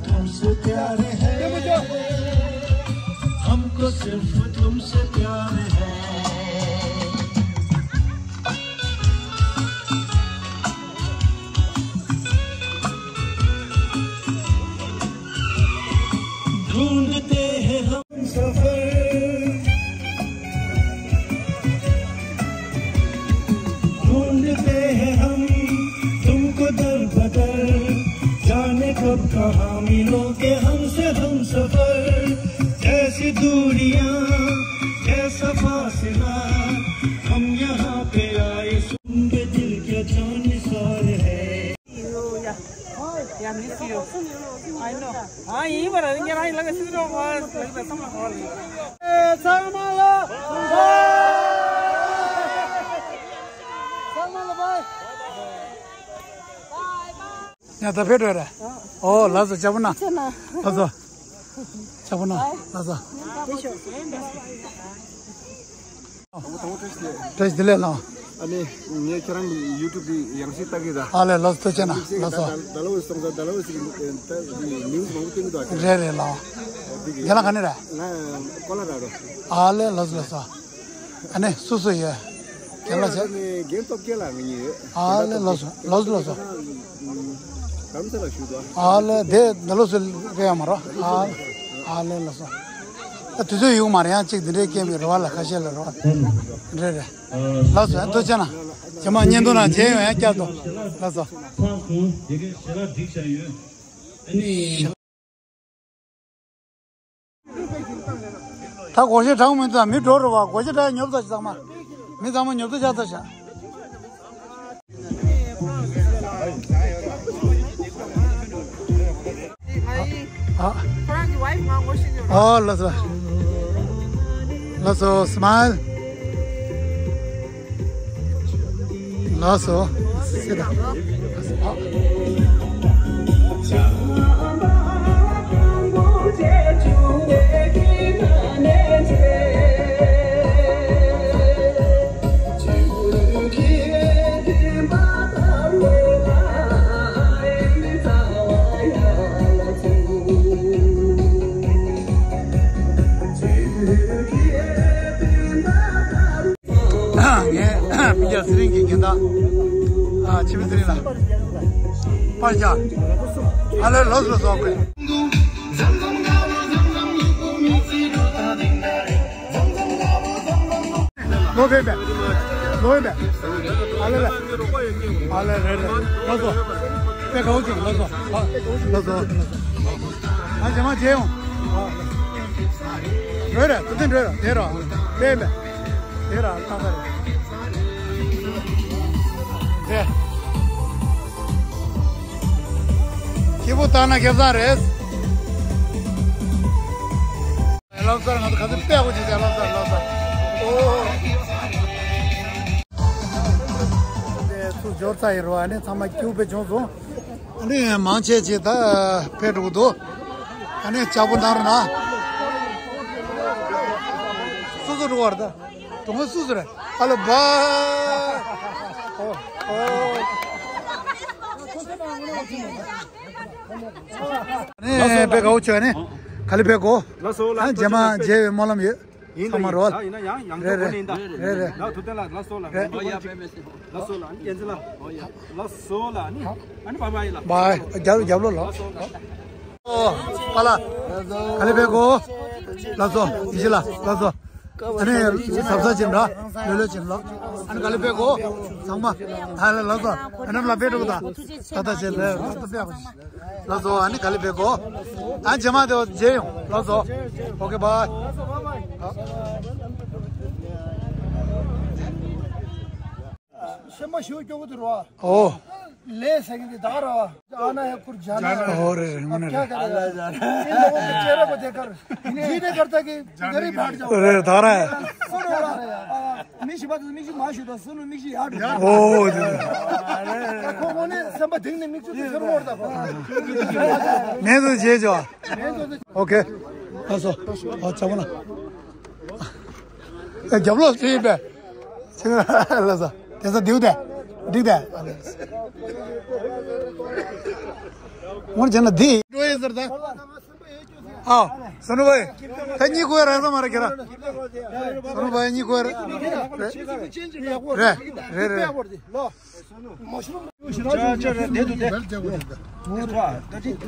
तुमसे प्यार है, हमको सिर्फ तुमसे प्यार है। ढूंढते हैं हम सफर, ढूंढते हैं हम तुमको दर बदर, जाने कब कहाँ मिलोगे हमसे हमसफर। जैसी दूरियां, जैसा फासला, हम यहाँ पे आए सुन के दिल क्या जानिसार है। Yeah, yeah, miss you. I know. हाँ, यहीं पर है। ये रहा, लगा, सिर्फ वो, लगा, समझ, और। ए, सामान ला। सामान ला, bye. ཡ་ད་ཕེབས་འགྲོ་ར། ཨོ་ལགས་སོ། ལྕགས་པོ་ན། ལགས་སོ། ལྕགས་པོ་ན། ལགས་སོ། བཀྲ་ཤིས་བདེ་ལེགས་ལགས། ཨ་ནི་ངས་ཁྱེད་རང་གི་ཡུ་ཊུབ་དེ་ཡང་སེ་ལྟ་གི་ར། ཨ་ལས་ལགས་སོ། ཐུགས་རྗེ་ཆེ་གནང་། ལགས་སོ། ཌལ་ཧོ་སི་སོང་ཙང་ཌལ་ཧོ་སི་གི་ད་ནིའུ་སི་མང་པོ་སྟོན་གི་འདུག་རེད་རེད་ལགས། འདི་གི་རྒན་ལགས་ག་ནས་རེད། ང་ཀོ་ལོ་ར་ཌོ། ཨ་ལས་ལགས་སོ་ལགས་སོ། ཨ་ནི་སུ་སུ་ཡོད། རྒན་ལགས་བྱས། རྒན་སྟོབས་རྒྱལ་ལགས་ང་གཉིས་ཡོད། ཨ་ལས་ལགས་སོ་ལགས་སོ་ལགས་སོ། རྡ་རམ་ས་ལ་བཞུགས་འདུག་ཨ་ལས་དེ་ཌལ་ཧོ་སི་རེད་ཡ་མ་རོ། ཨ་ལས་ལགས་སོ། ཨ་དུས་ཚོད་ཡོད་མ་རེད། ཡང་གཅིག་འདི་འདྲའི་རྐྱེན་པས་རེ་བ་ལ་ཁ་ཤས་ལ་རེ་བ། རེད་རེད། ལགས་སོ། ཨ་ཐུགས་རྗེ་གནང་། རྗེས་མ་བརྙན་ཐུང་ནང་མཇལ་ཡོང་ཡ་བསྐྱར་དུ། ལགས་སོ། ད་སྒོར་གཞས་གྲགས་མི་འདུག་མི་འགྲོ་རུ་བ། སྒོར་གཞས་གྲགས་ཉོབ་ཚ་ཞིག་ཚང་མ། མི་ཚང་མ་ཉོབ་ཚ་ཤ་ཚ་ཤ། ཨ། ཁོ་རང་གི་ཝའིཕ་ང་ངོ་ཤེས་ཀྱི་ཡོད། ཨོ་ལགས་སོ། ལགས་སོ། སི་མའིལ། ལགས་སོ། སི་ད། ཨ། ངས་མི་སྐྱ་ཚེ་རིང་གི་རྒན་བདག་ཨ་ཆེ་བའི་ཚེ་རིང་ལགས། པར་རྒྱག་ཨ་ལས་ལགས་སོ་ལགས་སོ། ཨོ་ཁེ། ལོ་ཕེབས་པས། ལོ་ཕེབས་པས། ཨ་ལེ་ལེ། ཨ་ལེ་རེད་རེད། ལགས་སོ། དཔེ་དགའ་བོ་བྱུང་། ལགས་སོ། ཨ། ལགས་སོ། ཨ་རྗེས་མ་མཇལ་ཡོང་། ཨ། འགྲོ་རེད། དེ་འདྲ་འགྲོ་རེད། དེ་ར། དེ་ལ། དེ་ར་ཏག་ཏག་རེད། དེ། སྐྱིད་པོ་བཏང་ན་ཁེ་བཟང་རེད། ལགས་སོ། ང་ཚོ་ག་ཚོད་དཔེ་ཡག་པོ་བྱས་ཟེར། ལགས་སོ། ལགས་སོ། ཨོ། དེ་ཚུར་འབྱོར་ཚར་ཡིན་རོ། ཨ་ནི་ཚང་མ་སྐྱིད་པོ་དཔེ་བྱུང་སོང་། ཨ་ནི་མང་ཆེ་ཆེ་ད་ཕེབས་འགྲོ་གི་འདུག་ཨ་ནི་ལྕགས་པོ་གནང་རོགས་གནང་། སོ་སོ་འགྲོ་བར་ད། གྲོང་སོ་སོ་རེད། ཨ་ལོ་བ། ཨོ། ཨོ། ཨ་ནི་དཔེ་དགའ་བོ་བྱོས་ནི། ག་ལེ་ཕེབས་གོ། ལགས་སོ་ལགས། ཨ་རྗེས་མ་མཇལ་བའི་སྨོན་ལམ་ཡོད། ཡིན་ད། ཚང་མ་རོལ། ཡིན་ད། ཡང་ཡང་རེད་ཡང་རེད་ཡིན་ད། རེད་རེད། ལགས་ཐུབ་བསྟན་ལགས། ལགས་སོ་ལགས། རེད། ལགས་སོ་ལགས། ཨ་ནི་རྒྱལ་མཚན་ལགས། ལགས་སོ་ལགས། ཨ་ནི་ཨ་ནི་བཱའི་བཱའི་ལགས། བཱའི། རྒྱབ་རྒྱབ་ལོགས་ལོགས། ཨོ། པཱ་ལགས། ག་ལེ་ཕེབས་གོ། ལགས་སོ། ཡེ་ཤེས་ལགས། ལགས་སོ། ཨ་ནི་གཟབ་གཟབ་བྱེད་འདྲ། ལོས་ལོས་བྱེད་ལོ། ཨ་ནི་ག་ལེ་ཕེབས་གོ། ཚང་མ། ཨ་ལ་ལགས་སོ། ཨ་ནི་ལ་ཕེབས་འགྲོ་གི་ད། ད་ད་བྱེད་ལོས་ད་ད་ཕེབས། ལགས་སོ། ཨ་ནི་ག་ལེ་ཕེབས་གོ། ཨ་རྗེས་མ་དེ་མཇལ་ཡོང་། ལགས་སོ། ཨོ་ཀེ་བཱའི། སེམས་པ་ཞེ་པོ་སྐྱོ་པོ་འདུག་རོ། ཨོ། ལས་ཟེར་གི་འདི་ད་ར་བ། ཨ་ན་ཡ་ཁུར་ཇ་ན། ཨོ་རེད་རེད། དངོས་གནས་རེད། ཨིན་ལོ་ཅེ་ར་པ་དེ་ཀར། ཇི་དེ་ཀར་ད་གི་ག་རི་བར་ཇ། རེད་ད་ར། སོ་རོ་ར་ར་ཡ། མི་ཤི་བ་དེ་མི་ཤི་མ་ཤི་ད་སུ་ནུ་མི་ཤི་ཡ་རེད། ཨོ་དེ། ཁོ་ཁོ་ནི་སེམས་པ་དེང་ནས་མིག་ཆུ་དེ་ཤོར་བར་ད་ཁོ། ནས་དུ་བྱེད་ཆོག་ཨོ་ཀེ། ལགས་སོ། ཨོ་ལྕགས་པོ་ལགས། ཨེ་རྒྱབ་ལོགས་ཅི་ཡིན་པས། ཅི་ལགས་སོ། དེ་ས་དེའུ་དེ། འགྲིག་དེ། ངོར་བྱས་ན་འདི། འགྲོ་ཡིན་ཟེར་ད། ཨ། སོ་ནུ་བའི། ད་གཉིད་ཁུག་རག་ས་མ་རེད་ཁྱེད་རང་། སོ་ནུ་བའི་གཉིད་ཁུག་རེད། རེད་རེད་རེད། ཅ་ཅ་རེད་དེ་དུ་དེ། དེ་ཐོག་ཨ། ད་ཅི།